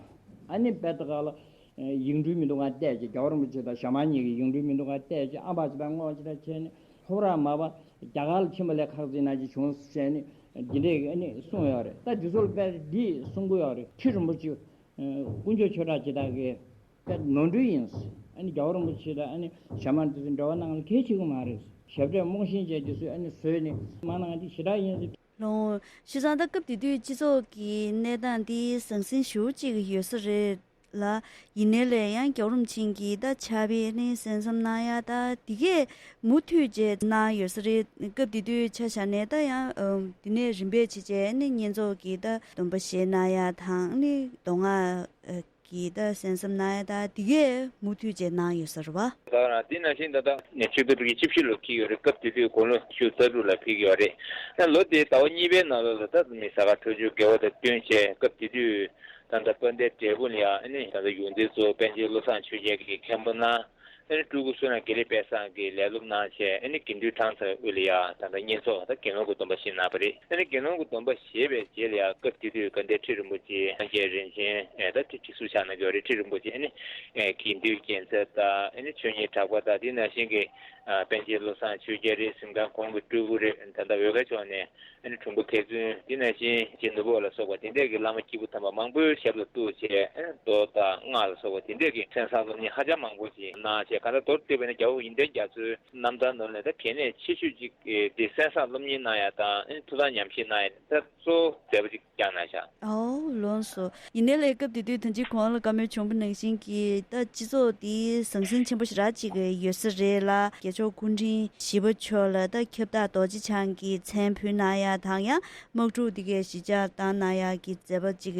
ཨ་ནི་དཔེ་ད་ག་ལ་ཡིག་འབྲུ་མི་འདུག་ག་བལྟས་བྱས། རྒྱལ་བ་རིན་པོ་ཆེ་དང་ཞྭ་དམར་གཉིས་ཀྱི་ཡིག་འབྲུ་མི་འདུག་ག་བལྟས་བྱས། ཨམ་པ་ཅིག་དང་སྔོག་ཅིག་དང་བྱས་ནས། ཧོབ་ར་མ་པ་རྒྱ་གར་ལ་ཕྱིན་པ་ལས་ཁག་ཅིག་ནང་བཞིན་བྱུང་ཟེར་ནས་འདི་འདྲས་ཀྱི་ཨ་ནི་གསུངས་ཡོད་རེད། ད་འདི་ཚོ་ལ་དཔེ་འདི་གསུང་གི་ཡོད་རེད། ཁྲི་རིན་པོ་ཆེ་དཀོན་མཆོག་ཆོས་གྲགས་སྦྱིན་བདག་གིས། དཔེ་ནོར་འཁྲུལ་ཡིན། ཨ་ནི་རྒྱལ་བ་རིན་པོ་ཆེ་དང་ཨ་ནི་ཞྭ་དམར་དེ་ཚོ་འབྲེལ་བ་གནང་ལ་གལ་ཆེ་གི་མ་རེད། ཞབས་གྲས་རྨོངས་ཞེན་བྱས་དེ་ཚོས་ཨ་ནི་བཟོས་ནས་མ་གནང་དེ་ཞེ་དྲག་ཡིན་ཟེར། ལོང་། བྱས་ཙང་ད་སྐབས་དེ་དུས་སྤྱི་ཚོགས་ཀྱི་གནས་སྟངས་འདི་ཟང་ཟིང་ཞེ་པོ་ཅིག་ཡོད་ས་རེད་ལ། ཡིན་ནའི་ལས་ཡང་རྒྱལ་བ་རིན་པོ་ཆེ་གིས་ད་ཕྱག་དཔེ་ནི་གསན་བསམ་གནང་ཡ་ད་དེ་གས་མུ་མཐུད་བྱས་གནང་ཡོད་ས་རེད། སྐབས་དེ་དུས་ཆ་བཞག་ནས་ད་ཡང་ཨམ་དེ་ནས་རིམ་པས་བྱས་བྱས་ནི་བསྙེན་རྫོགས་ཀྱི་ད་སྡོམ་པ་བཞེས་གནང་ཡ་དང་ནི་མདོ་སྔགས་ཀྱི་ད་གསན་བསམ་གནང་ཡ་ད་དེ་གས་མུ་མཐུད་བྱས་གནང་ཡོད་ས་རེད་བ། ད་རང་དེ་ནང་བཞིན་ད་ལྟ་ནས་ཆིག་སྟོང་དྲུག་བརྒྱ་བཅུ་བཞི་ལོ་འཁེལ་ཡོད་རེད། སྐབས་དེ་དུས་དགུང་ལོ་བཅུ་རྩ་དྲུག་ལ་ཕེབས་ཡོད་རེད། ད་ལོ་དེའི་ཟླ་བ་གཉིས་པའི་ནང་ལོགས་ལ་ད་མི་ས་ག་ཁྲ་ཆུ་དགེ་བ་དང་བསྟུན་བྱས། སྐབས་དེ་དུས་ད་ལྟ་དཔལ་ལྡན་འབྲས་སྤུངས་ལ་ཡང་ཨ་ནི་ད་ལྟ་ཡོངས་འཛིན་གཙོ་བོ་པཎ་ཆེན་བློ་བཟང་ཆོས་རྒྱལ་གྱིས་མཁན་པོ་གནང་། ཨ་ནི་སྤྲུལ་སྐུ་བསོད་ནམས་དགེ་ལེགས་དཔལ་བཟང་གིས་ལས་སློབ་གནང་བྱས། ཨ་ནི་དགེ་འདུན་གྲངས་ཚང་དབུས་ལ་ཡང་ད་ལྟ་བསྙེན་རྫོགས་ད་དགེ་སློང་གི་སྡོམ་པ་བཞེས་གནང་བ་རེད། ཨ་ནི་དགེ་སློང་གི་སྡོམ་པ་བཞེས་པའི་རྗེས་ལ་ཡང་སྐབས་དེ་དུས་དགའ་ལྡན་ཁྲི་རིན་པོ་ཆེ་སངས་རྒྱས་རིན་ཆེན་ཨེ་ད་ཁྲི་ཁྲི་ཟུར་ཆགས་གནང་གི་ཡོད་རེད། ཁྲི་རིན་པོ་ཆེ་ཨ་ནི་ཨེ་དགེ་འདུན་རྒྱལ་མཚན་དང་ཨ་ནི་ཆོས་ཉིད་གྲགས་པ་དང་དེ་ནང་བཞིན་གྱི་ཨ་པཎ་ཆེན་བློ་བཟང་ཆོས་རྒྱལ་རེད། གཟིམ་ཁང་གོང་གི་སྤྲུལ་སྐུ་རེད། ད་ལྟ་འོལ་ཁ་ཕྱོགས་ནས་ཨ་ནི་དྲུང་པ་མཁས་བཙུན། དེ་ནང་བཞིན་རྗེ་ནོར་བུ་ལ་སོགས་པ་དེ་འདྲས་ཀྱི་བླ་མ་སྐྱེས་བུ་དམ་པ་མང་པོའི་ཞབས་ལ་གཏུགས་བྱས། ཨ་ནི་མདོ་དང་སྔགས་ལ་སོགས་པ་དེ་འདྲས་ཀྱི་གསན་བསམ་སློབ་གཉེར་ཧ་ཅང་མང་པོ་ཞིག་གནང་བྱས། གང་ལྟར་མདོར་བསྡུས་པ་ཡིན་ན་རྒྱལ་བ་ཡོན་ཏན་རྒྱ་མཚོའི་རྣམ་ཐར་ནང་ལ་ད་གལ་གནད་ཆེ་ཤོས་ཅིག་དེ་གསན་བསམ་སློབ་གཉེར་གནང་ཡ་དང་། ཨ་ནི་ཐུགས་དམ་ཉམས་བཞེས་གནང་ཡ་ད་གཙོ་བོ་མཛད་པ་ཅིག་བསྐྱངས་གནང་བཞག། ཨོ་ལགས་སོ། ཡིན་ནའི་ལས་སྐབས་དེ་དུས་ད་ཅི་གོང་ལ་བཀའ་མོལ་བྱུང་བ་ནང་བཞིན་གྱི་ད་སྤྱི་ཚོགས་འདི་ཟང་ཟིང་ཆེན་པོ་ཞེ་དྲག་ཅིག་ཡོད་ས་རེད་ལ། རྒྱལ་མཆོག་སྐུ་ཕྲེང་བཞི་པ་མཆོག་ལ་ད་ཁྱབ་བདག་རྡོ་རྗེ་འཆང་གི་མཚན་ཕུལ་གནང་ཡ་དང་། ཡང་དམག་འཁྲུག་འདི་གའི་གཞིས་ཆགས་བཏང་གནང་ཡ་གི་མཛད་པ་ཅིག་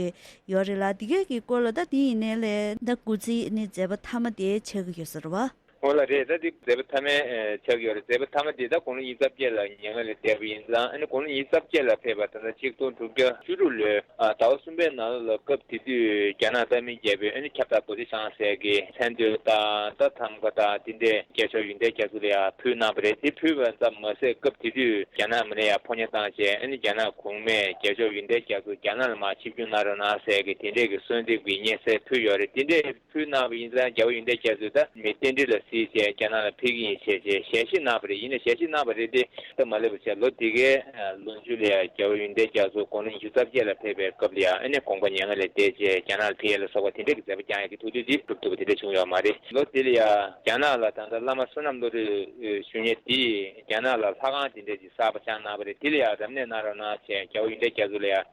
ཡོད་རེད་ལ། འདི་གའི་གི་སྐོར་ལ་ད་འདི་ཡིན་ནའི་ལས་ད་སྐུ་ཚེ་ནི་མཛད་པ་མཐའ་མ་དེ་ཆགས་ཀྱི་ཡོད་ས་རེད་བ། འོ་ལགས་རེད། ད་འདི་མཛད་པ་མཐའ་མའི་ཨེ་ཆགས་ཡོད་རེད། མཛད་པ་མཐའ་མ་འདི་ད་དགུང་ལོ་ཉི་ཤུ་རྩ་བརྒྱད་ལ་མྱ་ངན་ལས་འདས་པ་ཡིན་ཙང་། ཨ་ནི་དགུང་ལོ་ཉི་ཤུ་རྩ་བརྒྱད་ལ་ཕེབས་པ་ད་ལྟ་ཆིག་སྟོང་དྲུག་བརྒྱ་བཅུ་དྲུག་ལོའི་ཨ་ཟླ་བ་གསུམ་པའི་ནང་ལོགས་ལ་སྐབས་དེ་དུས་རྒྱ་ནག་ཏཱ་མིལ་རྒྱལ་པོས་ཨ་ནི་ཁྱབ་བདག་རྡོ་རྗེ་འཆང་ཟེར་གི་མཚན་བསྟོད་དང་ད་ཐང་ག་དང་དེ་འདྲས་རྒྱལ་མཆོག་ཡོན་ཏན་རྒྱ་མཚོ་ལ་ཡང་ཕུལ་གནང་བ་རེད། དེ་ཕུལ་བ་ཙམ་མ་ཟད་སྐབས་དེ་དུས་རྒྱ་ནག་མི་ནས་ཡང་ཕོ་ཉ་བཏང་བྱས། ཨ་ནི་རྒྱ་ནག་གོང་མས་རྒྱལ་མཆོག་ཡོན་ཏན་རྒྱ་མཚོ་རྒྱ་ནག་ལ་མར་ཆིབས་བསྒྱུར་གནང་རོགས་གནང་ཟེར་གི་དེ་འདྲས་ཀྱི་གསོལ་འདེབས་ཀྱི་སྙན་སེང་ཕུལ་ཡོད་རེད། དེ་འདྲས་ཕུལ་གནང་བ་ཡིན་ཙང་རྒྱལ་བ་ཡོན་ཏན་རྒྱ་མཚོས་ད་མི་རྟེན་འབྲེལ་ལ་ རྩིས་བྱས་རྒྱ་ནག་ལ་ཕུལ་གྱི་ཡིན་ཞེས་བྱས་ཞལ་བཞེས་གནང་བ་རེད། ཡིན་ནའི་ཞལ་བཞེས་གནང་བ་རེད་དེ། སྟབས་མ་ལེགས་པ་བྱས་ལོ་འདི་གའི་ལོ་མཇུག་ལ་ཡང་རྒྱལ་བ་ཡོན་ཏན་རྒྱ་མཚོ་དགུང་ལོ་ཉི་ཤུ་རྩ་བརྒྱད་ལ་ཕེབས་པའི་སྐབས་ལ་ཡང་ཨ་ནི་དགོངས་པ་མྱ་ངན་ལས་འདས་བྱས་རྒྱ་ནག་ལ་ཕུལ་ཡས་ལ་སོགས་པ་དེ་འདྲས་ཀྱི་མཛད་པ་བསྐྱངས་ཡས་ཀྱི་ཐུགས་འདུན་འདི་འགྲུབ་ཐུབ་པ་དེ་འདྲས་བྱུང་ཡོད་མ་རེད། ལོ་འདི་ལ་ཡང་རྒྱ་ནག་ལ་ད་ལྟ་བླ་མ་བསོད་ནམས་བློ་གྲོས་ཞུ་མཁན་འདིས་རྒྱ་ནག་ལ་ལྷ་ཁང་དེ་འདྲས་ཀྱི་གསར་པ་ཆགས་གནང་བ་རེད། དེ་ལ་ཡང་རབ་གནས་གནང་རོགས་གནང་བྱས་རྒྱལ་བ་ཡོན་ཏན་རྒྱ་མཚོ་ལ་ཡང་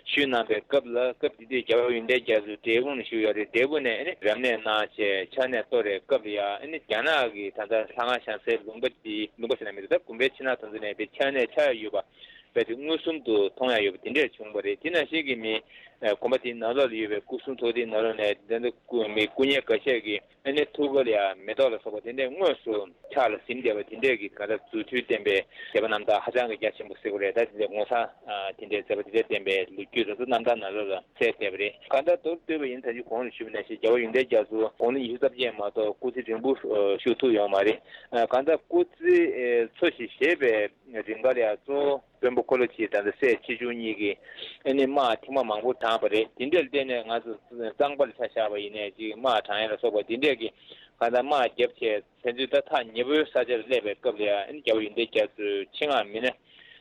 ཞུས་གནང་བའི་སྐབས་ལ། སྐབས་དེ་དུས་རྒྱལ་བ་ཡོན་ཏན་རྒྱ་མཚོ་འབྲས་སྤུངས་ལ་བཞུགས་ཡོད་རེད། འབྲས་སྤུངས་ནས་ཨ་ནི་རབ་གནས་གནང་བྱས་ཕྱག་ནས་གཏོར་བའི་སྐབས་ལ་ཡང་ཨ་ནི་རྒྱ་ནག་གི་ད་ལྟ་ལྷ་ཁང་བཞེངས་སའི་ལུང་པ་དེ། ལུང་པ་ཟེར་ན་མི་འདུག་ད་དགོན་པའི་ཕྱི་ནང་དེ་ཚོ་ནས་དཔེ་ཕྱག་ནས་ཆགས་ཡོད་པ་དཔེ་དེ་མངོན་སུམ་དུ་མཐོང་ཡ་ཡོད་པ་དེ་འདྲས་བྱུང་བ་རེད། དེ་ནང་བཞིན་གྱི་མི་དགོན་པ་དེའི་ནང་ལོགས་ལ་ཡོད་པའི་སྐུ་གསུང་ཐུགས་རྟེན་ནང་ལོགས་ནས་དེ་འདྲ་སྐུ་མི་སྐུ་གཉེར་འགའ་ཤས་ཀྱིས་ཨ་ནི་ཐུགས་ཀ་ལ་ཡང་མེ་ཏོག་ལ་སོགས་པ་དེ་འདྲས་དངོས་སུ་ཕྱག་ལ་ཟིན་བསྡད་པ་དེ་འདྲས་ཀྱི་ད་ལྟ་རྫུ་འཕྲུལ་ལྡན་པའི་མཛད་པ་རྣམ་ཐར་ཧ་ཅང་གི་རྒྱ་ཆེན་པོ་ཟེར་དགོས་རེད། ད་དེ་འདྲས་ངོ་མཚར་དེ་འདྲས་མཛད་པ་དེ་འདྲས་ལྡན་པའི་ལོ་རྒྱུས་དེ་ཚོ་རྣམ་ཐར་ནང་ལོགས་ལ་གསལ་བསྡད་པ་རེད། གང་ལྟར་མདོར་བསྡུས་པ་ཡིན་ད་ཅི་གོང་ལ་ཞུས་པ་ནང་བཞིན་རྒྱལ་བ་ཡོན་ཏན་རྒྱ་མཚོ་དགུང་ལོ་ཉི་ཤུ་རྩ་བརྒྱད་མ་གཏོགས་སྐུ་ཚེ་རིང་པོ་བཞུགས་ཐུབ་ཡོད་མ་རེད། གང་ལྟར་སྐུ་ཚེ་འཚོ་ཞིང་གཞེས་པའི་རིང་ག་ལ་ཡང་གཙོ་བོ་དཔོན་པོ་འཁོར་ལོ་གཅིག་དང་སྲས་ཆེ་ཆུང་གཉིས་ཀྱིས་ཨ་ནི་དམག་ཐེངས་མ་མང་པོ་དྲངས་པ་རེད། དེ་འདྲར་བརྟེན་ནས་ང་ཚོ་གཙང་པ་ལ་ཆ་བཞག་པ་ཡིན་ནའི་ཅིག་དམག་དྲང་ཡ་ལ་སོགས་པ་དེ་འདྲས་ཀྱི་གང་ལྟར་དམག་བརྒྱབ་བྱས་ཕན་ཚུན་ད་ཐག་ཉེ་པོའི་ས་ཆར་སླེབས་པའི་སྐབས་ལ་ཡང་ཨ་ནི་རྒྱལ་བ་ཡོན་ཏན་རྒྱ་མཚོའི་ཆེད་མངགས་མི་སྣ་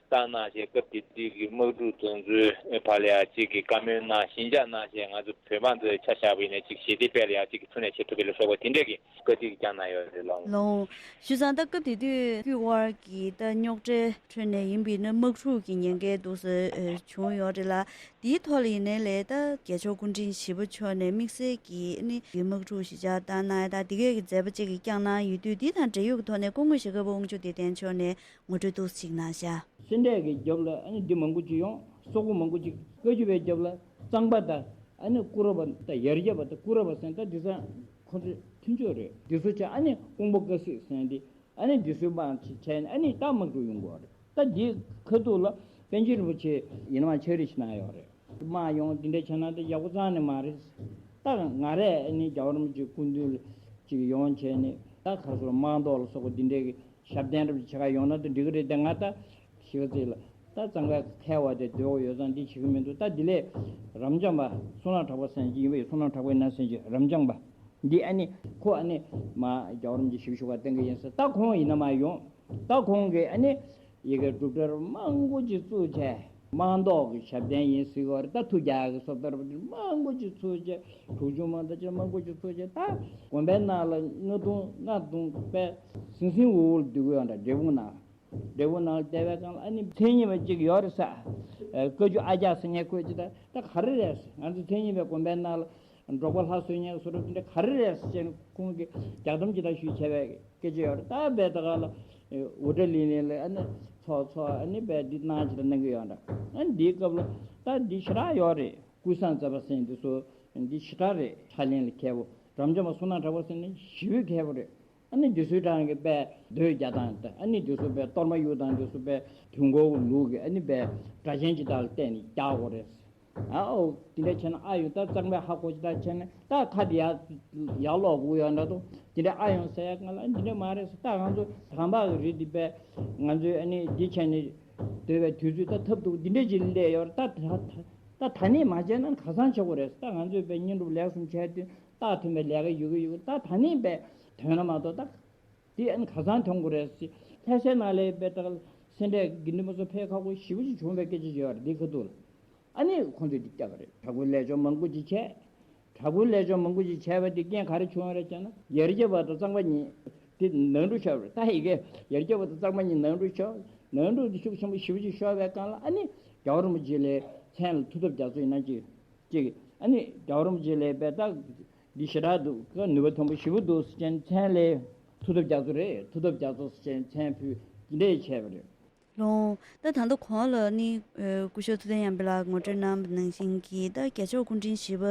བཏང་གནང་བྱས་སྐབས་དེ་དུས་ཀྱི་དམག་འཁྲུག་དེ་ཚོའི་བར་ལ་ཡང་ཅིག་གི་བཀའ་མོལ་གནང་ཞི་འཇགས་གནང་བྱས་ང་ཚོ་བོད་དམག་ཚོའི་ཆ་བཞག་པ་ཡིན་ནའི་ཅིག་ཞི་བདེ་དཔལ་ལ་ཡང་ཅིག་གི་འཚོ་གནས་བྱེད་ཐུབ་པ་ལ་སོགས་པ་དེ་འདྲས་ཀྱི་བཀའ་དྲིན་བསྐྱངས་གནང་ཡོད་རེད་ལགས། ལགས། བྱས་ཙང་ད་སྐབས་དེ་དུས་དབུས་དབར་གྱི་ད་རྙོག་དྲའི་ཁྲོད་ནས་ཡིན་པའི་ནི་དམག་འཁྲུག་གི་ཉེན་ཁའི་འདུག་སེ་ཨེ་བྱུང་ཡོད་རེད་ལ། དེའི་ཐོག་ལ་ཡིན་ནའི་ལས་ད་རྒྱལ་མཆོག་སྐུ་ཕྲེང་བཞི་པ་མཆོག་ནས་དམིགས་བསལ་གྱི་ནི་དམག་འཁྲུག་ཞི་འཇགས་བཏང་གནང་ཡ་ད་དེ་གས་ཀྱི་མཛད་པ་ཅིག་གི་བསྐྱངས་གནང་ཡོད་དུས། དེ་དང་འབྲེལ་ཡོད་ཀྱི་ཐོག་ནས་སྐུ་ངོ་ཞྭ་སྒབ་པ་དབང་ཕྱུག་བདེ་ལྡན་མཆོག་ནས་ངོ་སྤྲོད་ཏོག་ཙམ་ཅིག་གནང་ཤག་སེ་འབྲས་ཀྱི་རྒྱབ་ལ་ཨ་ནི་འདི་མང་པོ་ཅིག་ཡོང་། སོག་པོ་མང་པོ་ཅིག་བཀའ་བརྒྱུད་པའི་རྒྱབ་ལ་གཙང་པ་དང་ཨ་ནི་ཀུ་ར་པ་དང་ཡར་རྒྱབ་པ་དང་ཀུ་ར་པ་ཟེར་ད་འདི་ཚང་ཁོང་ཚོ་མཐུན་ཕྱོགས་རེད། འདི་ཚོ་ཆ་ཨ་ནི་ཀོང་པོ་ཀ་སི་ཟེར་འདི་ཨ་ནི་འདི་ཚོའི་དམག་ཅིག་བྱས་ནས་ཨ་ནི་ད་དམག་འཁྲུག་ཡོང་གི་ཡོད་རེད། ད་འདི་ཁ་ཐུག་ལ་པཎ་ཆེན་རིན་པོ་ཆེ་ཡིན་ནའང་ཕྱག་བྲིས་ཤིག་གནང་ཡོད་རེད། དམག་ཡོང་འདི་འདྲ་བྱས་ན་ད་ཡག་པོ་རྩ་ནས་མ་རེད། ད་ང་རས་ཨ་ནི་རྒྱལ་བ་རིན་པོ་ཆེའི་སྐུ་མདུན་ལ་ཅིག་ཡོང་བྱས་ནས་ད་ག་རེ་ཟེར་དམག་ཐོག་ལ་སོགས་པ་འདི་འདྲའི་གི་ཞབས་བརྟན་རབ་ཅིག་བྱེད་ག་ཡོང་ན་ད་འགྲིག་གི་རེད། དེ་ང་ད་ཞི་བ་རྩེ་ལ་ད་གཙང་པའི་ཁ་བ་དེ་སྡོད་དགོས་ཡོད་ཙང་འདི་བྱེད་གི་མི་འདུག་ད་འདི་ལས་རབ་འབྱམས་པ་བསོད་ནམས་གྲགས་པ་ཟེར་གྱི་ཡིན་པས། བསོད་ནམས་གྲགས་པའི་ན་ཟེར་གྱི་རབ་འབྱམས་པ་འདི་ཨ་ནི་ཁོ་ཨ་ནི་མ་རྒྱལ་བ་རིན་པོ་ཆེ་ཞིབ་ཞུ་བ་བསྟན་གི་ཡིན་ཟེར། ད་ཁོང་ཡིན་ན་མ་ཡོང་། ད་ཁོང་གིས་ཨ་ནི་ཡི་གེ་སྒྲུབ་གྲྭར་མང་པོ་ཅིག་བཙུགས་བྱས་དམག་ཐོག་གི་ཞབས་བརྟན་ཡིན་ཟེར་གི་ཡོད་རེད། ད་ཐུགས་རྒྱལ་གི་བཟོ་ལྟར་མང་པོ་ཅིག་བཙུགས་བྱས་གྲུབ་ཆུང་མང་དང་ཅིག་མང་པོ་ཅིག་བཙུགས་བྱས་ད་དགོན་པའི་ནང་ལ་སྣ་ཐུང་སྣ་ཐུང་པས་ཟིང་ཟིང་འུར་འུར་སྡོད་གི་ཡོད་འདྲ། འབྲས་སྤུངས་ནང་འབྲས་སྤུངས་ནང་བསྡད་པའི་སྒང་ལ་ཨ་ནི་མཚན་ཉིད་པ་ཅིག་ཡོད་རེད་ས། ཨ་བཀའ་བརྒྱུད་ཨ་ཅག་ཟེར་མཁན་ཁོས་ཅི་ད་ད་ག་རེ་རེད་ཟེར། ང་ཚོ་མཚན་ཉིད་པའི་དགོན་པའི་ནང་ལ་འབྲོག་པ་ལྷ་གསོལ་མཁན་བཟོ་འདྲ་དེ་འདྲ་ག་རེ་རེད་ཟེར་བྱས་ནས་ཁོང་གིས་རྒྱག་གཏམ་ཅི་ད་ཞུས་བྱས་པའི་སྐད་ཆ་ཡོད་རེད། ད་བས་ད་ག་ལ་འུར་སྒྲ་ལིང་ལིང་ལ་ཨ་ནི་ཚོགས་ཚོགས་ཨ་ནི་བས་འདི་གནང་ཅི་ད་གནང་གི་ཡོད་འདྲ། ཨ་ནི་འདིའི་སྐབས་ལ་ད་འདི་ཞེ་དྲག་ཡོད་རེད། ཀུན་བཟང་རྩ་བ་ཟེར་འདི་ཚོ་འདི་ཞེ་དྲག་རེད། ཕྱག་ལེན་ལ་མཁས་པོ། རབ་འབྱམས་པ་བསོད་ནམས་གྲགས་པ་ཟེར་ནི་ཞེ་པོའི་མཁས་པོ་རེད། ཨ་ནི་འདི་ཚོའི་གྲས་ཀྱི་དཔེ་མདོས་རྒྱག་སྟངས་དང་ཨ་ནི་འདི་ཚོ་དཔེ་གཏོར་མ་གཡུག་སྟངས་འདི་ཚོ་དཔེ་དུས་འཁོར་གྱི་ལུགས་ཀྱི་ཨ་ནི་དཔེ་སྒྲ་གཅན་ཅིག་དག་ལ་བལྟས་ནས་རྒྱག་དགོས་རེད། ཨ་ཨོ་དེ་འདྲ་བྱས་ན་ཨ་ཡོང་ད་གཙང་པའི་ཧ་གོ་ཅིག་ད་བྱས་ན་ད་ཁ་དེ་ཡར་ཡར་ལོག་དགོས་ཡོད་འདྲ་འདུག་དེ་འདྲ་ཨ་ཡོང་ཟེར་ཡ་གང་ལ་འདི་འདྲ་མ་རེད་ཟེར། ད་ང་ཚོ་དམ་པ་གི་རིགས་འདི་དཔེ་ང་ཚོའི་ཨ་ནི་འདི་བྱས་ནས་སྡོད་པའི་དུས་ཚོད་ད་ཐབས་སྡུག་འདི་འདྲ་ཅིག་སླེབས་ཡོད་རེད། ད་ད་ད་ད་ནས་མ་བྱས་ན་ག་ཚང་བྱེད་དགོས་རེད། ད་ང་ཚོས་དཔེ་བསྙེན་སྒྲུབ་ལེགས་ཤོམ་བྱས་དུས་རྟགས་མཐུན་པའི་ལས་ཀ་ཡོད་གི་ཡོད་གི་ད་ད་ནས་དཔེ་ཐོན་ན་མ་གཏོགས་ད་དེ་ཨ་ནི་ག་ཚང་ཐོན་དགོས་རེད་ཟེར། ལྷ་སའི་ནང་ལ་དཔེ་ད་སེ་འབྲས་དགེ་འདུན་པ་ཚོ་ཕེབས་ཁག་པོ་ཞེ་པོ་ཅིག་བྱུང་བའི་སྐད་ཆ་ཅིག་ཡོད་རེད། འདི་ཁ་ཐུག་ལ་ཨ་ནི་ཁོང་ཚོས་འདི་བསྐྱབས་པ་རེད། དྲག་པོའི་ལས་སྦྱོར་མང་པོ་ཅིག་བྱས། དྲག་པོའི་ལས་སྦྱོར་མང་པོ་ཅིག་བྱས་པ་དེ་རྐྱེན་ག་རེ་བྱུང་བ་རེད་ཅེ་ན། ཡར་རྒྱས་པ་དང་གཙང་པ་གཉིས་དེ་ནང་འགྲོ་ཤོར་བ་རེད། ད་ཡི་གེ་ཡར་རྒྱས་པ་དང་གཙང་པ་གཉིས་ནང་འགྲོ་ཤོར། ནང་འགྲོ་དེ་ཤུགས་ཆེན་པོ་ཞེ་པོ་ཅིག་ཤོར་བའི་སྒང་ལ་ཨ་ནི་རྒྱལ་བ་རིན་པོ་ཆེ་ལ་མཚན་ལ་མཐུ་སྟོབས་རྒྱ་མཚོ་ཡིན་ན་ཅིག་ཅིག་ཨ་ནི་རྒྱལ་བ་རིན་པོ་ཆེ་ལ་དཔེ་ད་འདི་ཞེ་དྲག་འདུག་ག་ནུས་པ་མཐོན་པོ་ཞེ་པོ་འདུག་ཟེར་བྱས་མཚན་ལ་མཐུ་སྟོབས་རྒྱ་མཚོ་རེད། མཐུ་སྟོབས་རྒྱ་མཚོ་ཟེར་བྱས་མཚན་ཕུལ་འདི་འདྲས་བྱས་པ་རེད། ལོང་། ད་ད་ལྟ་གོང་ལ་ནི་ཨ་སྐུ་ཞབས་ཐུབ་བསྟན་ཡར་འཕེལ་ལགས་ངོ་སྤྲོད་གནང་བ་ནང་བཞིན་གྱི་ད་རྒྱལ་མཆོག་སྐུ་ཕྲེང་བཞི་པ་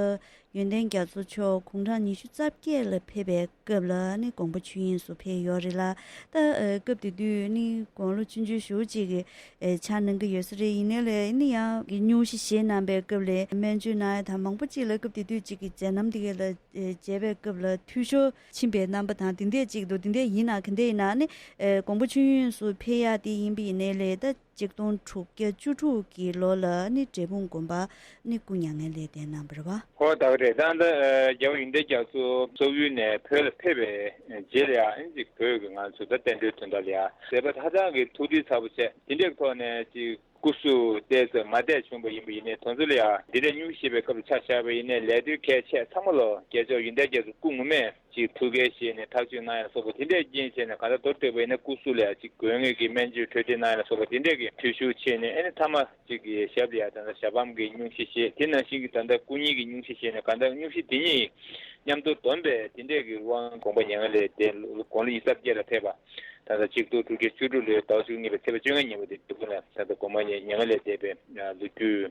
ཡོན་ཏན་རྒྱ་མཚོ་མཆོག་དགུང་གྲངས་ཉི་ཤུ་རྩ་བརྒྱད་ལ་ཕེབས་པའི་སྐབས་ལ་ནི་དགོངས་པ་ཆོས་དབྱིངས་སུ་ཕེབས་ཡོད་རེད་ལ། ད་ཨ་སྐབས་དེ་དུས་ནི་དགུང་ལོ་ཆུང་ཆུང་ཞེ་པོ་ཅིག་གི་ཨ་ཆགས་གནང་གི་ཡོད་ས་རེད། ཡིན་ནའི་ལས་ནི་ཡང་གི་སྙུང་གཞི་བཞེས་གནང་པའི་སྐབས་ལ་སྨན་བཅོས་གནང་ཡ་དང་མང་པོ་ཅིག་ལ་སྐབས་དེ་དུས་ཅིག་གི་མཛད་རྣམ་དེ་ག་ལ་ཨ་མཇལ་བའི་སྐབས་ལ་འཐུས་ཤོར་ཕྱིན་པའི་རྣམ་པ་དང་དེ་འདྲས་ཅིག་འདུག་དེ་འདྲས་ཡིན་ན་ག་འདྲས་ཡིན་ན་ནི་ཨ་དགོངས་པ་ཆོས་དབྱིངས་སུ་ཕེབས་ཡ་དེ་ཡིན་པ་ཡིན་ནའི་ལས་ད་ ཆིག་སྟོང་དྲུག་བརྒྱ་བཅུ་དྲུག་གི་ལོ་ལ་ནི་འབྲས་སྤུངས་དགོན་པ་ནི་སྐུ་མྱ་ངན་ལས་འདས་གནང་བ་རེད་བ། ཧོ་ད་ག་རེད། ད་ལྟ་རྒྱལ་བ་ཡོན་ཏན་རྒྱ་མཚོ་སོག་ཡུལ་ནས་བོད་ལ་ཕེབས་པའི་རྗེས་ལ་ཡང་ཨ་ནི་ཅིག་བོད་ཀྱི་ང་ཚོ་ད་བསྟན་འགྲོའི་དོན་དག་ལ་ཡང་མཛད་པ་ཧ་ཅང་གི་ཐུགས་སྤྲོ་ཚ་པོ་བྱས། དེ་འདྲའི་ཐོག་ནས་ཅིག་སྐུ་གཟུགས་བལྟས་ཙང་མ་བལྟས་བྱུང་བ་ཡིན་པ་ཡིན་ནའི་དོན་ཚུལ་ལ་ཡང་འདི་འདྲ་སྙུང་གཞི་ཞེས་པའི་སྐབས་ལ་ཆ་བཞག་པ་ཡིན་ནའི་ལས་དོན་གལ་ཆེ་ཚང་མ་ལ་རྒྱལ་མཆོག་ཡོན་ཏན་རྒྱ་མཚོ་སྐུ་ངོ་མས་ཅིག་ཐུགས་འགན་བཞེས་ནས་ཐག་གཅོད་གནང་ཡ་སོགས་པ་དེ་འདྲས་རྐྱེན་བྱས་ནས་གང་ལྟར་མདོར་བསྡུས་པ་ཡིན་ན་སྐུ་གཟུགས་ལ་ཡང་ཅིག་དགོས་ངེས་ཀྱི་སྨན་བཅོས་འཕྲོད་བསྟེན་གནང་ཡ་ལ་སོགས་པ་དེ་འདྲས་ཀྱི་འཐུས་ཤོར་བྱས་ནས། ཨ་ནི་མཐའ་མ་ཅིག་གི་ཞབས་ལ་ཡང་ད་ལྟ་ཞབས་བམ་གྱི་སྙུང་གཞི་བཞེས། དེ་ནང་བཞིན་གྱི་ད་ལྟ་སྐུ་ཉིད་ཀྱི་སྙུང་གཞི་བཞེས་ནས་གང་ལྟར་སྙུང་གཞི་དེ་གཉིས་མཉམ་དུ་བསྡོམས་པས་དེ་འདྲས་ཀྱི་དབང་དགོངས་པ་མྱ་ངན་ལས་འདས། དགུང་ལོ་ཉི་ཤུ་རྩ་བརྒྱད་ལ་ཕེབས་པ། ད་ལྟ་ཆིག་སྟོང་དྲུག་བརྒྱ་བཅུ་དྲུག་ལོའི་ཟླ་བ་བཅུ་གཉིས་པའི་ཚེས་པ་བཅོ་ལྔ་ཉིན་མོ་དེ་འབྲས་སྤུངས་ལ་ད་ལྟ་དགོངས་པ་མྱ་ངན་ལས་འདས་པའི་ལོ་རྒྱུས་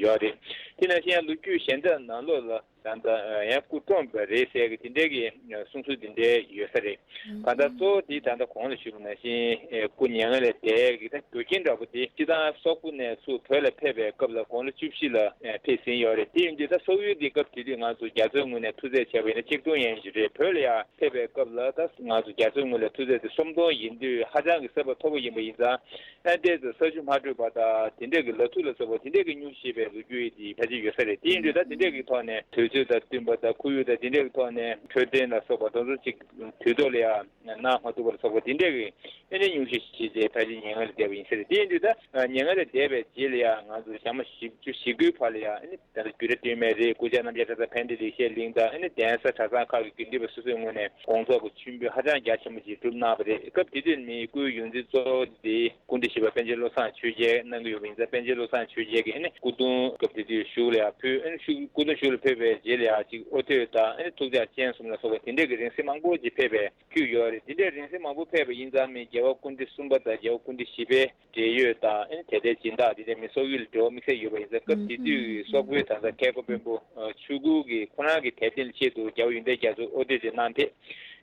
ཡོད་རེད། དེ་ནང་བཞིན་ཡང་ལོ་རྒྱུས་གཞན་དག་ནང་ལོགས་ལ་ད་ལྟ་ཡང་སྐུ་བཀྲོངས་པ་རེད་ཟེར་གི་དེ་འདྲའི་གི་གསུང་སྲོལ་དེ་འདྲའི་ཡོད་ས་རེད། གང་ལྟར་གཙོ་བོ་དེ་ད་ལྟ་གོང་ལ་ཞུས་པ་ནང་བཞིན་སྐུ་མྱ་ངན་ལས་འདས་གི་ད་རྒྱུ་རྐྱེན་འདྲ་པོ་དེ་སྤྱིར་བཏང་སོག་པོ་ནས་ཚུར་བོད་ལ་ཕེབས་པའི་སྐབས་ལ་དགུང་ལོ་བཅུ་བཞི་ལ་ཕེབས་ཟིན་ཡོད་རེད། དེ་ཡིན་དུས་ད་སོག་ཡུལ་དེ་སྐབས་དེ་དུས་ང་ཚོ་རྒྱ་མཚོའི་ངོས་ནས་ཐུག་འཕྲད་བྱས་པ་ཡིན་ན་ཆིག་སྟོང་ཡན་ཞིག་རེད། བོད་ལ་ཡང་ཕེབས་པའི་སྐབས་ལ་ད་ང་ཚོ་རྒྱ་མཚོའི་ངོས་ལ་ཐུག་འཕྲད་དེ་སུམ་སྟོང་ཡིན་དུས་ཧ་ཅང་གི་ས་བབ་མཐོ་པོ་ཡིན་པ་ཡིན་ཙང་། ཨ་ཏེ་ཚོ་ས་ཆུ་མ་དྲོས་པ་དང་དེ་འདྲས་ཀྱི་ལ་ཐུག་ལ་སོགས་པ་དེ་འདྲས་ཀྱི་སྙུང་གཞི་ཞེས་པའི་ལོ་རྒྱུས་དེ་ཕལ་ཆེར་ཡོད་ས་རེད། དེ་ཡིན་དུས་ད་དེ་འདྲས་ཀྱི་ཐོག་ནས་དུས་ཚོད་དང་བསྟུན་པ་དང་ཁོར་ཡུག་དང་དེ་འདྲས་ཀྱི་ཐོག་ནས་འཕྲོད་བསྟེན་ལ་སོགས་པ་དེ་ཚོ་ཅིག་དུས་ཐོག་ལ་ཡང་གནང་མ་ཐུབ་པ་ལ་སོགས་པ་དེ་འདྲས་ཀྱི་ཨ་ནི་སྙུང་གཞི་ཞེས་བྱས་ཕལ་ཆེར་ཉེ་སྔ་ལ་བསྡད་པ་ཡིན་ས་རེད། དེ་ཡིན་དུས་ད་ཉེ་སྔ་ལ་བསྡད་པའི་རྗེས་ལ་ཡང་ང་ཚོ་ཞག་མ་བཞི་བཅུ་ཞེ་དགུའི་བར་ལ་ཡང་ཨ་ནི་ད་ལྟ་རྒྱུད་གྲྭ་སྟོད་སྨད་རེད། སྐུ་བཅར་རྣམ་རྒྱལ་གྲྭ་ཚང་ཕན་བདེ་ལེགས་བཤད་གླིང་དང་ཨ་ནི་གདན་ས་གྲྭ་ཚང་ཁག་གི་དགེ་འདུན་པ་སོ་སོའི་ངོས་ནས་དགོངས་རྫོགས་ཀྱི་མཆོད་འབུལ་ཧ་ཅང་རྒྱ་ཆེན་པོ་ཞིག་བསྒྲུབས་གནང་བ་རེད། སྐབས་དེ་དུས་མི་སྐུའི་ཡོངས་འཛིན་གཙོ་བོ་དེ་སྐུ་ཕྲེང་བཞི་པ་པཎ་ཆེན་བློ་བཟང་ཆོས་རྒྱན་གནང་གི་ཡོད་པ་ཡིན་ཙང་། པཎ་ཆེན་བློ་བཟང་ཆོས་རྒྱན་གྱིས་ཨ་ནི་སྐུ་གདུང་སྐབས་དེ་དུས་བཞུགས་ལ་ཡང་ཕུལ། ཨ་ནི་བཞུགས་སྐུ་གདུང་བཞུགས་ལ་ཕེབས་པའི་རྗེས་ལ་ཡང་ཅིག་དབུ་ཐོད་དང་ཨ་ནི་ཐུགས་ཕྱག་སྤྱན་གསུམ་ལ་སོགས་པ་དེ་འདྲས་ཀྱི་རིང་བསྲེལ་མང་པོ་ཅིག་ཕེབས་པའི་རྒྱུས་ཡོད་རེད། དེ་འདྲའི་རིང་བསྲེལ་མང་པོ་ཕེབས་པ་ཡིན་ཙང་མི་རྒྱལ་བ་སྐུ་ཕྲེང་གསུམ་པ་དང་རྒྱལ་བ་སྐུ་ཕྲེང་བཞི་པའི་འབྲེལ་ཡོད་དང་ཨ་ནི་དེ་ལྟའི་སྦྱིན་བདག་དེ་འདྲ་མི་སོག་ཡུལ་ལ་འབྲེལ་བ་དམིགས་བསལ་ཡོད་པ་ཡིན་ཙང་། སྐབས་དེ་དུས་སོག་པོའི་ད་ལྟ་མཁས་པ་དཔོན་པོ་ཆོས་སྐུ་གིས་ཁོ་རང་གི་དད་རྟེན་ལ་ཆེད་དུ་རྒྱལ་བ་ཡོན་ཏན་རྒྱ་མཚོ་དབུ་ཐོད་ཅིག་གནང་སྟེ།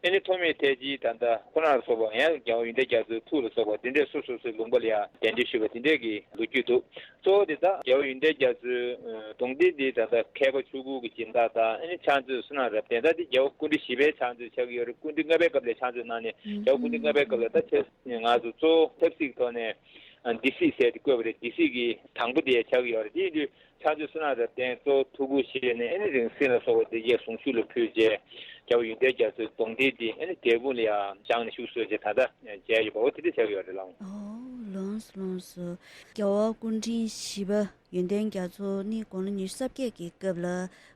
ཨ་ནི་ཐོགས་མེད་ཐལ་གྱིས་ད་ལྟ་ཁོ་རང་ལ་སོགས་པ་ཡང་རྒྱལ་བ་ཡོན་ཏན་རྒྱ་མཚོའི་ཐུགས་ལ་སོགས་པ་དེ་འདྲས་སོ་སོ་སོའི་ལུང་པ་ལ་ཡང་གདན་འདྲེན་ཞུས་པ་དེ་འདྲས་ཀྱི་ལོ་རྒྱུས་འདུག་གཙོ་བོ་དེ་དག་རྒྱལ་བ་ཡོན་ཏན་རྒྱ་མཚོའི་གདུང་རྟེན་འདི་ད་ལྟ་མཁས་པ་ཆོས་སྐུ་གི་སྦྱིན་བདག་དང་ཨ་ནི་ཕྱག་མཛོད་བསོད་ནམས་རབ་བརྟན། ད་འདི་རྒྱལ་བ་སྐུ་ཕྲེང་བཞི་པའི་ཕྱག་མཛོད་ཆགས་ཀྱི་ཡོད་རེད། སྐུ་ཕྲེང་ལྔ་པའི་སྐབས་ལ་ཕྱག་མཛོད་གནང་ནས་རྒྱལ་བ་སྐུ་ཕྲེང་ལྔ་པའི་སྐབས་ལ་ད་ཆེ་ང་ཚོ་གཙོ་བོ་ཆབ་སྲིད་ཐོག་ནས་སྡེ་སྲིད་ཟེར་ཏེ་བསྐོས་པ་རེད། སྡེ་སྲིད་ཀྱི་དང་པོ་དེ་ཆགས་ཀྱི་ཡོད་རེད། དེ་ཡིན་དུས་ཕྱག་མཛོད་བསོད་ནམས་རབ་བརྟན་གཙོ་བོ་ཐུགས་ཁུར་བཞེས་ནས་ཨ་ནི་རིང་བསྲེལ་ལ་སོགས་པ་དེ་གས་གཟུངས་གཞུག་ལ་ཕུལ་རྗེས་རྒྱལ་བ་ཡོན་ཏན་རྒྱ་མཚོའི་གདུང་རྟེན་དེ་ཨ་ནི་འབྲས་སྤུངས་ལ་ཡང་བཞེངས་ནས་བཞུགས་གསོལ་བྱས་ད་ལྟ་མཇལ་ཡོད་པ་འོ་དེ་འདྲ་ཆགས་ཀྱི་ཡོད་རེད་ལགས། ཨོ་ལགས་སོ་ལགས་སོ། རྒྱལ་བ་སྐུ་ཕྲེང་བཞི་པ་ཡོན་ཏན་རྒྱ་མཚོ་ནི་དགུང་ལོ་ཉི་ཤུ་རྩ་བརྒྱད་ཀྱི་སྐབས་ལ་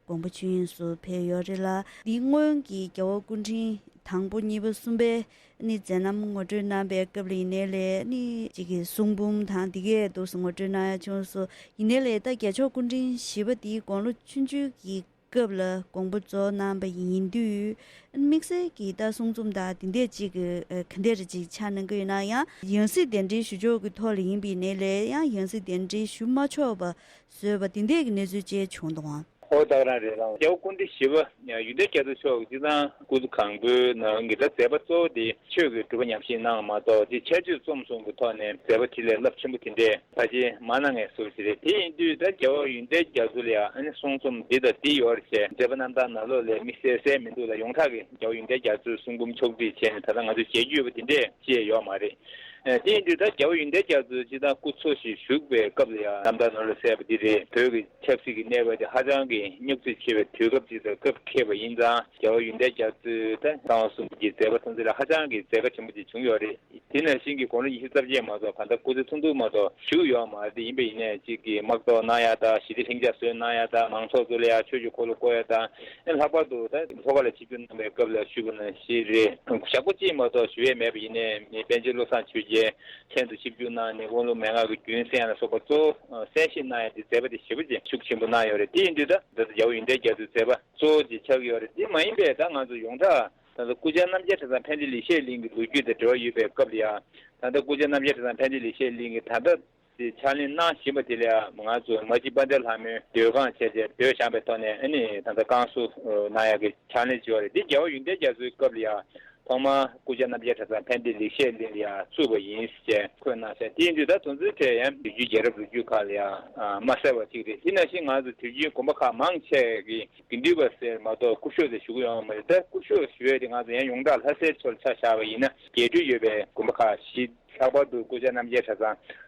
དགོངས་པ་ཆོས་དབྱིངས་སུ་ཕེབས་ཡོད་རེད་ལ། འདི་སྔོན་གྱི་རྒྱལ་བ་སྐུ་ཕྲེང་དང་པོ་གཉིས་པ་གསུམ་པའི་ནི་མཛད་རྣམ་ངོ་སྤྲོད་གནང་པའི་སྐབས་ལ་ཡིན་ནའི་ལས་ནི་གཅིག་གི་གསུང་འབུམ་དང་འདི་གས་འདུག་སེ་ངོ་སྤྲོད་གནང་ཡ་བྱུང་སོང་། ཡིན་ནའི་ལས་ད་རྒྱལ་མཆོག་སྐུ་ཕྲེང་བཞི་པ་འདིའི་དགུང་ལོ་ཆུང་ཆུང་གི་སྐབས་ལ་དགོངས་པ་རྫོགས་གནང་པ་ཡིན་དུས། དམིགས་བསལ་གྱི་ད་གསུང་རྩོམ་དང་དེ་འདྲས་ཅིག་གི་ག་འདྲས་རེ་ཅིག་ཆགས་གནང་གི་ཡོད་ན། ཡང་ཡང་སྲིད་གདན་འདྲེན་ཞུ་ཕྱོགས་ཀྱི་ཐོག་ལ་ཡིན་པ་ཡིན་ནའི་ལས་ཡང་ཡང་སྲིད་གདན་འདྲེན་ཞུ་མ་ཆོག་པ་བཟོས་པ་དེ་འདྲས་ཀྱི་གནས་ཚུལ་ཅིག་བྱུང་འདུག་ཨང་། ཨོ་ད་ག་རང་རེད་ལགས། རྒྱལ་བ་སྐུ་ཕྲེང་བཞི་པ་ཡོན་ཏན་རྒྱ་མཚོ་མཆོག་གིས་སྤྱིར་བཏང་སྐུ་ཚེ་གང་པོའི་ནང་གི་ད་མཛད་པ་གཙོ་བོ་དེ་ཆོས་ཀྱི་སྒྲུབ་པ་ཉམས་བཞེས་གནང་བ་མ་གཏོགས། དེ་ཆེད་སྤྱོད་རྩོམ་གསུམ་གྱི་ཐོག་ནས་མཛད་པ་འཕྲིན་ལས་རླབས་ཆེན་པོ་དེ་འདྲས་ཕལ་ཆེར་མ་གནང་ངེས་བཟོ་ཞིག་རེད། དེ་ཡིན་དུས་ད་རྒྱལ་བ་ཡོན་ཏན་རྒྱ་མཚོ་ལ་ཡང་ཨ་ནི་གསུང་རྩོམ་འདི་དང་འདི་ཡོད་རེད་ཅེས་མཛད་པ་རྣམ་ཐར་ནང་ལོགས་ལས་དམིགས་བསལ་གསལ་མི་འདུག་ལ། ཡོངས་གྲགས་ཀྱི་རྒྱལ་བ་ཡོན་ཏན་རྒྱ་མཚོའི་གསུང་འབུམ་ཕྱོགས་སྒྲིག་བྱས་ནས་ད་ལྟ་ང་ཚོས་མཇལ་རྒྱུ་ཡོད་པ་དེ་འདྲས་ཅིག་ཡོད་མ་རེད། ཨ་དེ་ཡིན་དུས་ད་རྒྱལ་བ་ཡོན་ཏན་རྒྱ་མཚོ་སྤྱིར་བཏང་སྐུ་འཚོ་ཞིང་བཞུགས་པའི་སྐབས་ལ་ཡང་རྣམ་ཐར་ནང་ལ་གསལ་བ་འདི་རེད། བོད་ཀྱི་ཆབ་སྲིད་ཀྱི་གནས་བབ་དེ་ཧ་ཅང་གི་རྙོག་འཛིང་ཆེ་བའི་དུས་སྐབས་ཅིག་དང་སྐབས་འཁེལ་བ་ཡིན་ཙང་། རྒྱལ་བ་ཡོན་ཏན་རྒྱ་མཚོའི་ད་གསང་བ་གསུམ་གྱི་མཛད་པ་ཐམས་ཅད་ལ་ཧ་ཅང་གི་མཛད་དཀའ་ཆེན་པོ་ཅིག་བྱུང་ཡོད་རེད། དེ་ནང་བཞིན་གྱི་དགུང་ལོ་ཉི་ཤུ་རྩ་བརྒྱད་མ་གཏོགས་གང་ལྟར་སྐུ་ཚེ་ཐུང་ཐུང་མ་གཏོགས་བཞུགས་ཡོད་མ་རེད། ཡིན་པ་ཡིན་ནའི་གཅིག་གི་དམག་བཟློག་གནང་ཡ་དང་། ཞི་བདེ་ལྷིང་འཇགས་བཟོས་གནང་ཡ་དང་། མང་ཚོགས་ཚོ་ལ་ཡང་ཆོས་ཀྱི་འཁོར་ལོ་བསྐོར་ཡ་དང་། ཨེ་ལྷག་པར་དུ་ད་ལྷོ་ཁ་ལ་ཆིབས་བསྒྱུར་གནང་བའི་སྐབས་ལ་ཞུས་པ་ནང་བཞིན་རེད། ཞག་པོ་གཅིག་མ་གཏོགས་བཞུགས་ཡས་མེད་པ་ཡིན་ནའི་མི་པཎ་ཆེན་བློ་བཟང་ཆོས་རྒྱན་ལྷན་དུ་ཆིབས་བསྒྱུར་གནང་ནས་དབང་ལུང་མན་ངག་གི་རྒྱུན་གསན་ཡ་ལ་སོགས་པ་གཙོ་བོ་གསན་བཞེས་གནང་ཡ་དེ་མཛད་པ་དེ་ཞེ་པོ་ཅིག་ཤུགས་ཆེན་པོ་གནང་ཡོད་རེད། དེ་ཡིན་དུས་ད་ད་ལྟ་རྒྱལ་བ་ཡོན་ཏན་རྒྱ་མཚོའི་མཛད་པ་གཙོ་བོ་ཅིག་ཆགས་ཀྱི་ཡོད་རེད། དེ་མ་ཡིན་པའི་ད་ང་ཚོ་ཡོངས་གྲགས་ད་ལྟ་སྐུ་བཅར་རྣམ་རྒྱལ་གྲྭ་ཚང་ཕན་བདེ་ལེགས་བཤད་གླིང་གི་ལོ་རྒྱུས་དང་འབྲེལ་བ་ཡོད་པའི་སྐབས་ལ་ཡང་། ད་ལྟ་སྐུ་བཅར་རྣམ་རྒྱལ་གྲྭ་ཚང་ཕན་བདེ་ལེགས་བཤད་གླིང་གི་ད་ལྟ་དེ་ཕྱག་ལེན་གནང་བཞིན་པ་དེ་ལ་ཡང་ང་ཚོ་མ་གཅིག་དཔལ་ལྡན་ལྷ་མོའི་ཟློས་ཁང་བྱས་རྗེས་ཟློས་བཞེངས་པའི་ཐོག་ནས་ཨ་ནི་ད་ལྟ་བསྐང་གསོ་གནང་ཡག་གི་ཕྱག་ལེན་བྱས་པ་རེད། འདི་རྒྱལ་བ་ཡོན་ཏན་རྒྱ་མཚོའི་སྐབས་ལ་ཡང་ཐོག་མར་སྐུ་བཅར་རྣམ་རྒྱལ་གྲྭ་ཚང་ཕན་བདེ་ལེགས་བཤད་གླིང་ལ་ཡང་བཙུགས་པ་ཡིན་ཞེས་འཁོད་གནང་ཞིང་། དེ་ཡིན་དུས་ད་དོན་ཚན་དེ་ཡང་བོད་བརྒྱུད་རྒྱལ་རབས་ལོ་རྒྱུས་ཁག་ལ་ཡང་མ་གསལ་བ་ཅིག་རེད། དེ་ནང་བཞིན་ང་ཚོ་དུས་རྒྱུན་དགོན་པ་ཁག་མང་ཆེ་གི་དགེ་འདུན་པ་ཟེར་མ་གཏོགས་སྐུ་ཞབས་ཟེར་ཞུ་གི་ཡོད་མ་རེད། ད་སྐུ་ཞབས་ཞུ་ཡས་དེ་ང་ཚོ་ཡང་ཡོངས་གྲགས་ལྷ་སའི་ཕྱོགས་ལ་ཆ་བཞག་པ་ཡིན་ན་རྒྱས་སྤྲོས་ཡོད་པའི་དགོན་པ་ཁག་བཞི་ ལྷག་པར་དུ་སྐུ་བཅར་རྣམ་རྒྱལ་གྲྭ་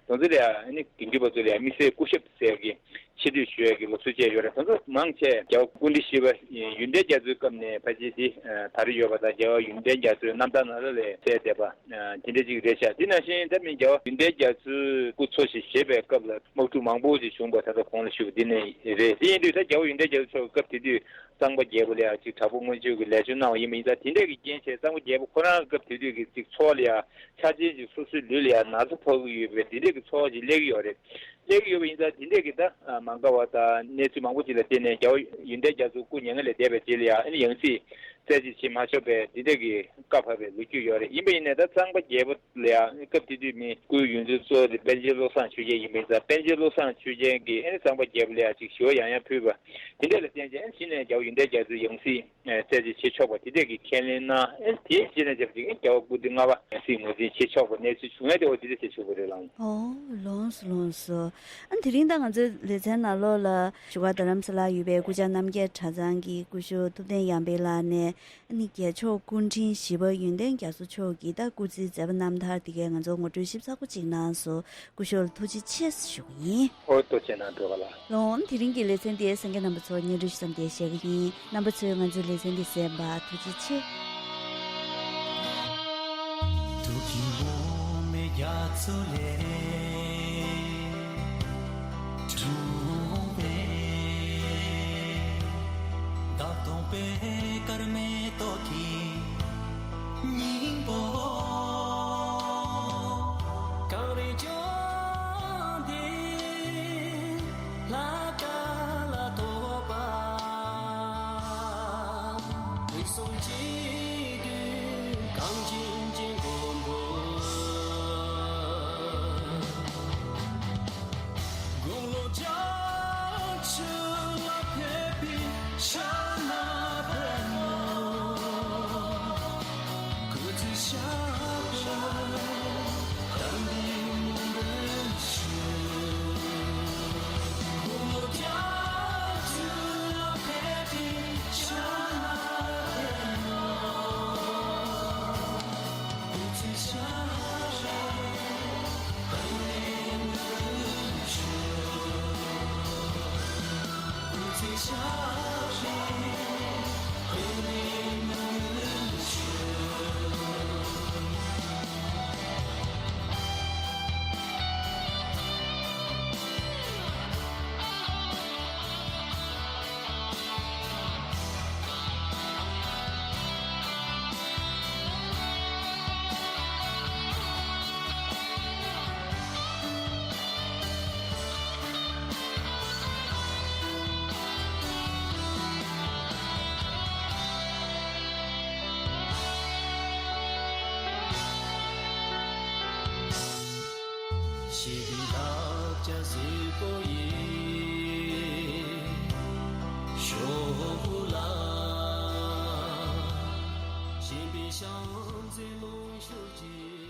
ཚང་དེ་ཚོ་ལ་ཡང་ཨ་ནི་དགེ་འདུན་པ་ཚོ་ལ་ཡང་དམིགས་བསལ་སྐུ་ཞབས་ཟེར་གྱི་ཆེ་བསྟོད་ཞུ་ཡ་གི་ལོ་ཚོད་བཅས་ཡོད་རེད། དེ་ཚོ་མང་ཆེ་རྒྱལ་བ་སྐུ་ཕྲེང་བཞི་པ་ཡོན་ཏན་རྒྱ་མཚོའི་སྐབས་ནས་ཕལ་ཆེར་དེ་དར་ཡོད་པ་དང་། རྒྱལ་བ་ཡོན་ཏན་རྒྱ་མཚོའི་རྣམ་ཐར་ནང་ལ་ལས་གསལ་བསྡད་པ་དེ་འདྲ་ཅིག་རེད་ཤག་དེ་ནང་བཞིན་ད་མིན་རྒྱལ་བ་ཡོན་ཏན་རྒྱ་མཚོའི་སྐུ་འཚོ་ཞིང་གཞེས་པའི་སྐབས་ལ་དམག་འཁྲུག་མང་པོ་ཅིག་བྱུང་བ་ད་ལྟ་གོང་ལ་ཞུས་པ་འདི་ནས་རེད། དེ་ཡིན་དུས་ད་རྒྱལ་བ་ཡོན་ཏན་རྒྱ་མཚོ་མཆོག་གི་སྐབས་དེ་དུས་གཙང་པ་རྒྱལ་པོ་ལ་ཡང་ཅིག་དྲག་པོ་མངོན་སྤྱོད་ཀྱི་ལས་བྱུང་གནང་བ་ཡིན་པ་ཡིན་ཙང་། དེ་འདྲས་ཀྱི་རྐྱེན་བྱས་གཙང་པ་རྒྱལ་པོ་ཁོ་རང་སྐབས་དེ་དུས་ཀྱི་ཅིག་འཚོ་བ་ལ་ཡང་ཆ་རྐྱེན་ཅིག་སོ་སོའི་ལུས་ལ་ཡང་ན་ཚ་ཕོག་གི་ཡོད་པའི་དེ་འདྲས་ཀྱི་འཚོ་བ་ཅིག་སླེབས་ཀྱི་ཡོད་རེད། སླེབས་ཀྱི་ཡོད་པ་ཡིན་ཙང་དེ་འདྲས་ཀྱི་ད་མ་དགའ་བ་དང་གནས་ཚུལ་མང་པོ་ཅིག་ལ་བརྟེན་ནས་རྒྱལ་བ་ཡོན་ཏན་རྒྱ་མཚོ་སྐུ་མྱ་ངན་ལས་འདས་པའི་རྗེས་ལ་ཡང་ཨ་ནི་ཡང་སྲིད་རྩད་གཅོད་བྱེད་མ་ཆོག་པའི་དེ་འདྲས་ཀྱི་བཀའ་ཕབ་པའི་ལོ་རྒྱུས་ཡོད་རེད། ཡིན་པ་ཡིན་ནའི་ད་གཙང་པ་རྒྱལ་པོ་ལ་ཡང་སྐབས་དེ་དུས་མི་སྐུའི་ཡོངས་འཛིན་གཙོ་བོ་དེ་པཎ་ཆེན་བློ་བཟང་ཆོས་རྒྱན་ཡིན་པ་ཡིན་ཙང་། པཎ་ཆེན་བློ་བཟང་ཆོས་རྒྱན་གྱིས་ཨ་ནི་གཙང་པ་རྒྱལ་པོ་ལ་ཡང་ཅིག་ཞུ་བ་ཡང་ཡང་ཕུལ་བ་དེ་འདྲས་ལ་བརྟེན་བྱས་ཨ་ནི་གཞི་ནས་རྒྱལ་བ་ཡོན་ཏན་རྒྱ་མཚོའི་ཡང་སྲིད་རྩད་གཅོད་བྱེད་ཆོག་པ་དེ་འདྲས་ཀྱི་ཁས་ལེན་གནང་། ཨ་ནི་དེའི་རྗེས་ནས་བྱས་པ་ཅིག་རྒྱལ་བ་སྐུ་ཕྲེང་ལྔ་པ་ཡང་སྲིད་ངོས་འཛིན་བྱེད་ཆོག་པ་གནས་ཚུལ་བྱུང་ཡ་དེ་འོ་དེ་འདྲས་བྱས་བྱུང་བ་རེད་ལགས། ཨོ། ལགས་སོ་ལགས་སོ། ཨ་ནི་དེ་རིང་ད་ང་ཚོའི་ལེ་ཚན་ནང་ལོགས་ལ་བཞུགས་སྒར་རྡ་རམ་ས་ལར་ཡོད་པའི་སྐུ་བཅར་རྣམ་རྒྱལ་གྲྭ་ཚང་གི་སྐུ་ཞབས་ཐུབ་བསྟན་ཡར་འཕེལ་ལགས་ནས། ཨ་ནི་རྒྱལ་མཆོག་སྐུ་ཕྲེང་བཞི་པ་ཡོན་ཏན་རྒྱ་མཚོ་མཆོག་གི་ད་སྐུ་ཚེའི་མཛད་པ་རྣམ་ཐར་དེ་གའི་ང་ཚོ་ངོ་སྤྲོད་ཞིབ་ཚགས་པོ་ཅིག་གནང་སོང་། སྐུ་ཞབས་ལ་ཐུགས་རྗེ་ཆེ་ཞུ་གི་ཡིན། ཨོ་ཐུགས་རྗེ་གནང་འགྲོ་བ་ལ། ལགས་འོང་། དེ་རིང་གི་ལེ་ཚན་དེ་གསན་མཁན་རྣམ་པ་ཚོར་སྙན་སྒྲོན་ཞུ་བསམ་སྟེ་བཤད་ཀྱི་ཡིན། རྣམ་པ་ཚོས་ང་ཚོའི་ལེ་ཚན་འདི་གསན་པར་ཐུགས་རྗེ་ཆེ། སྙིང་པོ་གངས་རི་ལྗོངས་འདི་ལྷ་སྐལ་ལ་ཐོགས་པ། དུས་གསུམ་གཅིག་བསྡུས་གངས་ཅན་གྱི་མགོན་པོ། དགུང་ལོ་བརྒྱད་ཅུ་ལ་ཕེབས་པའི་ཕྱག་ན་པདྨོ། སྐུ་ཚེ་ཞབས་པད་བརྟན་པའི་སྨོན་འདུན་ཞུ། དགུང་ལོ་བརྒྱད་ཅུ་ལ་ཕེབས་པའི་ཕྱག་ན་པདྨོ། ཞི་བའི་བདག་ཅག་སྲས་པོ་ཡི། ཤོག་བུ་ལ། ཞེན་པའི་ཞལ་འཛིན་ལུང་ཤུགས་ཀྱིས།